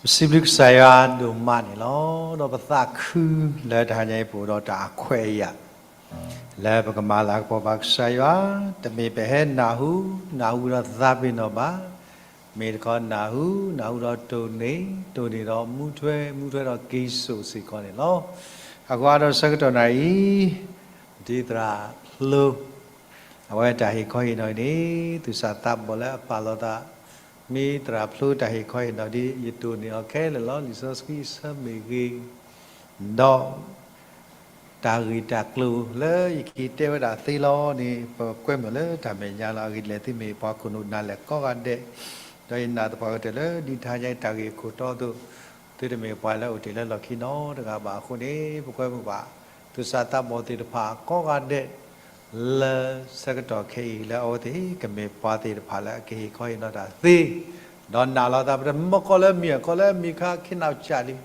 ပစံးဘျုးကစၢ်ယွၤဒိၣ်မးန့ၣ်လီၤ. ဒီးပသးခုလၢတဟါညါအံၤ ပအိၣ်ဒီးတၢ်ခွဲးအယာ် လၢပကမၤလၤကပီၤဘၣ်ကစၢ်ယွၤ, တမ့ၢ်ပဟဲနၢ်ဟူ, နၢ်ဟူဒီးသးပ့ၤနီၣ်ဘၣ်, မ့ၢ်တခီနၢ်ဟူ, နၢ်ဟူဒီးတိၢ်န့ၢ်, တိၢ်န့ၢ်ဒီးမူထွဲ, မူထွဲဒီးက့ၤစိာ်စ့ၢ်ကီးန့ၣ်လီၤ. အဃိဒီးဆၢကတီၢ်နၤအံၤ, ဒ်သရၣ်ဖျိ အဝဲတၢ်ဟ့ၣ်ခီဟ့ၣ်နီၤအံၤန့ၣ် သူၣ်စၢ်သးဘီၣ်လၢအပာ်လီၤသး, မ့ၢ်သရၣ်ဖျိတၢ်ဟ့ၣ်ခီဟ့ၣ်နီၤဒ် ယတိၢ်န့ၢ်အီၤခဲလၢာ်လီၤ. လံာ်စီဆှံအဆၢမ့ၢ်ဂ့ၤ, ဒီး တၢ်ဂ့ၢ်တၢ်ကျိၤလၢယက့ၤတဲဝဲဒၣ်သ့လီၤန့ၣ် ပကွဲမုာ်လၢတၢ်မဲာ်ညါလီၤ. အဂ့ၢ်ဒ်လဲၣ် သုမ့ၢ်ပှၤခိၣ်နူာ်နၤလၢာ်ကိးဂၤဒဲး, ဒီးယနာ်သပှၢ်ကတၢၢ်လၢဒ်တဟါညါအံၤတၢ်ဂ့ၢ်အခိၣ်တီအသိး, သုတမ့ၢ်ပှၤလၢအအိၣ်တ့ၢ်လၢလီၢ်ခံနီတဂၤဘၣ်အဃိန့ၣ် ပကွဲမုာ်ဘၣ် သူၣ်စၢ်သးဘီၣ်သ့ၣ်တဖၣ်ကိးဂၤဒဲး လၢဆၢကတီၢ်ခဲအံၤ လၢအဝဲသ့ၣ်ကမ့ၢ်ပှၤသ့ၣ်တဖၣ်လၢအကဟ့ၣ်ခီဟ့ၣ်နီၤတၢ်သ့, ဒီးနာ်လီၤသး ပတမ့ၢ်ကိးလၢမံၤ, ကိးလၢမံၤခါ ခ့နၢ်ကၠၢ်လံ,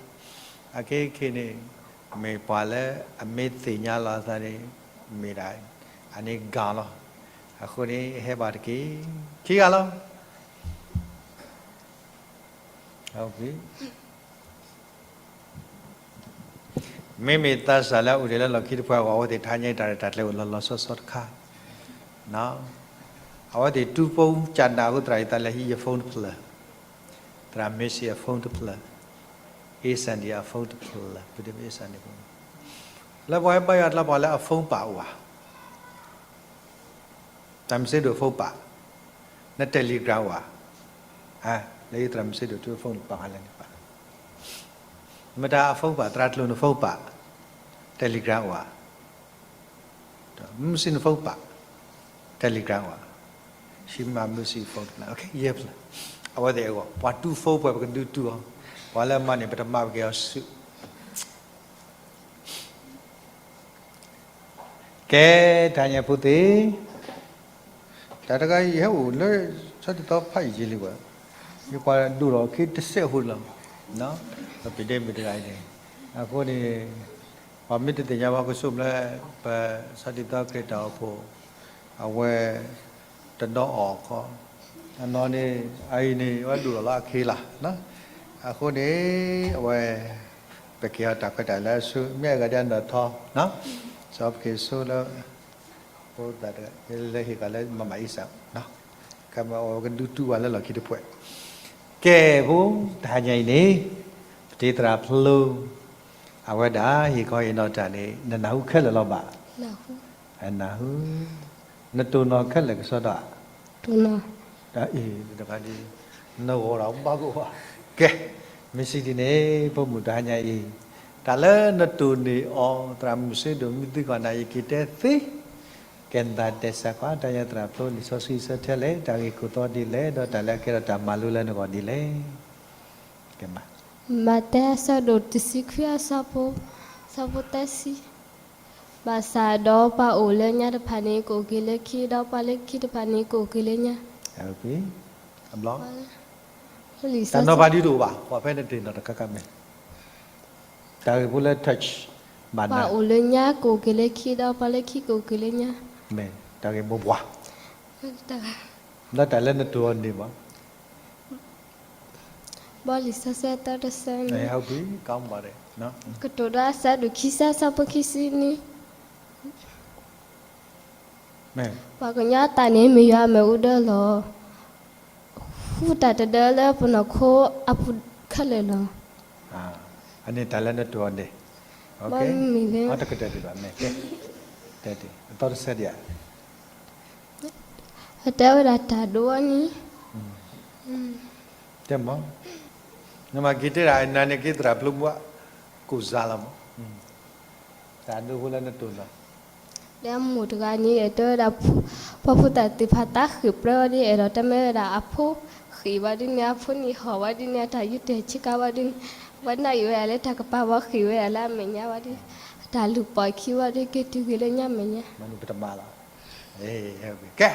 အခဲခဲန့ၣ် မ့ၢ်ပှၤလၢအမ့ၢ်သ့ၣ်ညါလီၤသးန့ၣ် မ့ၢ်ဒၣ် အန့ၣ်ဂၤလီၤ. အဃိန့ၣ် ဟဲဘၣ်တက့ၢ်, ခံဂၤလီၤ. မ့မ့ၢ်သးစၢ်လၢ အိၣ်ဒံးလၢလီၢ်ခံတပှၢ်အဂီၢ် အဝဲသ့ၣ်တဟါညါအံၤ တၢ်ရဲၣ်တၢ်ကျဲၤအိၣ်လီၤလီၤဆီဆီတခါ, အဝဲသ့ၣ်တူၢ်ဖိကၢ်နၢ်အဃိ သရၣ်အံၤသးလဲၤဟံးယ phone တဖျၢၣ်, သရၣ်မ့ၢ်စံးအ phone တဖျၢၣ်, အ့စၣ်ဒံးအ phone တဖျၢၣ်, ပဒ်မ့ၢ်အ့စၣ်ဒံး လၢပှၤဟဲဘါယွၤအကျါ ပှၤလၢအ phone ပာ်အိၣ်ဧါ, သရၣ်မုၢ်စ့ဒိၣ် phone ပာ်, န Telegram အိၣ်ဧါ, လၢယသရၣ်မုၢ်စ့ဒိၣ် ထူ phone ပာ်ဟးလဲၣ်န့ၣ်ပာ်, မတၤအ phone ပာ်, သရၣ်ကျိၤန phone ပာ်, Telegram အိၣ်ဧါ, မုၢ်စံန phone ပာ်, Telegram အိၣ်ဧါ, ရှံမုၢ်စံ phone တဖျၢၣ်, ယဲၢ်ဖျၢၣ်, အဝဲသ့ၣ်အဂီၢ် ပှၤတူၢ်ဖိပှဲၤ ပကဒုးတူၢ်အီၤ, ပှၤလၢမၤန့ၣ် ပတမၤပက့ၤအီၤဆူၣ် ကဲ, တဟါညါဖိသ့ၣ်, တၢ်တဂၤအံၤ ယဟဲအိၣ်လၢ ဆီဒံၣ်သီဖးယံာ်လံဝဲ, ယပှၤဒိၣ်ထီၣ်ခံတစဲးဖိလီၤ, ပပ့ၤဒဲမ့ၢ်တဂၤအံၤန့ၣ်, အဃိန့ၣ် ပှၤမ့ၢ်တသ့ၣ်ညါဘၣ် ကဆိကမိၣ်လၢ ပဆီဒံၣ်သီခရံာ်တၢ်အိၣ်ဖှိၣ် အဝဲ တဒီအီၣ်ခီ, အနီၢ်န့ၣ် အအံၤန့ၣ် အဝဲဒိၣ်ထီၣ်လၢအခံလီၤ, အဃိန့ၣ် အဝဲ ပက့ၤအီၤတၢ်ခွဲးတၢ်ယာ်လၢအဆိ မ့ၢ်အဂၤဒ်အနီၢ်ထီ, စီၤပက့ၤဆိလၢ ဖိသၣ်တဂၤ လၢဟ့ၣ်ကီးလၢမၤမၤအံစၢ်, ကမၤအီၤကဒုးတူၢ်ဝဲလၢလီၢ်ခံတပှဲၤ, ကဲဖိ တဟါညါအံၤန့ၣ် ပတ့သရၣ်ဖျိ အဝဲဒၣ်ဟ့ၣ်ခီဟ့ၣ်နီၤတၢ်န့ၣ် နနၢ်ဟူခဲလၢာ်လီၤဘၣ်, နနၢ်ဟူ, နတိၢ်နီၣ်ခဲလၢာ်ကစီဒီဧါ, တဂၤဒ် နဂီၢ်ဒီးဘၣ်ကအိၣ်ဘၣ်, ကဲ, မ့ၢ်စံးဒ်န့ၣ် ဖိမုၣ်တဟါညါအံၤ, တၢ်လၢနတိၢ်န့ၢ်အီၤ သရၣ်မုၢ်စ့ဒိၣ် မ့ၢ်သုကီၢ်နၤ ယက့ၤတဲသ့, ကဲနသးတဲစၢ်ကွၢ် တၢ်ယၤသရၣ်ဖျိ လံာ်စီဆှံအဆၢထဲလဲၣ်, တၢ်ဂ့ၢ်ခိၣ်သီဒ်လဲၣ်, ဒီးတၢ်လၢအကဲထီၣ်တၢ်မၤလိလၢနဂီၢ်ဒ်လဲၣ်. မးသဲအဆၢဒိၣ်တဆံခွံအဆၢဖိ, ဆၢဖိသၢဆံ, ဘၣ်ဆၣ်ဒီးပှၤအိၣ်လၢညါတဖၣ်န့ၣ် ကအိၣ်က့ၤလၢခံ, ဒီးပှၤလၢခံတဖၣ်န့ၣ် ကအိၣ်က့ၤလၢညါ, တၢ်နီၤဖးဒုတအိၣ်ဘၣ်, ပှၤဖဲန့ၣ်တ့ၢ်နီၣ်တခါခါမ့ၢ် တၢ်ဂ့ၢ်ဖိလၢ touch ဘၣ်နၤ, ပှၤအိၣ်လၢညါကအိၣ်က့ၤလၢခံ ဒီးပှၤလၢခံကအိၣ်က့ၤလၢညါ, မ့ၢ်တၢ်ဂ့ၢ်မိၢ်ပှၢ်, ဒီးတၢ်လၢနတိၢ်အီၤန့ၣ်ဘၣ်, ဘီလံာ်စီဆှံသၢတဆၢန့ၣ်, ကတိၤဒိအဆၢဒိၣ်ခံဆၢ ဆၢဖိခံဆံန့ၣ် ပှၤကညီအသးန့ၣ် မ့ၢ်ယွၤအမ့ၣ်အူဒၢလီၤ. ဃုတၢ်တဒၢလၢပနီၢ်ခိအပူၤခဲလၢာ်လီၤ. အန့ၣ်တၢ်လၢနတိၢ်အီၤန့ၣ်, မ့ၢ်ဂ့ၤ, တကတၢၢ်ဒံးဘၣ်, မ့ၢ်ကဲ, တဲတံၢ်, အသီတဆၢဒံးဧါ, အတဲဝဲဒၣ်တၢ်ဒိအီၤန့ၣ်, တဲမ့ၢ်, နမၤက့ၤတဲဒၣ် နၤန့ၣ်က့ၤသရၣ်ဖျိမူ ကိၣ်စါလီၤမး, တၢ်ဒိဖိလၢနတိၢ်နီၣ် လၢအမိၢ်တဂၤန့ၣ် အဲၣ်ဒိးဝဲဒၣ် ပှၤဖိသၣ်သ့ၣ်တဖၣ်သးဃ့ၢ်ပြၢဝဲဒ် အဲၣ်ဒိးတၢ်မ့ၢ်ဝဲဒၣ်အဖိဃ့ၢ်ဘၣ်ဒ်န့ၣ် အဖိန့ၣ်ဟီၣ်ဘၣ်ဒ်န့ၣ် အတၢ်ယူးတၢ်ဆံးကါဘၣ်ဒ်န့ၣ် ဝဲနၢ်အံၤဝဲဒၣ်လၢတၢ်ကပာ်ဝဲဃ့ၢ်ဝဲဒၣ်လၢအမဲာ်ညါဘၣ်ဒ် အတၢ်လူၤပိာ်ခံဘၣ်ဒ်က့ၤတုၤဂ့ၤလၢညါမဲာ်ညါ မနုၤပတမၤလီၤ. ကဲ,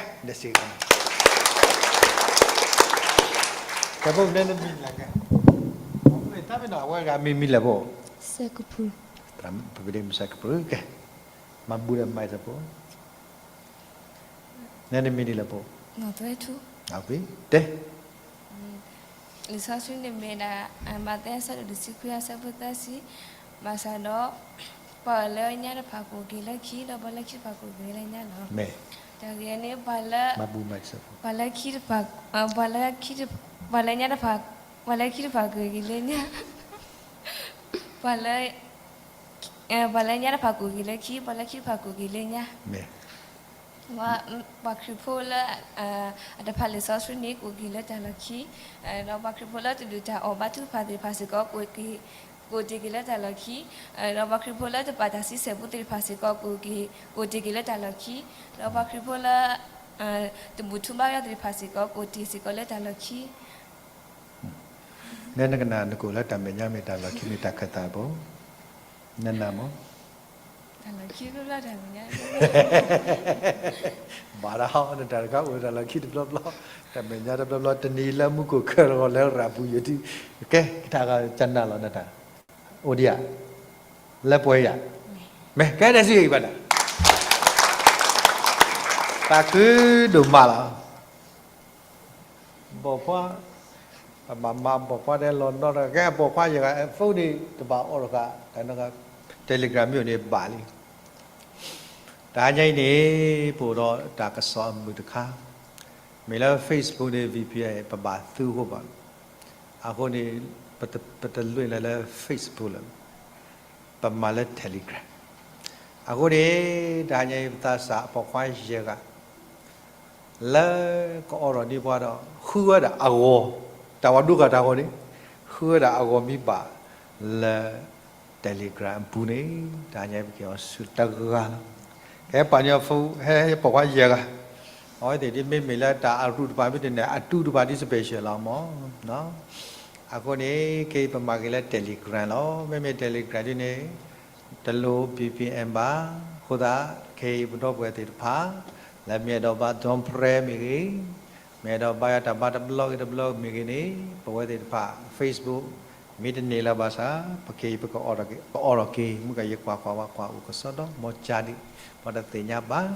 ကဲဖိမုၣ်န့ၣ်နမံၤလဲၣ်ကဲ, တၢ်မ့ၢ်နီၤ အဝဲဂၤမံၤမံၤလဲၣ်ဖိ, စဲကပူၤ, ပဒ့မုၣ်စဲကပူၤ, ကဲ, မၤဘူၣ်ဒီးမၤစၢၤဖိ နဲနမံၤဒ်လဲၣ်ဖိ, တဲ, လံာ်စီဆှံန့ၣ်မ့ၢ်ဒၣ် မးသဲအဆၢဒိၣ်တဆံခွံအဆၢဖိသၢဆံ, ဘၣ်ဆၣ်ဒီး ပှၤလၢညါတဖၣ်ကအိၣ်က့ၤလၢခံ, ဒီးပှၤလၢခံတဖၣ်ကအိၣ်က့ၤလၢညါလီၤ. တၢ်ဂ့ၢ်န့ၣ် ပှၤလၢ ပှၤလၢခံတဖၣ် ပှၤလၢခံတဖၣ် ပှၤလၢညါတဖၣ် ပှၤလၢခံတဖၣ်ကအိၣ်က့ၤလၢညါ, ပှၤလၢ ပှၤလၢညါတဖၣ်ကအိၣ်က့ၤလၢခံ, ပှၤလၢခံတဖၣ်ကအိၣ်က့ၤလၢညါ. ပှၤခရံာ်ဖိလၢ အတဖးလံာ်စီဆှံန့ၣ် ကအိၣ်က့ၤလၢတၢ်လီၢ်ခံ, ဒီးပှၤခရံာ်ဖိလၢတဒုးတၢ်အီၣ်ဘၣ်ထုကဖၣ်သ့ၣ်တဖၣ်စ့ၢ်ကီး ကအိၣ်တ့ၢ်က့ၤလၢတၢ်လီၢ်ခံ, ဒီးပှၤခရံာ်ဖိလၢတပာ်တၢ်ဆံဆဲၣ်ပူသ့ၣ်တဖၣ်စ့ၢ်ကီး ကအိၣ်တ့ၢ်က့ၤလၢတၢ်လီၢ်ခံ, ဒီးပှၤခရံာ်ဖိလၢ တဘူၣ်ထီၣ်ဘါယွၤသ့ၣ်တဖၣ်စ့ၢ်ကီး ကအိၣ်တ့ၢ်စ့ၢ်ကီးလၢတၢ်လီၢ်ခံ. နဲနကနၣ်နကအိၣ်လၢတၢ်မဲာ်ညါမ့ၢ်တၢ်လီၢ်ခံမ့ၢ်တၢ်ခၢၣ်သးဘၣ်, နနၢ်မး, တၢ်လီၢ်ခံဘျီဘျီတၢ်မဲာ်ညါ ဘၣ်ဒၣ်နတၢ်တခါအိၣ်တၢ်လီၢ်ခံတဘျီဘျီ, တၢ်မဲာ်ညါတဘျီဘျီ တနံၤလၢမူခိၣ်ခၢၣ်လီၤလၢရၤပူၤယိာ်ထံ, ကဲ တၢ်ဂၤကနၣ်လီၤနတၢ်, အိၣ်ဒံးဧါ, လၢပှဲၤဧါ, မ့ၢ်ကဲဒဲးစံးဘၣ်ဒၣ် သးခုဒိၣ်မးလီၤ. ဘီၣ်ခွါ, ပမၤမၤဘီၣ်ခွါဒဲးလီၤနီတဂၤ, ကဲဘီၣ်ခွါယဲၢ်ဂၤ phone န့ၣ် တဘၣ်အီၣ်တဂၤ, တၢ်န့ၣ် Telegram မ့ၢ်အိၣ်န့ၣ်ဘၣ်လံ. တဟါညါအံၤန့ၣ် ပအိၣ်ဒီးတၢ်ကစီၣ်အမုာ်တခါ, မ့ၢ်လၢ Facebook န့ၣ် V P N ပဘၣ်သူအဃိဘၣ်. အဃိန့ၣ် ပတ ပတလွဲၢ်လၢ လၢ Facebook လၢၤ ပမၤလၢ Telegram. အဃိန့ၣ် တဟါညါအံၤ ပသးစၢ်ပိာ်ခွါယဲၢ်ဂၤ လၢကအိးထီၣ်န့ၢ်ပှၤဒီး ဃုဝဲဒၣ်အဂီၢ်, တၢ်ဝဲဒိၣ်ဂၤတၢ်ဂီၤန့ၣ် ဃုဝဲဒၣ်အဂီၢ်မ့ၢ်ဘၣ်လၢ Telegram အပူၤန့ၣ် တဟါညါအံၤ ပကဟဲအီၤဆူတဂၤလီၤ. ကဟဲပာ်န့ၢ်အီၤ ဟဲပိာ်ခွါယဲၢ်ဂၤ, အဝဲသ့ၣ်ဒ်မ့မ့ၢ်လၢတၢ်အရူၣ်တဖၣ်မ့ၢ်တန့ၢ် အတူတဖၣ်ဒ် special လီၤမး. အဃိန့ၣ် ခဲအံၤပမၤက့ၤလၢ Telegram လီၤ. မ့မ့ၢ် Telegram ဒ်န့ၣ် တလိၣ် V P N ဘၣ်. အဃိသတး ခဲအံၤပဒီပုၢ်ဝဲၢ်သ့ၣ်တဖၣ် လၢမ့ၢ်အဲၣ်ဒိးဘါ dumb prayer မ့ၢ်ဂ့ၤ, မ့ၢ်အဲၣ်ဒိးဘါယွၤတၢ်ဘါတဘျီဂ့ၤတဘျီမ့ၢ်ဂ့ၤန့ၣ် ပဝဲသ့ၣ်တဖၣ် Facebook မ့ၢ်တန့ၢ်လၢၤဘၣ်ဆၣ် ပက့ၤ ပကအိးထီၣ်က့ၤ, ပအိးထီၣ်က့ၤ မုၢ်ကယကွၢ်ကွၢ်ဝဲကွၢ်အိၣ်ကစီဒီ မ်ကၢ်ဒံး ပှၤတသ့ၣ်ညါဘၣ်.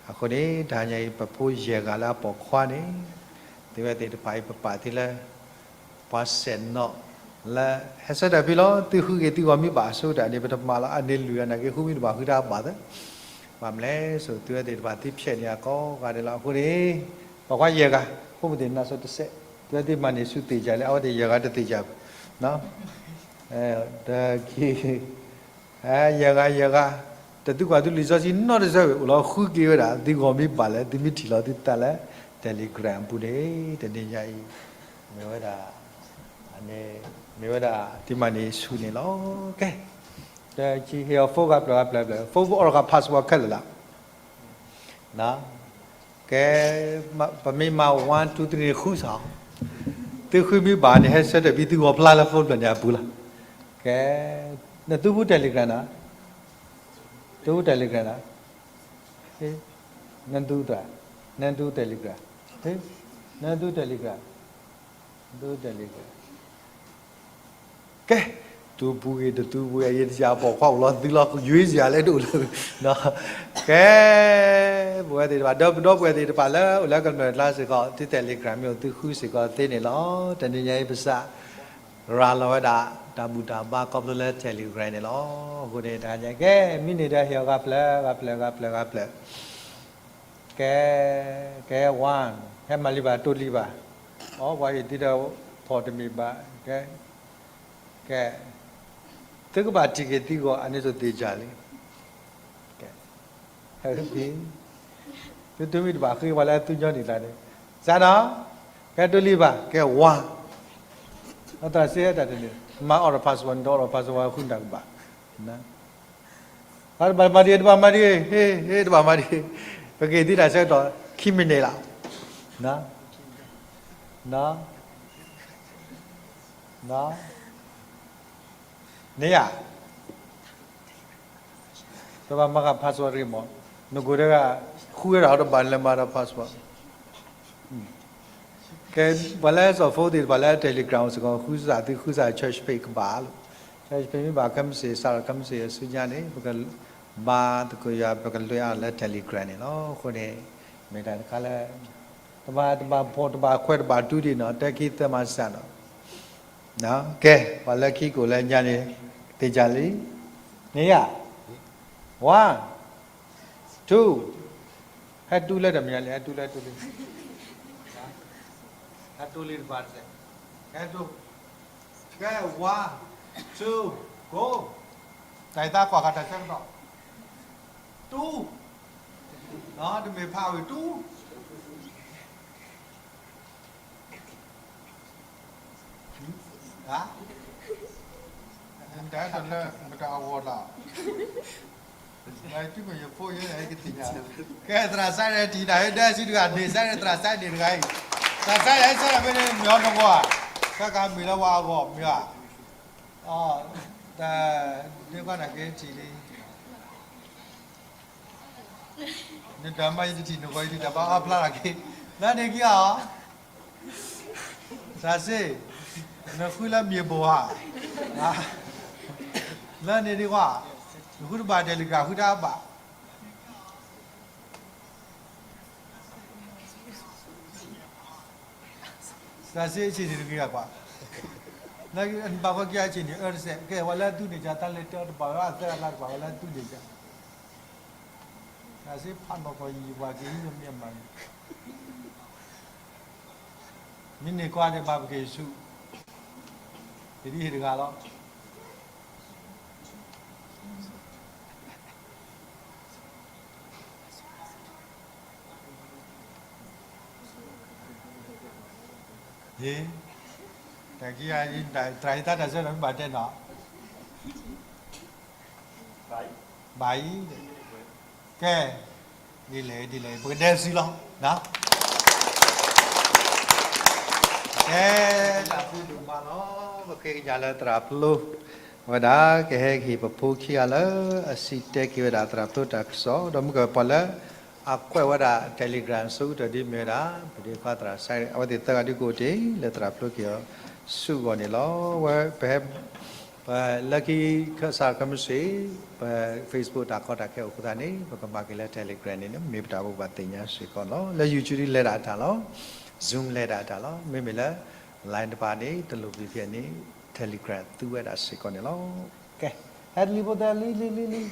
အဃိန့ၣ် တဟါညါအံၤ ပဖိယဲၢ်ဂၤလၢအပိာ်ခွါန့ၣ် သုဝဲသ့ၣ်တဖၣ်အံၤ ပပာ်သုလၢ ပှၤဆဲးနီၣ်လၢ ဟဲဆၢထၢၣ်ဖဲလီၤ. သုဃုက့ၤသုဂီၢ်မ့ၢ်ဘၣ်အဆိကတၢၢ်န့ၣ် ပတမၤလီၤ အန့ၣ်လွံၢ်အနၢ်က့ ဃုမ့ၢ်တဘၣ်ဃုတၢ်ဘၣ်သ့. ဘၣ်မနုၤလဲၣ် သုဝဲသ့ၣ်တဖၣ်သုဖျဲးန့ၢ်အကိးဂၤဒဲးလီၤ. အဃိန့ၣ် ပိာ်ခွါယဲၢ်ဂၤ ဖိမုၣ်သ့ၣ်နါစီတစဲး သုဝဲသ့ၣ်မၤန့ၢ်ဆူသ့ၣ်ယၤလၢ အဝဲသ့ၣ်ယဲၢ်ဂၤတသ့ၣ်ယၤဘၣ် တက့ၢ် ယဲၢ်ဂၤ ယဲၢ်ဂၤ တသုကွၢ်သုလံာ်စီဆှံနီတဆၢဝဲ အိၣ်လီၤဃုက့ၤဝဲဒၣ် သုဂီၢ်မ့ၢ်ဘၣ်လဲၣ် သုမ့ၢ်ထံၣ်လီၤသုသးလၢ Telegram အပူၤန့ၣ် တနံၤညါအံၤ မ့ၢ်ဝဲဒၣ် မ့ၢ်ဝဲဒၣ် သုမၤန့ၢ်ဆူန့ၣ်လီၤ. ကဲ တဟ့ၣ်အီၤ phone ဂၤဖျၢၣ်ဂၤဖျၢၣ်ဖျၢၣ် phone အိးထီၣ်ဃာ် password ခဲလၢာ်လီၤ. ကဲ ပမ့ၢ်မၤ one two three န့ၣ် ဃုစ့ၢ်, သုဃုမ့ၢ်ဘၣ်န့ၣ် ဟဲဆၢထၢၣ်ဖဲသုဂီၢ်ဖျါလၢ phone ဖျၢၣ်န့ၣ်အပူၤလီၤ. ကဲ နသူပူ Telegram နီၤ, သူပူ Telegram နီၤ, နသူသး, နသူ Telegram, နသူ Telegram, သူ Telegram ကဲ သူပူၤဂ့ၤ တသူပူၤဂ့ၤ ယတယၤပိာ်ခွါအိၣ်လီၤသုလီၤ ယွၤစ့ၢ်လၢတအိၣ်လၢ ကဲ ပဝဲသ့ၣ်တဖၣ် ဒီးပဒီပုၢ်ဝဲၢ်သ့ၣ်တဖၣ်လၢအိၣ်လၢကမျၢၢ်ကျါစ့ၢ်ကီး သု Telegram မ့ၢ်အိၣ်သုဃုစ့ၢ်ကီးသ့န့ၣ်လီၤ. တနံၤညါအံၤပစး ရၤလီၤဝဲဒၣ် တၢ်ဘူၣ်တၢ်ဘါခီဖျိလၢ Telegram န့ၣ်လီၤ. အဃိန့ၣ် တဟါညါကဲ မ့ၢ်န့ၣ်ဒီးဟ့ၣ်အီၤဂၤဖျၢၣ် ဂၤဖျၢၣ် ဂၤဖျၢၣ် ဂၤဖျၢၣ် ကဲ ကဲ one ဟဲမၤလံဘၣ်တိၢ်လံဘၣ်, အီ ပှၤအံၤဒ်ဒီးဖီၣ်တမ့ၢ်ဘၣ်, ကဲ ကဲ သုကဘၣ်ထံၣ်က့ၤသံဂီၢ် အန့ၣ်သိးသ့ၣ်ယၤလံ, ကဲ သုတမ့ၢ်တဘၣ်ဃ့ပှၤလၢသုညီနုၢ်သးန့ၣ်, စးနီၤ, ကဲတိၢ်လံဘၣ်, ကဲ one, အသးစ့ဟဲတၢ်တန့ၣ်, မၤအိးထီၣ် password န့ၣ် တအိးထီၣ် password ဃုနၢ်ကဘၣ် တဘၣ်မၤဒံး တဘၣ်မၤဒံး, ဟ့ ဟ့ တဘၣ်မၤဒံး, ပက့ၤသံတၢ်ဆၢကတီၢ် ခံမံးနံးလီၤ, န့ၣ်ဧါ, တဘၣ်မၤဃာ် password တဂ့ၤမး, နကိးတဂၤ ဃုဝဲဒၣ်တဘၣ်လၢမၤဒီး password ကဲ ပှၤလၢစီၤဖိသ့ၣ်တဖၣ်လၢ Telegram စ့ၢ်ကီး ဃုစးသုဃုစး church page ကဘၣ်လီၤ, church page မ့ၢ်ဘၣ်ခဲမုၢ်ဆ့ၣ် စးထီၣ်ခဲမုၢ်ဆ့ၣ်အဆူညါန့ၣ် ပကဘါသကိးယွၤ ပကလွဲအါလၢ Telegram န့ၣ်လီၤ. အဃိန့ၣ် မ့ၢ်တၢ်တခါလၢ တဘၣ် တဘၣ်ဖှီၣ် တဘၣ်ခွဲး တဘၣ်တူၢ်ဒံးနီၤ, တၢ်ခံသၢမၤစၢ်နီၤ ကဲ ပှၤလၢခံကိးလၢညါန့ၣ် သ့ၣ်ညါလံ, န့ၣ်ယါ, one, two, ဟဲတူၢ်လၢတမံၤလံ ဟဲတူၢ်လၢတူၢ်လံ, ဟဲတူၢ်လံတပၤတစဲး, ဟဲတူၢ်, ကဲ one, two, go, တၢ်အံၤသးကွၢ်ဃာ်တၢ်ဆၢကတီၢ်, တူၢ်, တမ့ၢ်ဖးဝံၤတူၢ် မတၤလၢ မတၤအဂီၢ်လီၤ, မ့ၢ်ယဖိယဲကသ့ၣ်ညါ, ကဲသရၣ်စဲန့ၣ် ထံၣ်တၢ်ဟဲဒၢစုတဂၤ ဒ့ၣ်စဲန့ၣ် သရၣ်စဲန့ၣ်တဂၤအံၤ, သရၣ်စဲန့ၣ် ဟဲစဲလီၤဖဲန့ၣ် မ့ၢ်အီၤတဂီၢ်ဧါ, ခဲကမ့ၢ်လၢဝဲအဂီၢ်မ့ၢ်ဧါ, တၢ်ဒ့ကွၢ်နၤက့ထံၣ်လံ နတၢ်မၤယတထံၣ်နဂီၢ် ယတထံၣ်တၢ်ဘၣ်အါဖျါလၢက့ၤ, လၢန့ၣ်က့ၤအီၤ, သရၣ်စဲ, နဃုလၢမ့ၢ်ဘိဧါ, လၢန့ၣ်ဒံးကွၢ်, နဃုတဘၣ် Telegram ဃုတၢ်ဘၣ် သရၣ်စဲ အဆ့ၣ်န့ၣ်တဂ့ၤအကွၢ်, လၢနဘၣ်ဃီက့ၤအဆ့ၣ်န့ၣ် အၢတစဲး ကဲဝဲလၢသူန့ၣ် ကတၢ်လဲၤတၢ်တဘၣ်ဝဲ အသၢအလါတဘၣ်ဝဲ လၢသူန့ၣ်က, သရၣ်စဲဖးနီၢ်ကီၢ်ယံၤ ပှၤက့ၤဟံးမ့ၢ်အမၤန့ၣ်, မ့ၢ်န့ၢ်ကွၢ်ဒံးဘၣ်ပက့ၤဆူၣ်, ယဒ်ဟ့ၣ်တဂၤလီၤ. တၢ်ခံဂၤ သရၣ်အံၤတၢ်ဆၢနီၤ မ့ၢ်ဘၣ်တဲနီၤ, ဘၣ်အံၤ, ကဲ, ဒ်လဲၣ်ဒ်လဲၣ် ပကဒဲစုလီၤ, ကဲ, တၢ်ဘျုးဒိၣ်မးလီၤ. ပဃ့ကညးလၢသရၣ်ဖျိ ဝဲဒၣ် ကဟဲက့ၤပဖိခံဂၤလၢ အစံးတဲက့ၤဝဲဒၣ်သရၣ်ဖျိတၢ်ကစီၣ် ဒီးမုၢ်ကပီၤလၢ အကွဲးဝဲဒၣ် Telegram ဆူတၢ်ဒ်မ့ၢ်ဝဲဒၣ် ပဒ့ခွါသရၣ်စဲ အဝဲသ့ၣ်သၢဂၤဒ်ကအိၣ်တ့ၢ်လၢသရၣ်ဖျိက့ၤအီၤဆူအဂီၢ်န့ၣ်လီၤ. ဝဲပဟဲ ပလၢခံခၢၣ်စးခၢၣ်မုၢ်ဆ့ၣ် ပ Facebook တၢ်ကီတၢ်ခဲအိၣ်အဃိသတးန့ၣ် ပကမၤက့ၤလၢ Telegram န့ၣ် မ့ၢ်ပတၢ်အိၣ်ဘၣ်သ့ၣ်ညါစ့ၢ်ကီးလီၤ. လၢ YouTube ဒ်လဲၤဒၣ်အတၢ်လီၤ. Zoom လဲၤဒၣ်အတၢ်လီၤ. မ့မ့ၢ်လၢ line တပၤန့ၣ် တလိၣ်ဘၣ်ဖဲန့ၣ် Telegram သူဝဲဒၣ်စ့ၢ်ကီးန့ၣ်လီၤ. ကဲ, ဟဲလံဖိသၢလံလံလံလံ,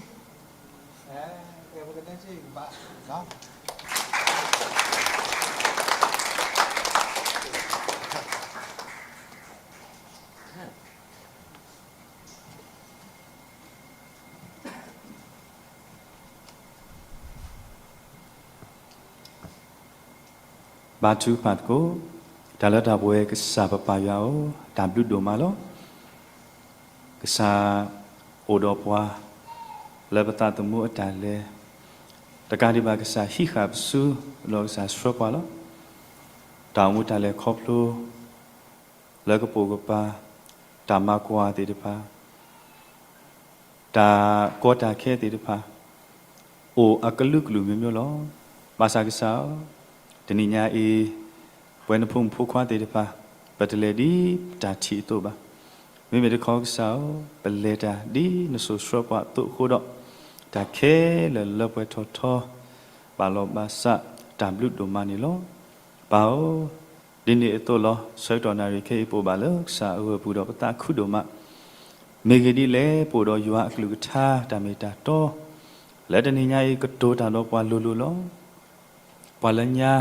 ကဲ ပကတဲစ့ၢ်ကီးဘၣ် ဘါထုကဖၣ်သကိး. တၢ်လၢတၢ်ပှဲၤကစၢ်ပပၢ်ယွၤဧၢ, တၢ်ဘျုးဒိၣ်မးလီၤ. ကစၢ်အိၣ်ဒီးပှၤ လၢပသးသမူအတၢ်လဲၤ, တကးဒံးဘၣ်ကစၢ်ဟံးဃာ်ပစု ဒီးကစၢ်ဆှၢပှၤလီၤ. တၢ်အိၣ်မူတၢ်လဲၤခီဖျိ လၢကပိာ်ကပၤ တၢ်မၤကွၢ်သ့ၣ်တဖၣ် တၢ်ကီတၢ်ခဲသ့ၣ်တဖၣ် အိၣ်အကလုာ်ကလုာ်မျိုးမျိုးလီၤ. ဘၣ်ဆၣ်ကစၢ်ဧၢ, တနံၤညါအံၤ ပဝဲနဖိမုၣ်ဖိခွါသ့ၣ်တဖၣ် ပတလဲၤဒ်ပတၢ်ထံၣ်အသိးဘၣ်. မ့မ့ၢ်တခီကစၢ်ဧၢ, ပလဲၤတၢ်ဒ်နစိာ်ဆှၢပှၤအသိးအဃိဒီး တၢ်ခဲလၢာ်လၢပှဲၤထီၣ်ထီ ဘၣ်လီၤဘၣ်စး တၢ်ဘျုးဒိၣ်မးန့ၣ်လီၤ. ပၢ်ဧၢ, ဒ်န့ၣ်အသိးလီၤ. ဆၢကတီၢ်နၣ်ရံၣ်ခဲအံၤ ပအိၣ်ဘၣ်လၢကစၢ်အဂၢၢ်ပူၤဒီးပသးခုဒိၣ်မး, မ့ၢ်ဂ့ၢ်ဒ်လဲၣ် ပအိၣ်ဒီးယွၤအကလုၢ်ကထါတၢ်မ့ၢ်တၢ်တီ လၢတနံၤညါအံၤ ကတိၤတၢ်ဒီးပှၤလိၤလိၤလီၤ. ပှၤလၢညါ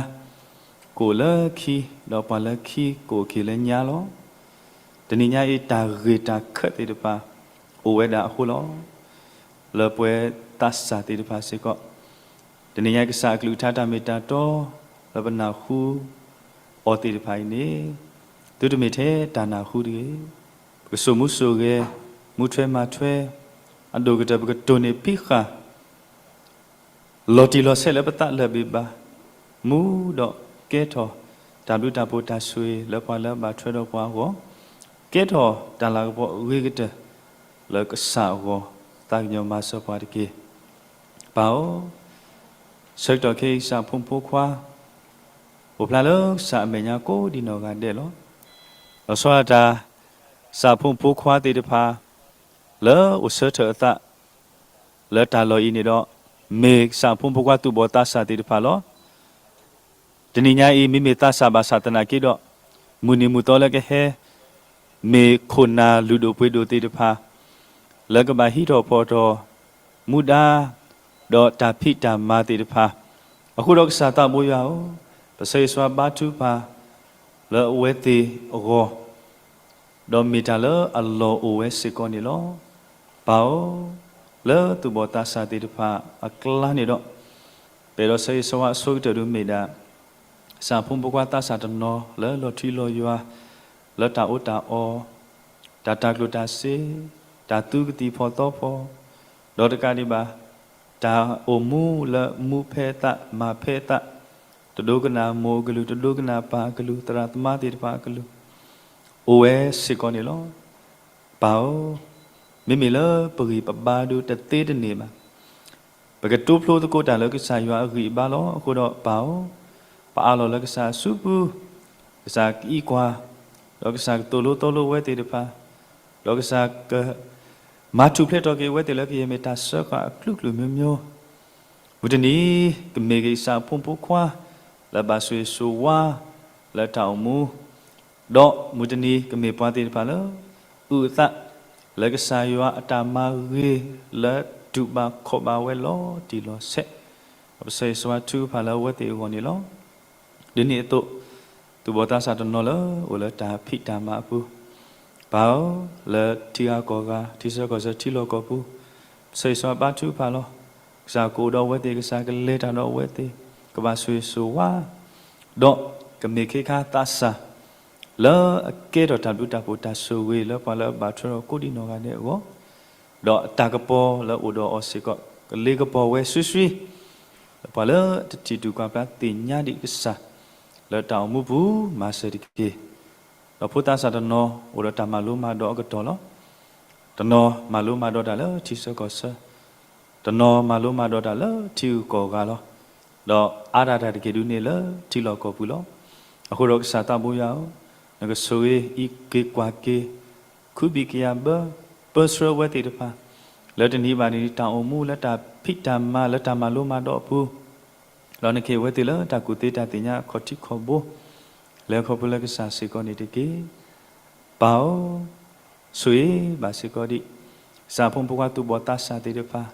ကအိၣ်လၢခံ, ဒီးပှၤလၢခံကအိၣ်က့ၤလၢညါလီၤ. တနံၤညါအံၤ တၢ်ဂ့ၢ်တၢ်ခၢၣ်သ့ၣ်တဖၣ် အိၣ်ဝဲဒၣ်အဃိလီၤ. လၢပှဲၤသးစၢ်သ့ၣ်တဖၣ်စ့ၢ်ကီး တနံၤညါကစၢ်အကလုၢ်ကထါတၢ်မ့ၢ်တၢ်တီ လၢပနၢ်ဟူအီၤသ့ၣ်တဖၣ်အံၤန့ၣ် သုတမ့ၢ်ထဲတၢ်နၢ်ဟူတဂ့ၤ. ပကစိာ်မူစိာ်ဂဲၤ, မူထွဲမၤထွဲ, အဒိၣ်ကတၢၢ်ပကတိၢ်န့ၢ်ဖံးဃာ် လီၤတံၢ်လီၤဆဲးလၢပသးလၢၢ်ဘ့ၣ်ဘၣ်, မူဒီးကဲထီၣ် တၢ်ဘျုးတၢ်ဖှိၣ်တၢ်ဆိၣ်ဂ့ၤလၢပှၤလၢအဘၣ်ထွဲဒီးပှၤအဂီၢ်, ကဲထီၣ်တၢ်လၤကပီၤအဂ့ၤကတၢၢ် လၢကစၢ်အဂီၢ် သးကညီၤမၤစၢၤပှၤတက့ၢ်. ပၢ်ဧၢ, ဆၢကတီၢ်ခဲအံၤကစၢ်ဖိမုၣ်ဖိခွါ အိၣ်ဖျါလၢကစၢ်အမဲာ်ညါကိးဒံနီၢ်ဂၤဒဲးလီၤ. လီၤဆီဒၣ်တၢ် ကစၢ်ဖိမုၣ်ဖိခွါသ့ၣ်တဖၣ် လၢအိၣ်ဆၢထၢၣ်အသး လၢတၢ်လီၢ်အံၤန့ၣ်ဒီး မ့ၢ်ကစၢ်ဖိမုၣ်ဖိခွါသူၣ်ဘီၣ်သးစၢ်သ့ၣ်တဖၣ်လီၤ. တနံၤညါအံၤ မ့မ့ၢ်သးစၢ်ဘၣ်ဆၣ်သနာ်က့ဒီး မုၢ်နံၤမုၢ်သီလၢကဟဲ မ့ၢ်ခိၣ်နၢ်လုၢ်ဒိၣ်ပှ့ၤဒိၣ်သ့ၣ်တဖၣ် လၢကဘၣ်ဟံးထီၣ်ဖီၣ်ထီၣ် မူဒါ ဒီးတၢ်ဖံးတၢ်မၤသ့ၣ်တဖၣ်, အဃိဒီးကစၢ်သးဘိယွၤဧၢ, ပဆၢဂ့ၤဆၢဝါဘါထုကဖၣ် လၢအဝဲသ့ၣ်အဂီၢ် ဒီးမ့ၢ်တၢ်လၢအလီၢ်အိၣ်ဝဲစ့ၢ်ကီးန့ၣ်လီၤ. ပၢ်ဧၢ, လၢသူၣ်ဘီၣ်သးစၢ်သ့ၣ်တဖၣ်အကျါန့ၣ်ဒီး, ပအဲၣ်ဒိးဆၢဂ့ၤဆၢဝါအဆိကတၢၢ်ဒုးမ့ၢ်ဒၣ် ကစၢ်ဖိမုၣ်ဖိခွါသးစၢ်တနီၤလၢလီၤထံလီၤယွၤ, လၢတၢ်အီၣ်တၢ်အီ, တၢ်တၤကျိၣ်တၤစ့, တၢ်သူကသံၣ်ဖီၣ်သီဖီၣ်, ဒီးတကးဒံးဘၣ် တၢ်အိၣ်မူလၢမူဖဲအသး မၤဖဲအသး, တဒိကနၣ်မိၢ်အကလုၢ် တဒိကနၣ်ပၢ်အကလုၢ် သရၣ်သမါသ့ၣ်တဖၣ်အကလုၢ် အိၣ်ဝဲစ့ၢ်ကီးန့ၣ်လီၤ. ပၢ်ဧၢ, မ့မ့ၢ်လၢပဂံၢ်ပဘါဒုးတသ့တန့ၢ်ဘၣ် ပကတိဖျိသကိးတၢ်လၢကစၢ်ယွၤအဂံၢ်အဘါလီၤ. အဃိဒီးပၢ်ဧၢ, ပအးလီၤလၢကစၢ်အစုပူၤ, ကစၢ်ကအံးကွၢ်, ဒီးကစၢ်ကသိၣ်လိသီလိအဝဲသ့ၣ်တဖၣ်, ဒီးကစၢ်က မၤထူၣ်ဖျဲးထီၣ်က့ၤအဝဲသ့ၣ်လၢကယဲၢ်မ့ၢ်တၢ်စၢဃာ်အကလုာ်ကလုာ်မျိုးမျိုး, မုၢ်တနံၤ ကမ့ၢ်က့ၤကစၢ်အဖိမုၣ်ဖိခွါ လၢဘၣ်ဆိၣ်ဂ့ၤဆိၣ်ဝါ လၢတၢ်အိၣ်မူ, ဒီးမုၢ်တနံၤကမ့ၢ်ပှၤသ့ၣ်တဖၣ်လၢ အုၣ်အသး လၢကစၢ်ယွၤအတၢ်မၤဂ့ၤ လၢတူၢ်ဘၣ်ခီၣ်ဘၣ်ဝဲလီၤတံၢ်လီၤဆဲး, ဒီးပဆၢဂ့ၤဆၢဝါထုကဖၣ်လၢအဝဲသ့ၣ်အဂီၢ်န့ၣ်လီၤ. ဒ်န့ၣ်အသိး သူၣ်ဘီၣ်သးစၢ်တနီၤလၢအိၣ်လၢတၢ်ဖံးတၢ်မၤအပူၤ, ပၢ်ဧၢ, လၢထံဂၤကီၢ်ဂၤ ထံဆၢကီၢ်ဆၢထံလီၢ်ကီၢ်ပူၤ, ပဆၢဂ့ၤဆၢဝါဘါထုကဖၣ်လီၤ. ကစၢ်ကအိၣ်ဒီးအဝဲသ့ၣ် ကစၢ်ကလဲၤတၢ်ဒီးအဝဲသ့ၣ်, ကဘၣ်ဆိၣ်ဂ့ၤဆိၣ်ဝါ ဒီးကမ့ၢ်ခ့ခါသးစၢ် လၢအကဲထီၣ်တၢ်ဘျုးတၢ်ဖှိၣ်တၢ်ဆိၣ်ဂ့ၤလၢပှၤလၢအဘၣ်ထွဲဒီးကိးဒံးနီၢ်ဂၤဒဲးအဂီၢ်, ဒီးအတၢ်ကပီၤလၢအိၣ်ဒီးအီၤစ့ၢ်ကီး ကလ့ကပီၤဝဲစုဆှံ, လၢပှၤလၢတထံၣ်တူၢ်ကွၢ်ဖျါသ့ၣ်ညါဒံးကစၢ် လၢတၢ်အိၣ်မူပူၤမၤစၢၤတက့ၢ်. ဒီးဖိသးစၢ်တနီၤအိၣ်ဒီးတၢ်မၤလိမၤဒိးအကတီၢ်လီၤ. တနီၤမၤလိမၤဒိးတၢ်လၢထံဆၢကီၢ်ဆၢ, တနီၤမၤလိမၤဒိးတၢ်လၢထံဂုၤကီၢ်ဂၤလီၤ. ဒီးအါဒၣ်တၢ်တက့ၢ်ဒုးန့ၣ်လၢထံလီၢ်ကီၢ်ပူၤလီၤ. အဃိဒီးကစၢ်သးဘိယွၤဧၢ, နကဆိၣ်ဂ့ၤအံးက့ၤကွၢ်က့ၤ ခုဘံၣ်ကယၤဘၢ ပၢဆှၢအဝဲသ့ၣ်တဖၣ် လၢတနံၤဘၣ်တနံၤ တၢ်အိၣ်မူလၢတၢ်ဖံးတၢ်မၤလၢတၢ်မၤလိမၤဒိးအပူၤ, ဒီးနကဟ့ၣ်အဝဲသ့ၣ်လၢတၢ်ကူၣ်သ့တၢ်သ့ၣ်ညါအခီၣ်ထံးခီၣ်ဘိ လဲၤခီဖျိလၢကစၢ်စ့ၢ်ကီးန့ၣ်တက့ၢ်. ပၢ်ဧၢ, ဆိၣ်ဂ့ၤဘၣ်စ့ၢ်ကီးဒံး ကစၢ်ဖိမုၣ်ဖိခွါသူၣ်ဘီၣ်သးစၢ်သ့ၣ်တဖၣ်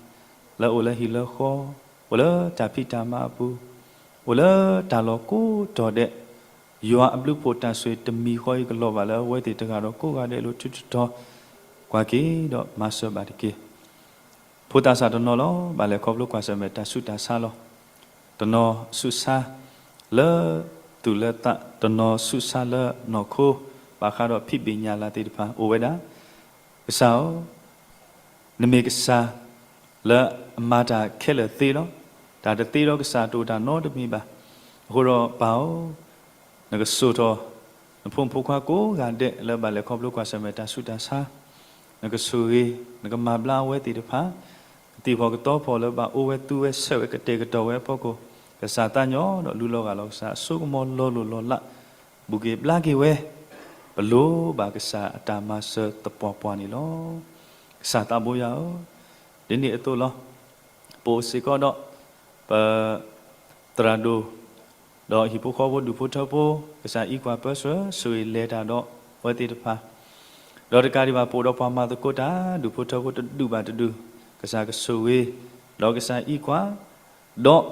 လၢအိၣ်လၢဟံၣ်လၢဃီ, အိၣ်လၢတၢ်ဖံးတၢ်မၤအပူၤ, အိၣ်လၢတၢ်လီၢ်ကိးတီၤဒဲး, ယွၤအဘျုးဖှိၣ်တၢ်ဆိၣ်ဂ့ၤတမံၤဃီအံၤကလီၤဘၣ်လၢအဝဲသ့ၣ်တဂၤဒီးကိးဂၤဒဲးအလိၤ ထုတတီၤ ကွၢ်က့ၤဒီးမၤစၢၤဘၣ်တက့ၢ်. ဖိသးစၢ်တနီၤလီၤ ဘၣ်လဲၤခီဖျိကွၢ်ဆၢၣ်မဲာ်တၢ်ဆူးတၢ်ဆါလီၤ. တနီၤဆူးဆါလၢသူၣ်လၢသး, တနီၤဆူးဆါလၢနီၢ်ခိ, ဘၣ်ဃးဒီးဖံးဘ့ၣ်ညၣ်လၢ်သ့ၣ်တဖၣ်အိၣ်ဝဲဒၣ်. ကစၢ်ဧၢ, နမ့ၢ်ကစၢ်လၢအမၤတၢ်ခဲလၢာ်သ့လီၤ. တၢ်တသ့ဒီးကစၢ်တအိၣ်တၢ်နီတမံၤဘၣ်. အဃိဒီးပၢ်ဧၢ, နကစိာ်ထီၣ် နဖိမုၣ်ဖိခွါကိးဂၤဒဲးလၢဘၣ်လဲၤခီဖျိကွၢ်ဆၢၣ်မဲာ်တၢ်ဆူးတၢ်ဆါ, နကဆိၣ်ဂ့ၤ နကမၤဘျါအဝဲသ့ၣ်တဖၣ်, ကသံၣ်ဖီၣ်ကသီဖီၣ်လၢဘၣ်အိၣ်ဝဲသူဝဲဆဲးဝဲကတဲာ်ကတီၤဝဲအဖီခိၣ်, ကစၢ်သးညီဒီးလူလီၤဂာ်လီၤကစၢ် အစိကမီၤလီၤလိၢ်လီၤလး ဘူးက့ၤဘျါက့ၤဝဲ, ပလိၣ်ဘၣ်ကစၢ်အတၢ်မၤစၢၤသပှၢ်ပှၢ်န့ၣ်လီၤ. ကစၢ်သးဘိယွၤဧၢ, ဒ်န့ၣ်အသိးလီၤ. ပအိၣ်စ့ၢ်ကီးဒီး ပ သရၣ်ဒိၣ် ဒီးဟံၣ်ဖိဃီဖိဒူၣ်ဖိထၢဖိ, ကစၢ်အံးကွၢ်ပၢဆှၢ ဆိၣ်ဂ့ၤလဲၤတၢ်ဒီးအဝဲသ့ၣ်တဖၣ်, ဒီးတကးဒံးဘၣ် ပအိၣ်ဒီးပှၤမၤသကိးတၢ် ဒူၣ်ဖိထၢဖိတဒူၣ်ဘၣ်တဒူၣ်, ကစၢ်ကဆိၣ်ဂ့ၤ, ဒီးကစၢ်အံးကွၢ်, ဒီး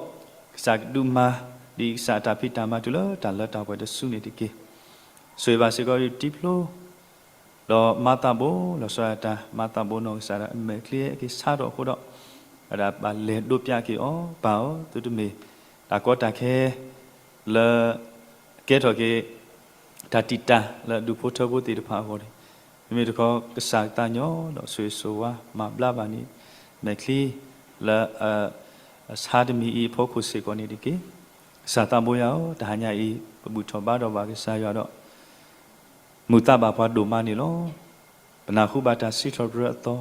ကစၢ်ကဒုးမၤ ဒ်ကစၢ်အတၢ်ဖံးတၢ်မၤတုၤလၢတၢ်လၢတၢ်ပှဲၤတစုန့ၣ်တက့ၢ်. ဆိၣ်ဂ့ၤဘၣ်စ့ၢ်ကီးဒ်တံၤဖျိ ဒီးမၤသးဘိ လီၤဆီဒၣ်တၢ် မၤသးဘိနီၢ်ကစၢ်ဒီး အမဲာ်ချံအက့ၤဆါထီၣ်အဃိဒီး အဝဲဒၣ်ဘၣ်လဲၤဒိးပၠးက့ၤအီၤ ပၢ်ဧၢ, သုတမ့ၢ်တၢ်ကီတၢ်ခဲ လၢ ကဲထီၣ်က့ၤ တၢ်တံာ်တာ်လၢဒူၣ်ဖိထၢဖိသ့ၣ်တဖၣ်အဂီၢ်န့ၣ်, မ့မ့ၢ်တခီ ကစၢ်ကသးညီဒီးဆိၣ်ဂ့ၤဆိၣ်ဝါ မၤဘျါဘၣ်န့ၣ် မဲာ်ချံ လၢ အဆါတမံၤအံၤအဖီခိၣ်စ့ၢ်ကီးန့ၣ်တက့ၢ်. ကစၢ်သးဘိယွၤဧၢ, တဟါညါအံၤ ပဘူၣ်ထီၣ်ဘါထီၣ်ဘၣ်ကစၢ်ယွၤဒီး မုာ်သးဘၣ်ပှၤဒိၣ်မးန့ၣ်လီၤ. ပနၢ်ဟူဘၣ်တၢ်စံးထီၣ်ပတြၢၤအသီ,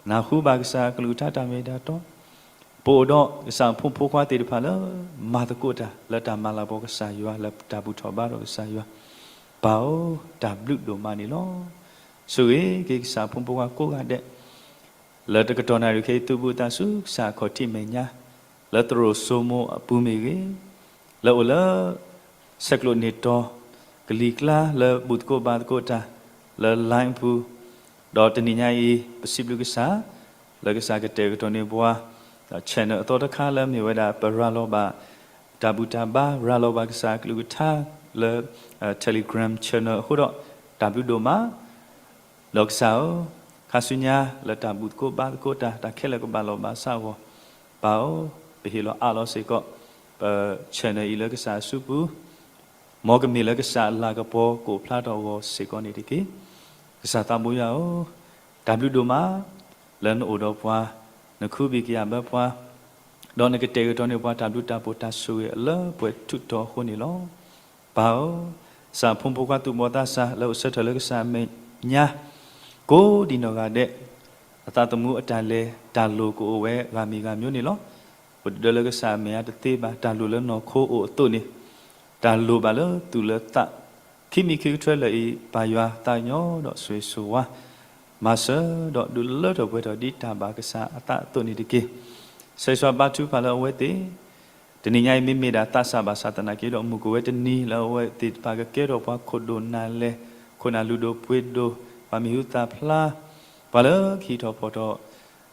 ပနၢ်ဟူဘၣ်ကစၢ်အကလုၢ်ကထါတၢ်မ့ၢ်တၢ်တီ, ပအိၣ်ဒီးကစၢ်အဖိမုၣ်ဖိခွါသ့ၣ်တဖၣ်လၢ မၤသကိးတၢ် လၢတၢ်မၤလၤကပီၤကစၢ်ယွၤ လၢတၢ်ဘူၣ်ထီၣ်ဘါထီၣ်ကစၢ်ယွၤ, ပၢ်ဧၢ, တၢ်ဘျုးဒိၣ်မးန့ၣ်လီၤ. ဆိၣ်ဂ့ၤက့ၤကစၢ်အဖိမုၣ်ဖိခွါကိးဂၤဒဲး လၢတကတီၢ်နၣ်ရံၣ်ခဲအံၤ သုးဘူးသးဆူကစၢ်အခီၣ်ထံးမဲာ်ညါ, လၢသရိာ်စိမိၤအပူၤမ့ၢ်ဂ့ၤ, လၢအိၣ်လၢ ဆဲးကျိးန့ၢ်တီၤ ကလံၤကျါလၢဘူၣ်သကိးဘါသကိးတၢ်, လၢ လၢ line အပူၤ, ဒီးတနံၤညါအံၤ ပစံးဘျုးကစၢ် လၢကစၢ်ကတဲာ်ကတီၤန့ၢ်ပှၤ channel အသီတခါလၢအမ့ၢ်ဝဲဒၣ် ပရၤလီၤဘၣ် တၢ်ဘူၣ်တၢ်ဘါ ရၤလီၤဘၣ်ကစၢ်အကလုၢ်ကထါ လၢ Telegram channel အဃိဒီး တၢ်ဘျုးဒိၣ်မး ဒီးကစၢ်ဧၢ, ခါဆူညါလၢတၢ်ဘူၣ်သကိးဘါသကိးတၢ် တၢ်ခဲလၢာ်ကဘၣ်လီၤဘၣ်စးအဂီၢ်, ပၢ်ဧၢ, ပဟ့ၣ်လီၤအးလီၤစ့ၢ်ကီး ပ channel အံၤလၢကစၢ်အစုပူၤ, မ်ကမ့ၢ်လၢကစၢ်အလၤကပီၤကအိၣ်ဖျါထီၣ်အဂီၢ်စ့ၢ်ကီးန့ၣ်တက့ၢ်. ကစၢ်သးဘိယွၤဧၢ, တၢ်ဘျုးဒိၣ်မး လၢနအိၣ်ဒီးပှၤ, နခူဘံၣ်ကယာ်ဘၢပှၤ, ဒီးနကတဲာ်ကတီၤန့ၢ်ပှၤတၢ်ဘျုးတၢ်ဖှိၣ်တၢ်ဆိၣ်ဂ့ၤအလၢပှဲၤထူးထီၣ်အဃိန့ၣ်လီၤ. ပၢ်ဧၢ, ကစၢ်ဖိမုၣ်ဖိခွါသူၣ်ဘီၣ်သးစၢ်လၢအိၣ်ဆၢထၢၣ်လၢကစၢ်အမဲာ်ညါ ကိးဒံးနီၢ်ဂၤဒဲး, အသးသမူအတၢ်လဲၤ တၢ်လိၣ်ကအိၣ်ဝဲဂၤမံၤဂၤမံၤန့ၣ်လီၤ. အိၣ်တဒၢလၢကစၢ်အမဲာ်ညါတသ့ဘၣ် တၢ်လိၣ်လၢနီၢ်ခိအိၣ်အသိးန့ၣ်, တၢ်လိၣ်ဘၣ်လၢသူၣ်လၢသး ခံမံၤခံကထွဲလၢာ်အံၤ ပၢ်ယွၤသးကညီၤဒီးဆိၣ်ဂ့ၤဆိၣ်ဝါ မၤစၢၤဒီးဒုးလၢထီၣ်ပှဲၤထီၣ်ဒ်တၢ်ဘၣ်ကစၢ်အသးအသိးန့ၣ်တက့ၢ်. ဆၢဂ့ၤဆၢဝါဘါထုကဖၣ်လၢအဝဲသ့ၣ် တနံၤညါအံၤမ့မ့ၢ်ဒၣ်သးစၢ်ဘၣ်ဆၣ်သနာ်က့ဒီး မုၢ်ကဝဲတနံၤလၢအဝဲသ့ၣ်တဖၣ်ကကဲထီၣ်ပှၤခိၣ်ဒိၣ်နၢ်လဲၢ်, ခိၣ်နၢ်လုၢ်ဒိၣ်ပှ့ၤဒိၣ်, ပှၤမံၤဟူသၣ်ဖျါ, ပှၤလၢကဟံးထီၣ်ဖီၣ်ထီၣ်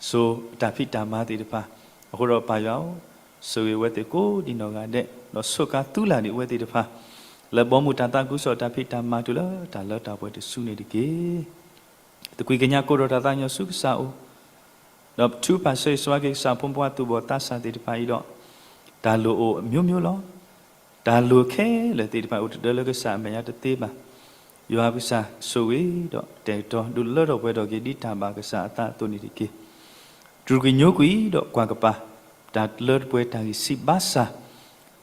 စိၤအတၢ်ဖံးတၢ်မၤသ့ၣ်တဖၣ်, အဃိဒီးပၢ်ယွၤဧၢ, ဆိၣ်ဂ့ၤအဝဲသ့ၣ်ကိးဒံးနီၢ်ဂၤဒဲး, ဒီးစူးကါသုလၢ်ဒံးအဝဲသ့ၣ်တဖၣ်, လၢဘီမုၢ်တၢ်သးခုကစီၣ်တၢ်ဖံးတၢ်မၤတုၤလၢတၢ်လၢတၢ်ပှဲၤတစုန့ၣ်တက့ၢ်. သကွံာ်ကညးကိးထီၣ်တၢ်သးကညီၤဆူကစၢ်အအိၣ်, ဒီးထုကဖၣ်ဆၢဂ့ၤဆၢဝါက့ၤကစၢ်ဖိမုၣ်ဖိခွါသူၣ်ဘီၣ်သးစၢ်သ့ၣ်တဖၣ်အံၤဒီး, တၢ်လိၣ်အိၣ်အမျိုးမျိုးလီၤ. တၢ်လိၣ်ခဲလၢာ်သ့ၣ်တဖၣ်အိၣ်တဒၢလၢကစၢ်အမဲာ်ညါတသ့ဘၣ်. ယွၤပကစၢ်ဆိၣ်ဂ့ၤဒီးတဲာ်ကတီၤဒုးလၢထီၣ်ပှဲၤထီၣ်က့ၤဒ်တၢ်ဘၣ်ကစၢ်အသးအသိးန့ၣ်တက့ၢ်. တြူာ်ကွံာ်ညိကွံာ်ဒီးကွၢ်ကပၤ တၢ်လၢတပှဲၤတၢ်ဂံၢ်စၢ်ဘါစၢ်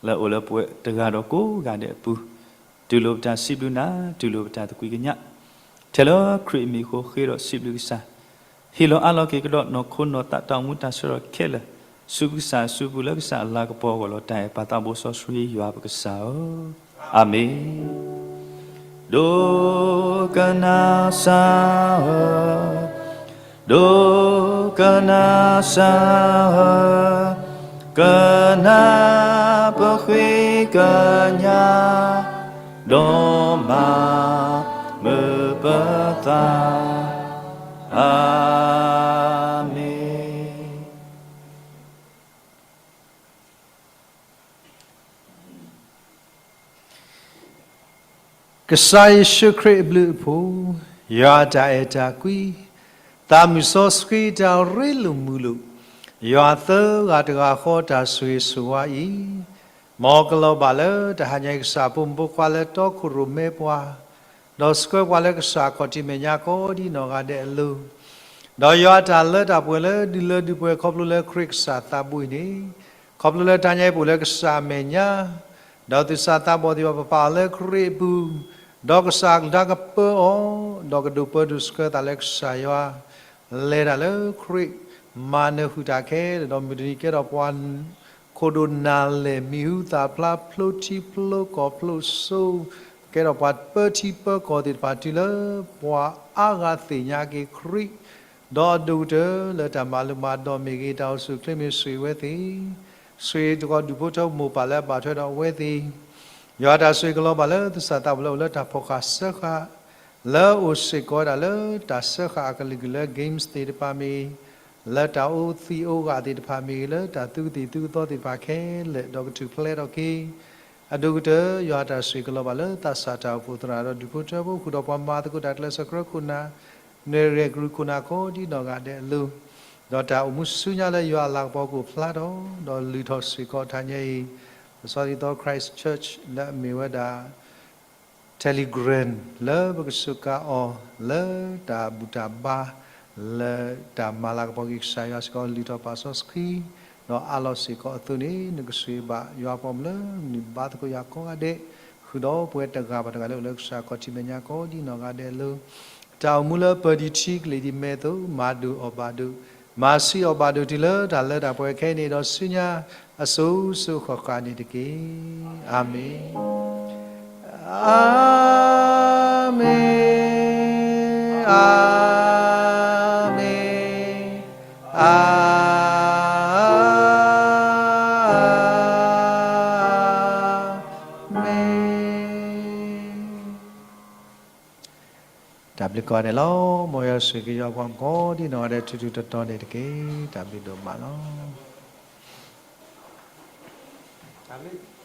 လၢအအိၣ်လၢပဝဲတဂၤဒီးကိးဂၤဒဲးအပူၤ, တုၤလိာ်ပတၢ်စံးဘျုးနၤ, တုၤလိာ်ပတၢ်သကွံာ်ကညး, ထဲလၢခရံာ်အမံၤအဃိဃ့ဒီးစံးဘျုးကစၢ်, ဟ့ၣ်လီၤအးလီၤက့ၤကဒီးနီၢ်ခိနီၢ်သးတၢ်အိၣ်မူတၢ်ဆၢထၢၣ်ခဲလၢာ်, ဆူပကစၢ်အစုပူၤလၢကစၢ်အလၤကပီၤအဂီၢ်လီၤ. တၢ်အဲၣ်ပၢ်သးဘိစီဆှံယွၤပကစၢ်ဧၢ, အၤမ့ၣ်. ဒိကနၣ်စၢ်ဧၢ, ဒိကနၣ်စၢ်ဧၢ, ကနၣ်ပဃ့ကညး, ဒီးမၤမုာ်ပသး, အၤမ့ၣ်. ကစၢ်ယ့ၣ်ၡူးခရံာ်အဘျုးအဖှိၣ်, ယွၤအတၢ်အဲၣ်တၢ်ကွံ, သးမုၢ်စီဆှံတၢ်ရ့လိာ်မုာ်လိာ်, ယွၤသၢဂၤတဂၤဃီတၢ်ဆိၣ်ဂ့ၤဆိၣ်ဝါအံၤ, မ်ကလီၤဘၣ်လၢတဟါညါအံၤကစၢ်ဖိမုၣ်ဖိခွါလၢတီခိၣ်ရိၣ်မဲပှၤ, ဒီးဆှၢပှၤလၢကစၢ်ခီၣ်ထံးမဲာ်ညါကိးဒံးနီၢ်ဂၤဒဲးအလိၤ, ဒီးယွၤအတၢ်လၢတၢ်ပှဲၤလၢဒုးလၢဒုးပှဲၤခီဖျိလၢခရံာ်ကစၢ်သးဘိအံၤန့ၣ်, ခီဖျိလၢတဟါညါအံၤပအိၣ်လၢကစၢ်အမဲာ်ညါ, ဒီးသူၣ်စၢ်သးဘီၣ်သ့ၣ်တဖၣ်ပာ်အီၤလၢခရံာ်အပူၤ, ဒီးကစၢ်အကလုၢ်ကပၢအီၤ, ဒီးကဒိးပၢဒိးဆှၢသးလၢကစၢ်ယွၤ, လဲၤတၢ်လၢခရံာ်, မၤနၢၤဃုာ်တၢ်ခဲလၢာ်, ဒီးမုၢ်တနံၤကဲထီၣ်ပှၤ ခိၣ်ဒိၣ်နၢ်လဲၢ်မံၤဟူသၣ်ဖျါဖျိထံဖျိကီၢ်ဖျိစိ, ကဲထီၣ်ပှၤပၢထံပၢကီၢ်သ့ၣ်တဖၣ်တုၤလၢပှၤအါဂၤသ့ၣ်ညါက့ၤခရံာ်, ဒီးအဒိၣ်ကတၢၢ်လၢတၢ်မၤလိမၤဒိးမ့ၢ်ဂ့ၤ တၢ်အိၣ်ဆူၣ်အိၣ်ချ့မ့ၢ်ဂ့ၤဆိၣ်ဂ့ၤအဝဲသ့ၣ်, ဆိၣ်ဂ့ၤတကီၢ်ဒူၣ်ဖိထၢဖိမိၢ်ပၢ်လၢအဘၣ်ထွဲဒီးအဝဲသ့ၣ်, ယွၤတၢ်ဆိၣ်ဂ့ၤကလီၤဘၣ်လၢသူၣ်စၢ်သးဘီၣ်လၢအိၣ်လၢတၢ်ဖီၣ်ဃာ်စၢဃာ် လၢအိၣ်စ့ၢ်ကီးဝဲဒၣ်လၢတၢ်စၢဃာ်အကလုာ်ကလုာ်လၢ games သ့ၣ်တဖၣ်မ့ၢ်ဂ့ၤ, လၢတၢ်အိၣ်သံးအိၣ်ဂၢၢ်သ့ၣ်တဖၣ်မ့ၢ်ဂ့ၤ, လၢတၢ်သူကသံၣ်သူကသီသ့ၣ်တဖၣ်ခဲလၢာ် ဒီးကထူၣ်ဖျဲးထီၣ်က့ၤ, အဒိၣ်ကတၢၢ် ယွၤတၢ်ဆိၣ်ဂ့ၤကလီၤဘၣ်လၢသးစၢ်တၢ်အိၣ်ဖှိၣ်သရၣ်ဒီးဒူၣ်ဖိထၢဖိ ဃုာ်ဒီးပှၤမၤသကိးတၢ်ကျဲးစၢးကြၢးခိၣ်နၢ်, နွဲၣ်ရဲၣ်ကရူၢ်ခိၣ်နၢ်ကိးဒံးနီၢ်ဂၤဒဲးအလိၤ, ဒီးတၢ်အိၣ်မူဆူညါလၢယွၤအလၤကပီၤကအိၣ်ဖျါထီၣ်, ဒီးလုၢ်ထီၣ်စ့ၢ်ကီးတဟါညါအံၤ, လံာ်စီဆှံသီ Christchurch လၢအမ့ၢ်ဝဲဒၣ် Telegram လၢပကစူးကါအီၤ လၢတၢ်ဘူၣ်တၢ်ဘါ လၢတၢ်မၤလၤကပီၤက့ၤကစၢ်ယွၤစ့ၢ်ကီး လုၢ်ထီၣ်ပာ်စီဆှံ, ဒီးအးလီၤစ့ၢ်ကီးအသိးန့ၣ် နကဆိၣ်ဂ့ၤဘၣ်ယွၤပှၤမုၣ်လၢနုာ်ဘါသကိးယၤကိးဂၤဒဲး, ဃုာ်ဒီးပဝဲတဂၤဘၣ်တဂၤလၢအိၣ်လၢကစၢ်ခီၣ်ထံးမဲာ်ညါကိးဒံးနီၢ်ဂၤဒဲးအလိၤ, တၢ်အိၣ်မူလၢပၢၤဒံးထံကလံၤဒံးမဲာ်အသိး မၤဒိၣ်အီၣ်ဘၣ်ဒိၣ်, မၤဆံးအီၣ်ဘၣ်ဒိၣ်တုၤလၢတၢ်လၢတၢ်ပှဲၤခဲအံၤန့ၣ် ဒီးဆူညါအစိၤစိၤဃၣ်ဃၣ်န့ၣ်တက့ၢ်. အၤမ့ၣ်, အၤမ့ၣ်, အၤမ့ၣ်, အၤမ့ၣ်. တကးန့ၣ်လီၤ. မ်ယွၤဆိၣ်ဂ့ၤက့ၤယွၤပှၤကိးဒံနီၢ်ဂၤဒဲး ထူထူတီတီန့ၣ်တက့ၢ်. တၢ်ဘျုးဒိၣ်မးလီၤ.